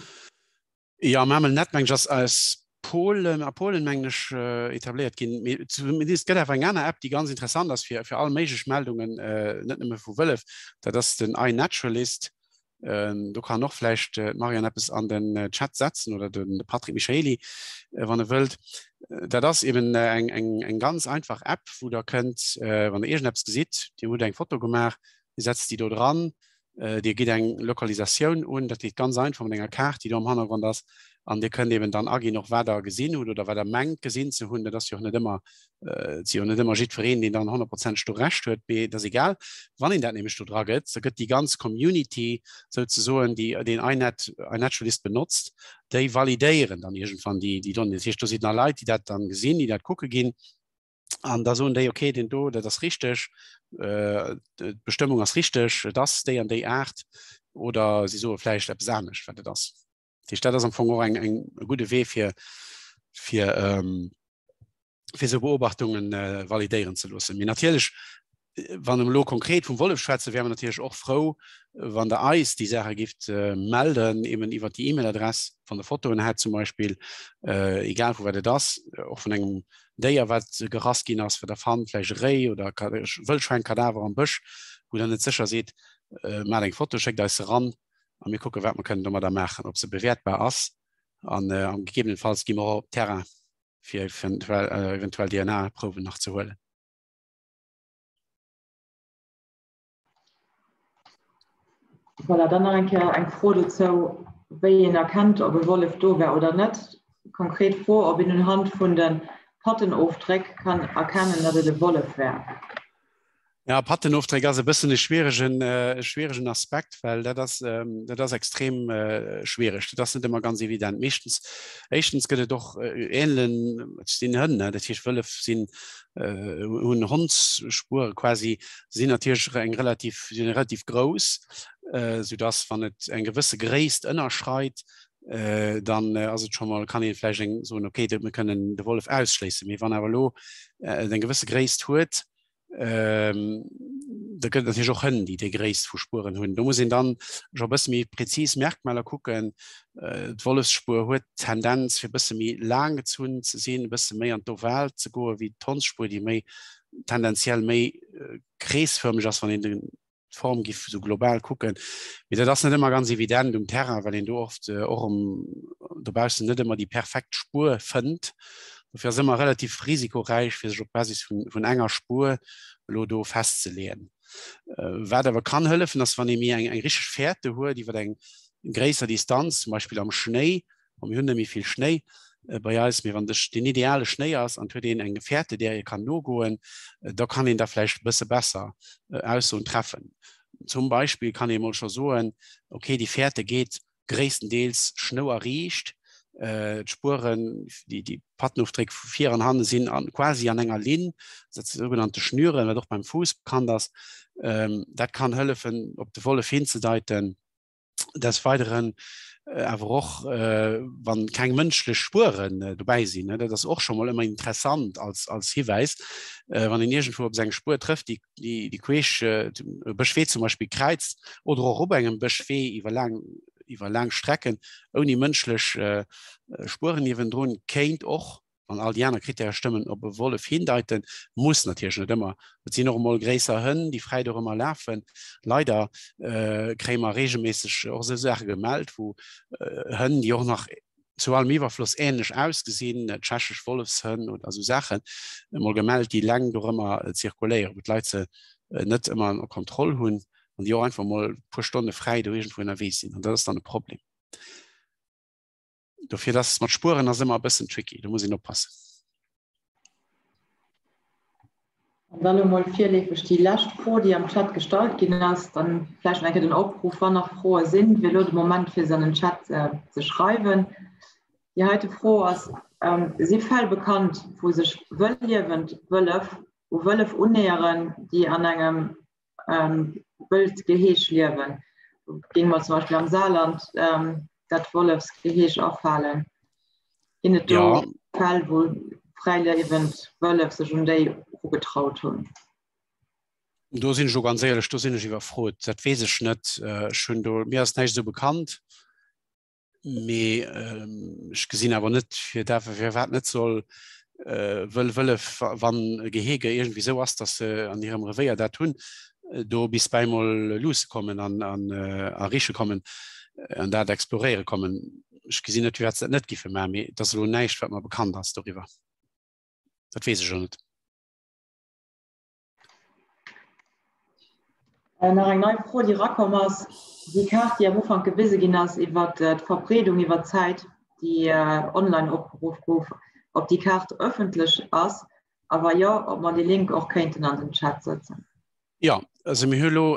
Ja, Mammelnet meng ich ass aus Polen, a Polen mengen ech äh, etabléiert ginn. Mee zumindest gëtt awer eng aner App, déi ganz interessant ass fir, fir all méiglech Meldungen, äh, net nëmme vu Wëllef. Dat ass den iNaturalist. Ähm, do kann och vläicht äh, d'Marianne eppes an den äh, Chat setzen oder den de Patrick Michaely, äh, wann e wëllt. Äh, dat ass eben äh, eng, eng, eng ganz einfach App, wou der kënnt, äh, wann der iergendeppes gesitt, Dir hutt eng Foto gemaach, Dir setzt déi do dran, äh, Dir gitt eng Lokalisatioun un, dat geet ganz einfach mat enger Kaart, déi do am Hannergrond ass, an Dir kënnt eben dann aginn, och wat Der gesinn hutt oder wat Der mengt gesinn ze hunn. Dat ass jo och net ëmmer Et si jo net ëmmer jiddwereen, deen dann honnertprozenteg do Recht huet, mee et ass egal. Wann een dat nämlech do dra gëtt, da gëtt déi ganz Community souzesoen, déi deen iNat, iNaturalist benotzt, déi validéieren dann iergendwann déi, déi Donnéeën. Dat heescht, do sinn da Leit, déi dat dann gesinn, déi dat kucke ginn an da soen déi, okay, deen do, dat ass richteg, d'Bestëmmung ass richteg, et ass déi an déi Aart oder si soe vläicht eppes anescht, wat et ass. Dat heescht, dat ass am Fong och eng, eng, e gudde Wee fir, fir, fir esou Beobachtungen äh, validéieren ze loossen. Mee natierlech Wann mer elo konkret vum Wollef schwätzen, wäre mer natierlech och frou, wann Der eis déi Saache gifft melden, eben iwwert déi E-Mail-Adress, wann Der Fotoen hätt zum Beispill, egal vu wat et ass, och vun engem Déier, wat gerass ginn ass, wat Der fannt, vläicht e Réi oder e Wëllschwäinkadaver am Bësch, wou Der net sécher sidd, maacht eng Foto, schéckt eis se ran a mir kucken, wat mer kënnen domadder maachen, ob se bewäertbar ass an gegebenenfalls gi mer och op Terrain, fir eventuell DNA-Prouwen nach ze huelen. Voilà, dann nach eng Kéier eng Fro dozou, wéi een erkennt, ob e Wollef do war oder net. Konkret Fro, ob een unhand vun de Pattenofdréck kann erkennen, datt et e Wollef war. Ja, Pattenofdréck ass e bëssen e schwieregen, e schwieregen Aspekt, well dat ass, dat ass extrem schwiereg. Dat ass net ëmmer ganz evident. Meeschtens, éischtens gëtt et och Ähnelen, et sinn Hënn, dat heescht Wëllef sinn hunn Hondsspuere quasi, sinn natierlech eng relativ, sinn relativ grouss, soudass wann et eng gewësse Gréisst ënnerschreit, dann ass et scho mol, kann ee vläicht eng soen, okay, mir kënnen de Wollef ausschléissen. Mee wann awer elo et eng gewësse Gréisst huet, da gëtt et natierlech och Hënn, déi déi Gréisst vu Spueren hunn. Do muss een dann scho e bësse méi prezis Merkmaler kucken. D'Wollefsspuer huet d'Tendenz, fir e bësse méi laang gezunn ze sinn, e bësse méi an d'Oval ze goe wéi d'Hondsspuer, déi méi tendenziell méi kreesfërmeg ass, wann een den d'Form giff esou global kucken. Mee dat ass net ëmmer ganz evident um Terrain, well een do oft och um dobaussen net ëmmer déi perfekt Spuer fënnt. Dofir ass ëmmer relativ risikoräich, fir sech op Basis vun, vun enger Spuer elo do festzeleeën. Wat awer kann hëllefen, ass wann ee méi eng, eng richteg Fäerte huet iwwer eng gréisser Distanz, zum Beispill am Schnéi, Bon, mir hunn net méi vill Schnéi bei eis, mee wann de den ideale Schnéi ass an et huet een eng Gefährte, där ee kann nogoen, da kann een da vläicht e bësse besser Aussoen treffen. Zum Beispill kann ee mol scho soen, okay, déi Fährte geet gréisstendeels schnouerriicht, d'Spueren, déi déi Pattenofdréck vu vir an hanne sinn an quasi an enger Linn, dat sougenannte Schnüren, wat och beim Fuuss bekannt ass. Dat kann hëllefen, op de Wollef hinzedeiten. Des Weideren awer och, wann keng mënschlech Spueren dobäi sinn, dat ass och scho mol ëmmer interessant als, als Hiwäis, wann een iergendwou op eng Spuer trëfft, déi, déi, déi queesch e Bëschwee zum Beispill kräizt oder och op engem Bëschwee iwwer laang, iwwer laang Strecken ouni mënschlech Spueren niewendrun, kéint och wann all déi aner Kritäre stëmmen, op e Wollef hindeiten, muss natierlech net ëmmer. Et sinn och emol gréisser Hënn, déi fräi dorëmmer lafen. Leider kréie mer reegelméisseg och esou Saache gemellt, wou Hënn, déi och nach zu allem Iwwerfloss änlech ausgesinn, tschechesch Wollefshënn oder esou Saachen, emol gemellt, déi eleng dorëmmer zirkuléieren, wou d'Leit se net ëmmer ënner Kontroll hunn an déi och einfach emol e puer Stonne fräi do iergendwou ënnerwee sinn. An dat ass dann e Problem. Dofir das mat Spueren ass ëmmer e bëssen tricky, do muss een oppassen. An dann elo mol virleefeg déi lescht Fro, déi am Chat gestallt ginn ass. Dann vläicht nach eng Kéier den Opruff, wann nach Froe sinn, wier elo de Moment fir se an den Chat ze schreiwen. Déi heite Fro ass, Si Fäll bekannt, wou sech wëlliewend Wëllef u Wëllef unnäheren, déi an engem wëllt Geheeg liewen. Do géing mer zum Beispill am Saarland dat Wollefsgeheeg afalen. Ginn et do ja. Fäll, wou fräiliewend Wëllef sech un déi ugetraut hunn? Do sinn ech och ganz éierlech, do sinn ech iwwerfrot. Dat weess ech net. Ech hunn do, mir ass näischt esou bekannt. Mee ech gesinn awer net, fir dat firwat net soll wëll Wëllef, wann e Gehege iergendwéi esou ass, datt se an hirem Revéier dat hunn, do bis bäi mol luusse kommen an a riche kommen an dat exploréiere kommen. Ech gesinn net, firwat se dat net giffe maachen, mee et ass elo näischt, wat mer bekannt ass doriwwer. Dat weess ech elo net. Nach eng nei Fro, déi erakomm ass. Déi Kaart, déi am Ufank gewise ginn ass iwwer d'Verbreedung iwwer d'Zäit, déi online opgeruff gouf, ob déi Kaart ëffentlech ass a wa jo, ob mer dee Link och kéinten an den Chat sëtzen. Jo, also mir hu elo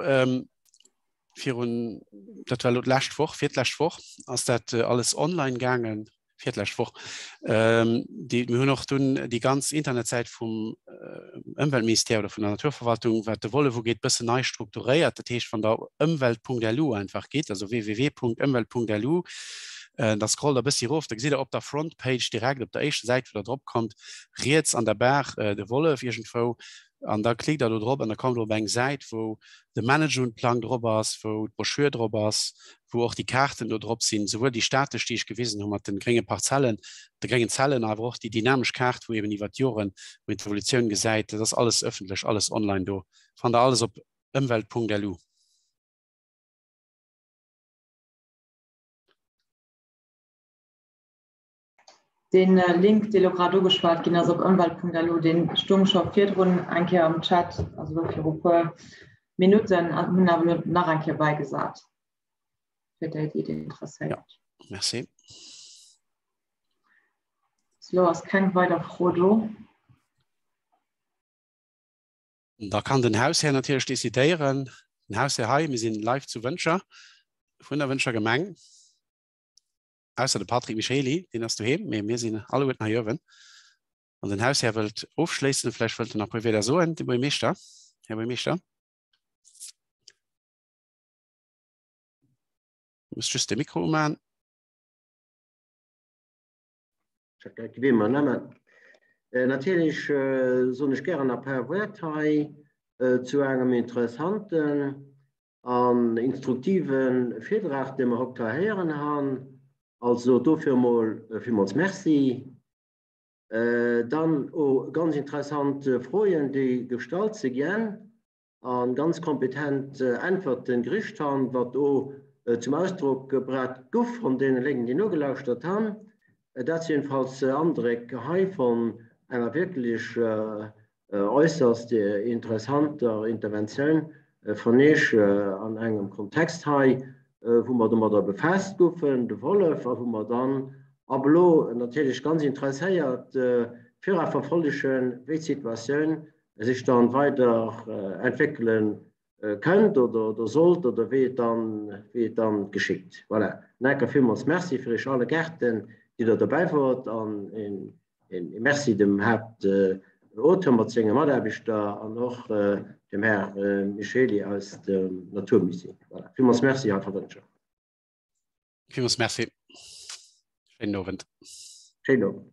virun, dat war elo d'lescht Woch, virdlescht Woch ass dat alles online gaangen, virdlescht Woch. Déi, mir hunn och dunn déi ganz Internetsäit vum Ëmweltministère oder vun der Naturverwaltung, wat de Wollef ugeet, bëssen nei strukturéiert. Dat heescht, wann Der op ëmwelt.lu einfach gitt, also www.ëmwelt.lu, da scrollt Der e bëssi erof, da gesitt Der op der Frontpage direkt op der éischter Säit, wou Der drop kommt, riets an der Barre de Wollef iergendwou. An da klickt der do drop an da kommt der op eng Säit, wou de Managementplang drop ass, wou d'Broschür drop ass, wou och déi Kaarten do drop sinn, souwuel déi statesch, déi ech gewisen hu mat de grénge Parzellen, de gréngen Zellen, awer och déi dynamesch Kaart, wou eben iwwer d'Joren, wou een d'Evolutioun gesäit. Dat ass alles ëffentlech, alles online do. Fannt der alles op ëmwelt.lu. Deen Link, dee lo grad ugeschwat ginn ass op ëmwelt.lu, dee stung scho virdrun eng Kéier am Chat, also lo viru puer Minutten, an hunn awer lo nach eng Kéier bäigesat, fir déi, déi et interesséiert. Ja, merci. Bis lo ass keng weider Fro do. Da kann den Haushär natierlech decidéieren. Den Haushär hei, mir sinn live zu Wëncher, vun der Wëncher Gemeng. Ausser de Patrick Michaely, deen ass doheem, mee mir sinn alleguerten hei uewen. An den Haushär wëllt ofschléissen, vläicht wëllt en nach e puer Wierder soen, de Buergermeeschter. Här Buergermeeschter. Du muss just de Mikro umachen. Natierlech soen ech gären e paar Wuert hei zu engem interessanten an instruktive Virdrag, dee mer haut hei héieren han. Also dofir emol villmools Merci. Dann o ganz interessant Froen, déi gestallt si ginn a ganz kompetent Äntwerten gericht han, wat o zum Ausdrock gebrat guff von deene Léngen, déi nogelauschtert han. Dat sinn jedenfalls Andréck hei von enger wierklech äusserst interessanter Interventioun vun Iech an engem Kontext hei, wou mer domadder befaasst goufen, de Wollef, a wou mer dann ab elo natierlech ganz interesséiert vira verfollegen, wéi d'Situatioun sech dann weider entwéckele kënnt oder sollt oder wéi et dann, wéi et dann geschickt. Voilà. Nach eng Kéier villmools Merci fir Iech allegerten, déi Der dobäi wort an een Een Merci dem Haaptauteur mat senge Mataarbechter an och dem Här Michely aus dem Naturmusée. Voilà. Villmools Merci, Här Verwënscher. Villmools Merci. Schéinen Owend. Schéinen Owend.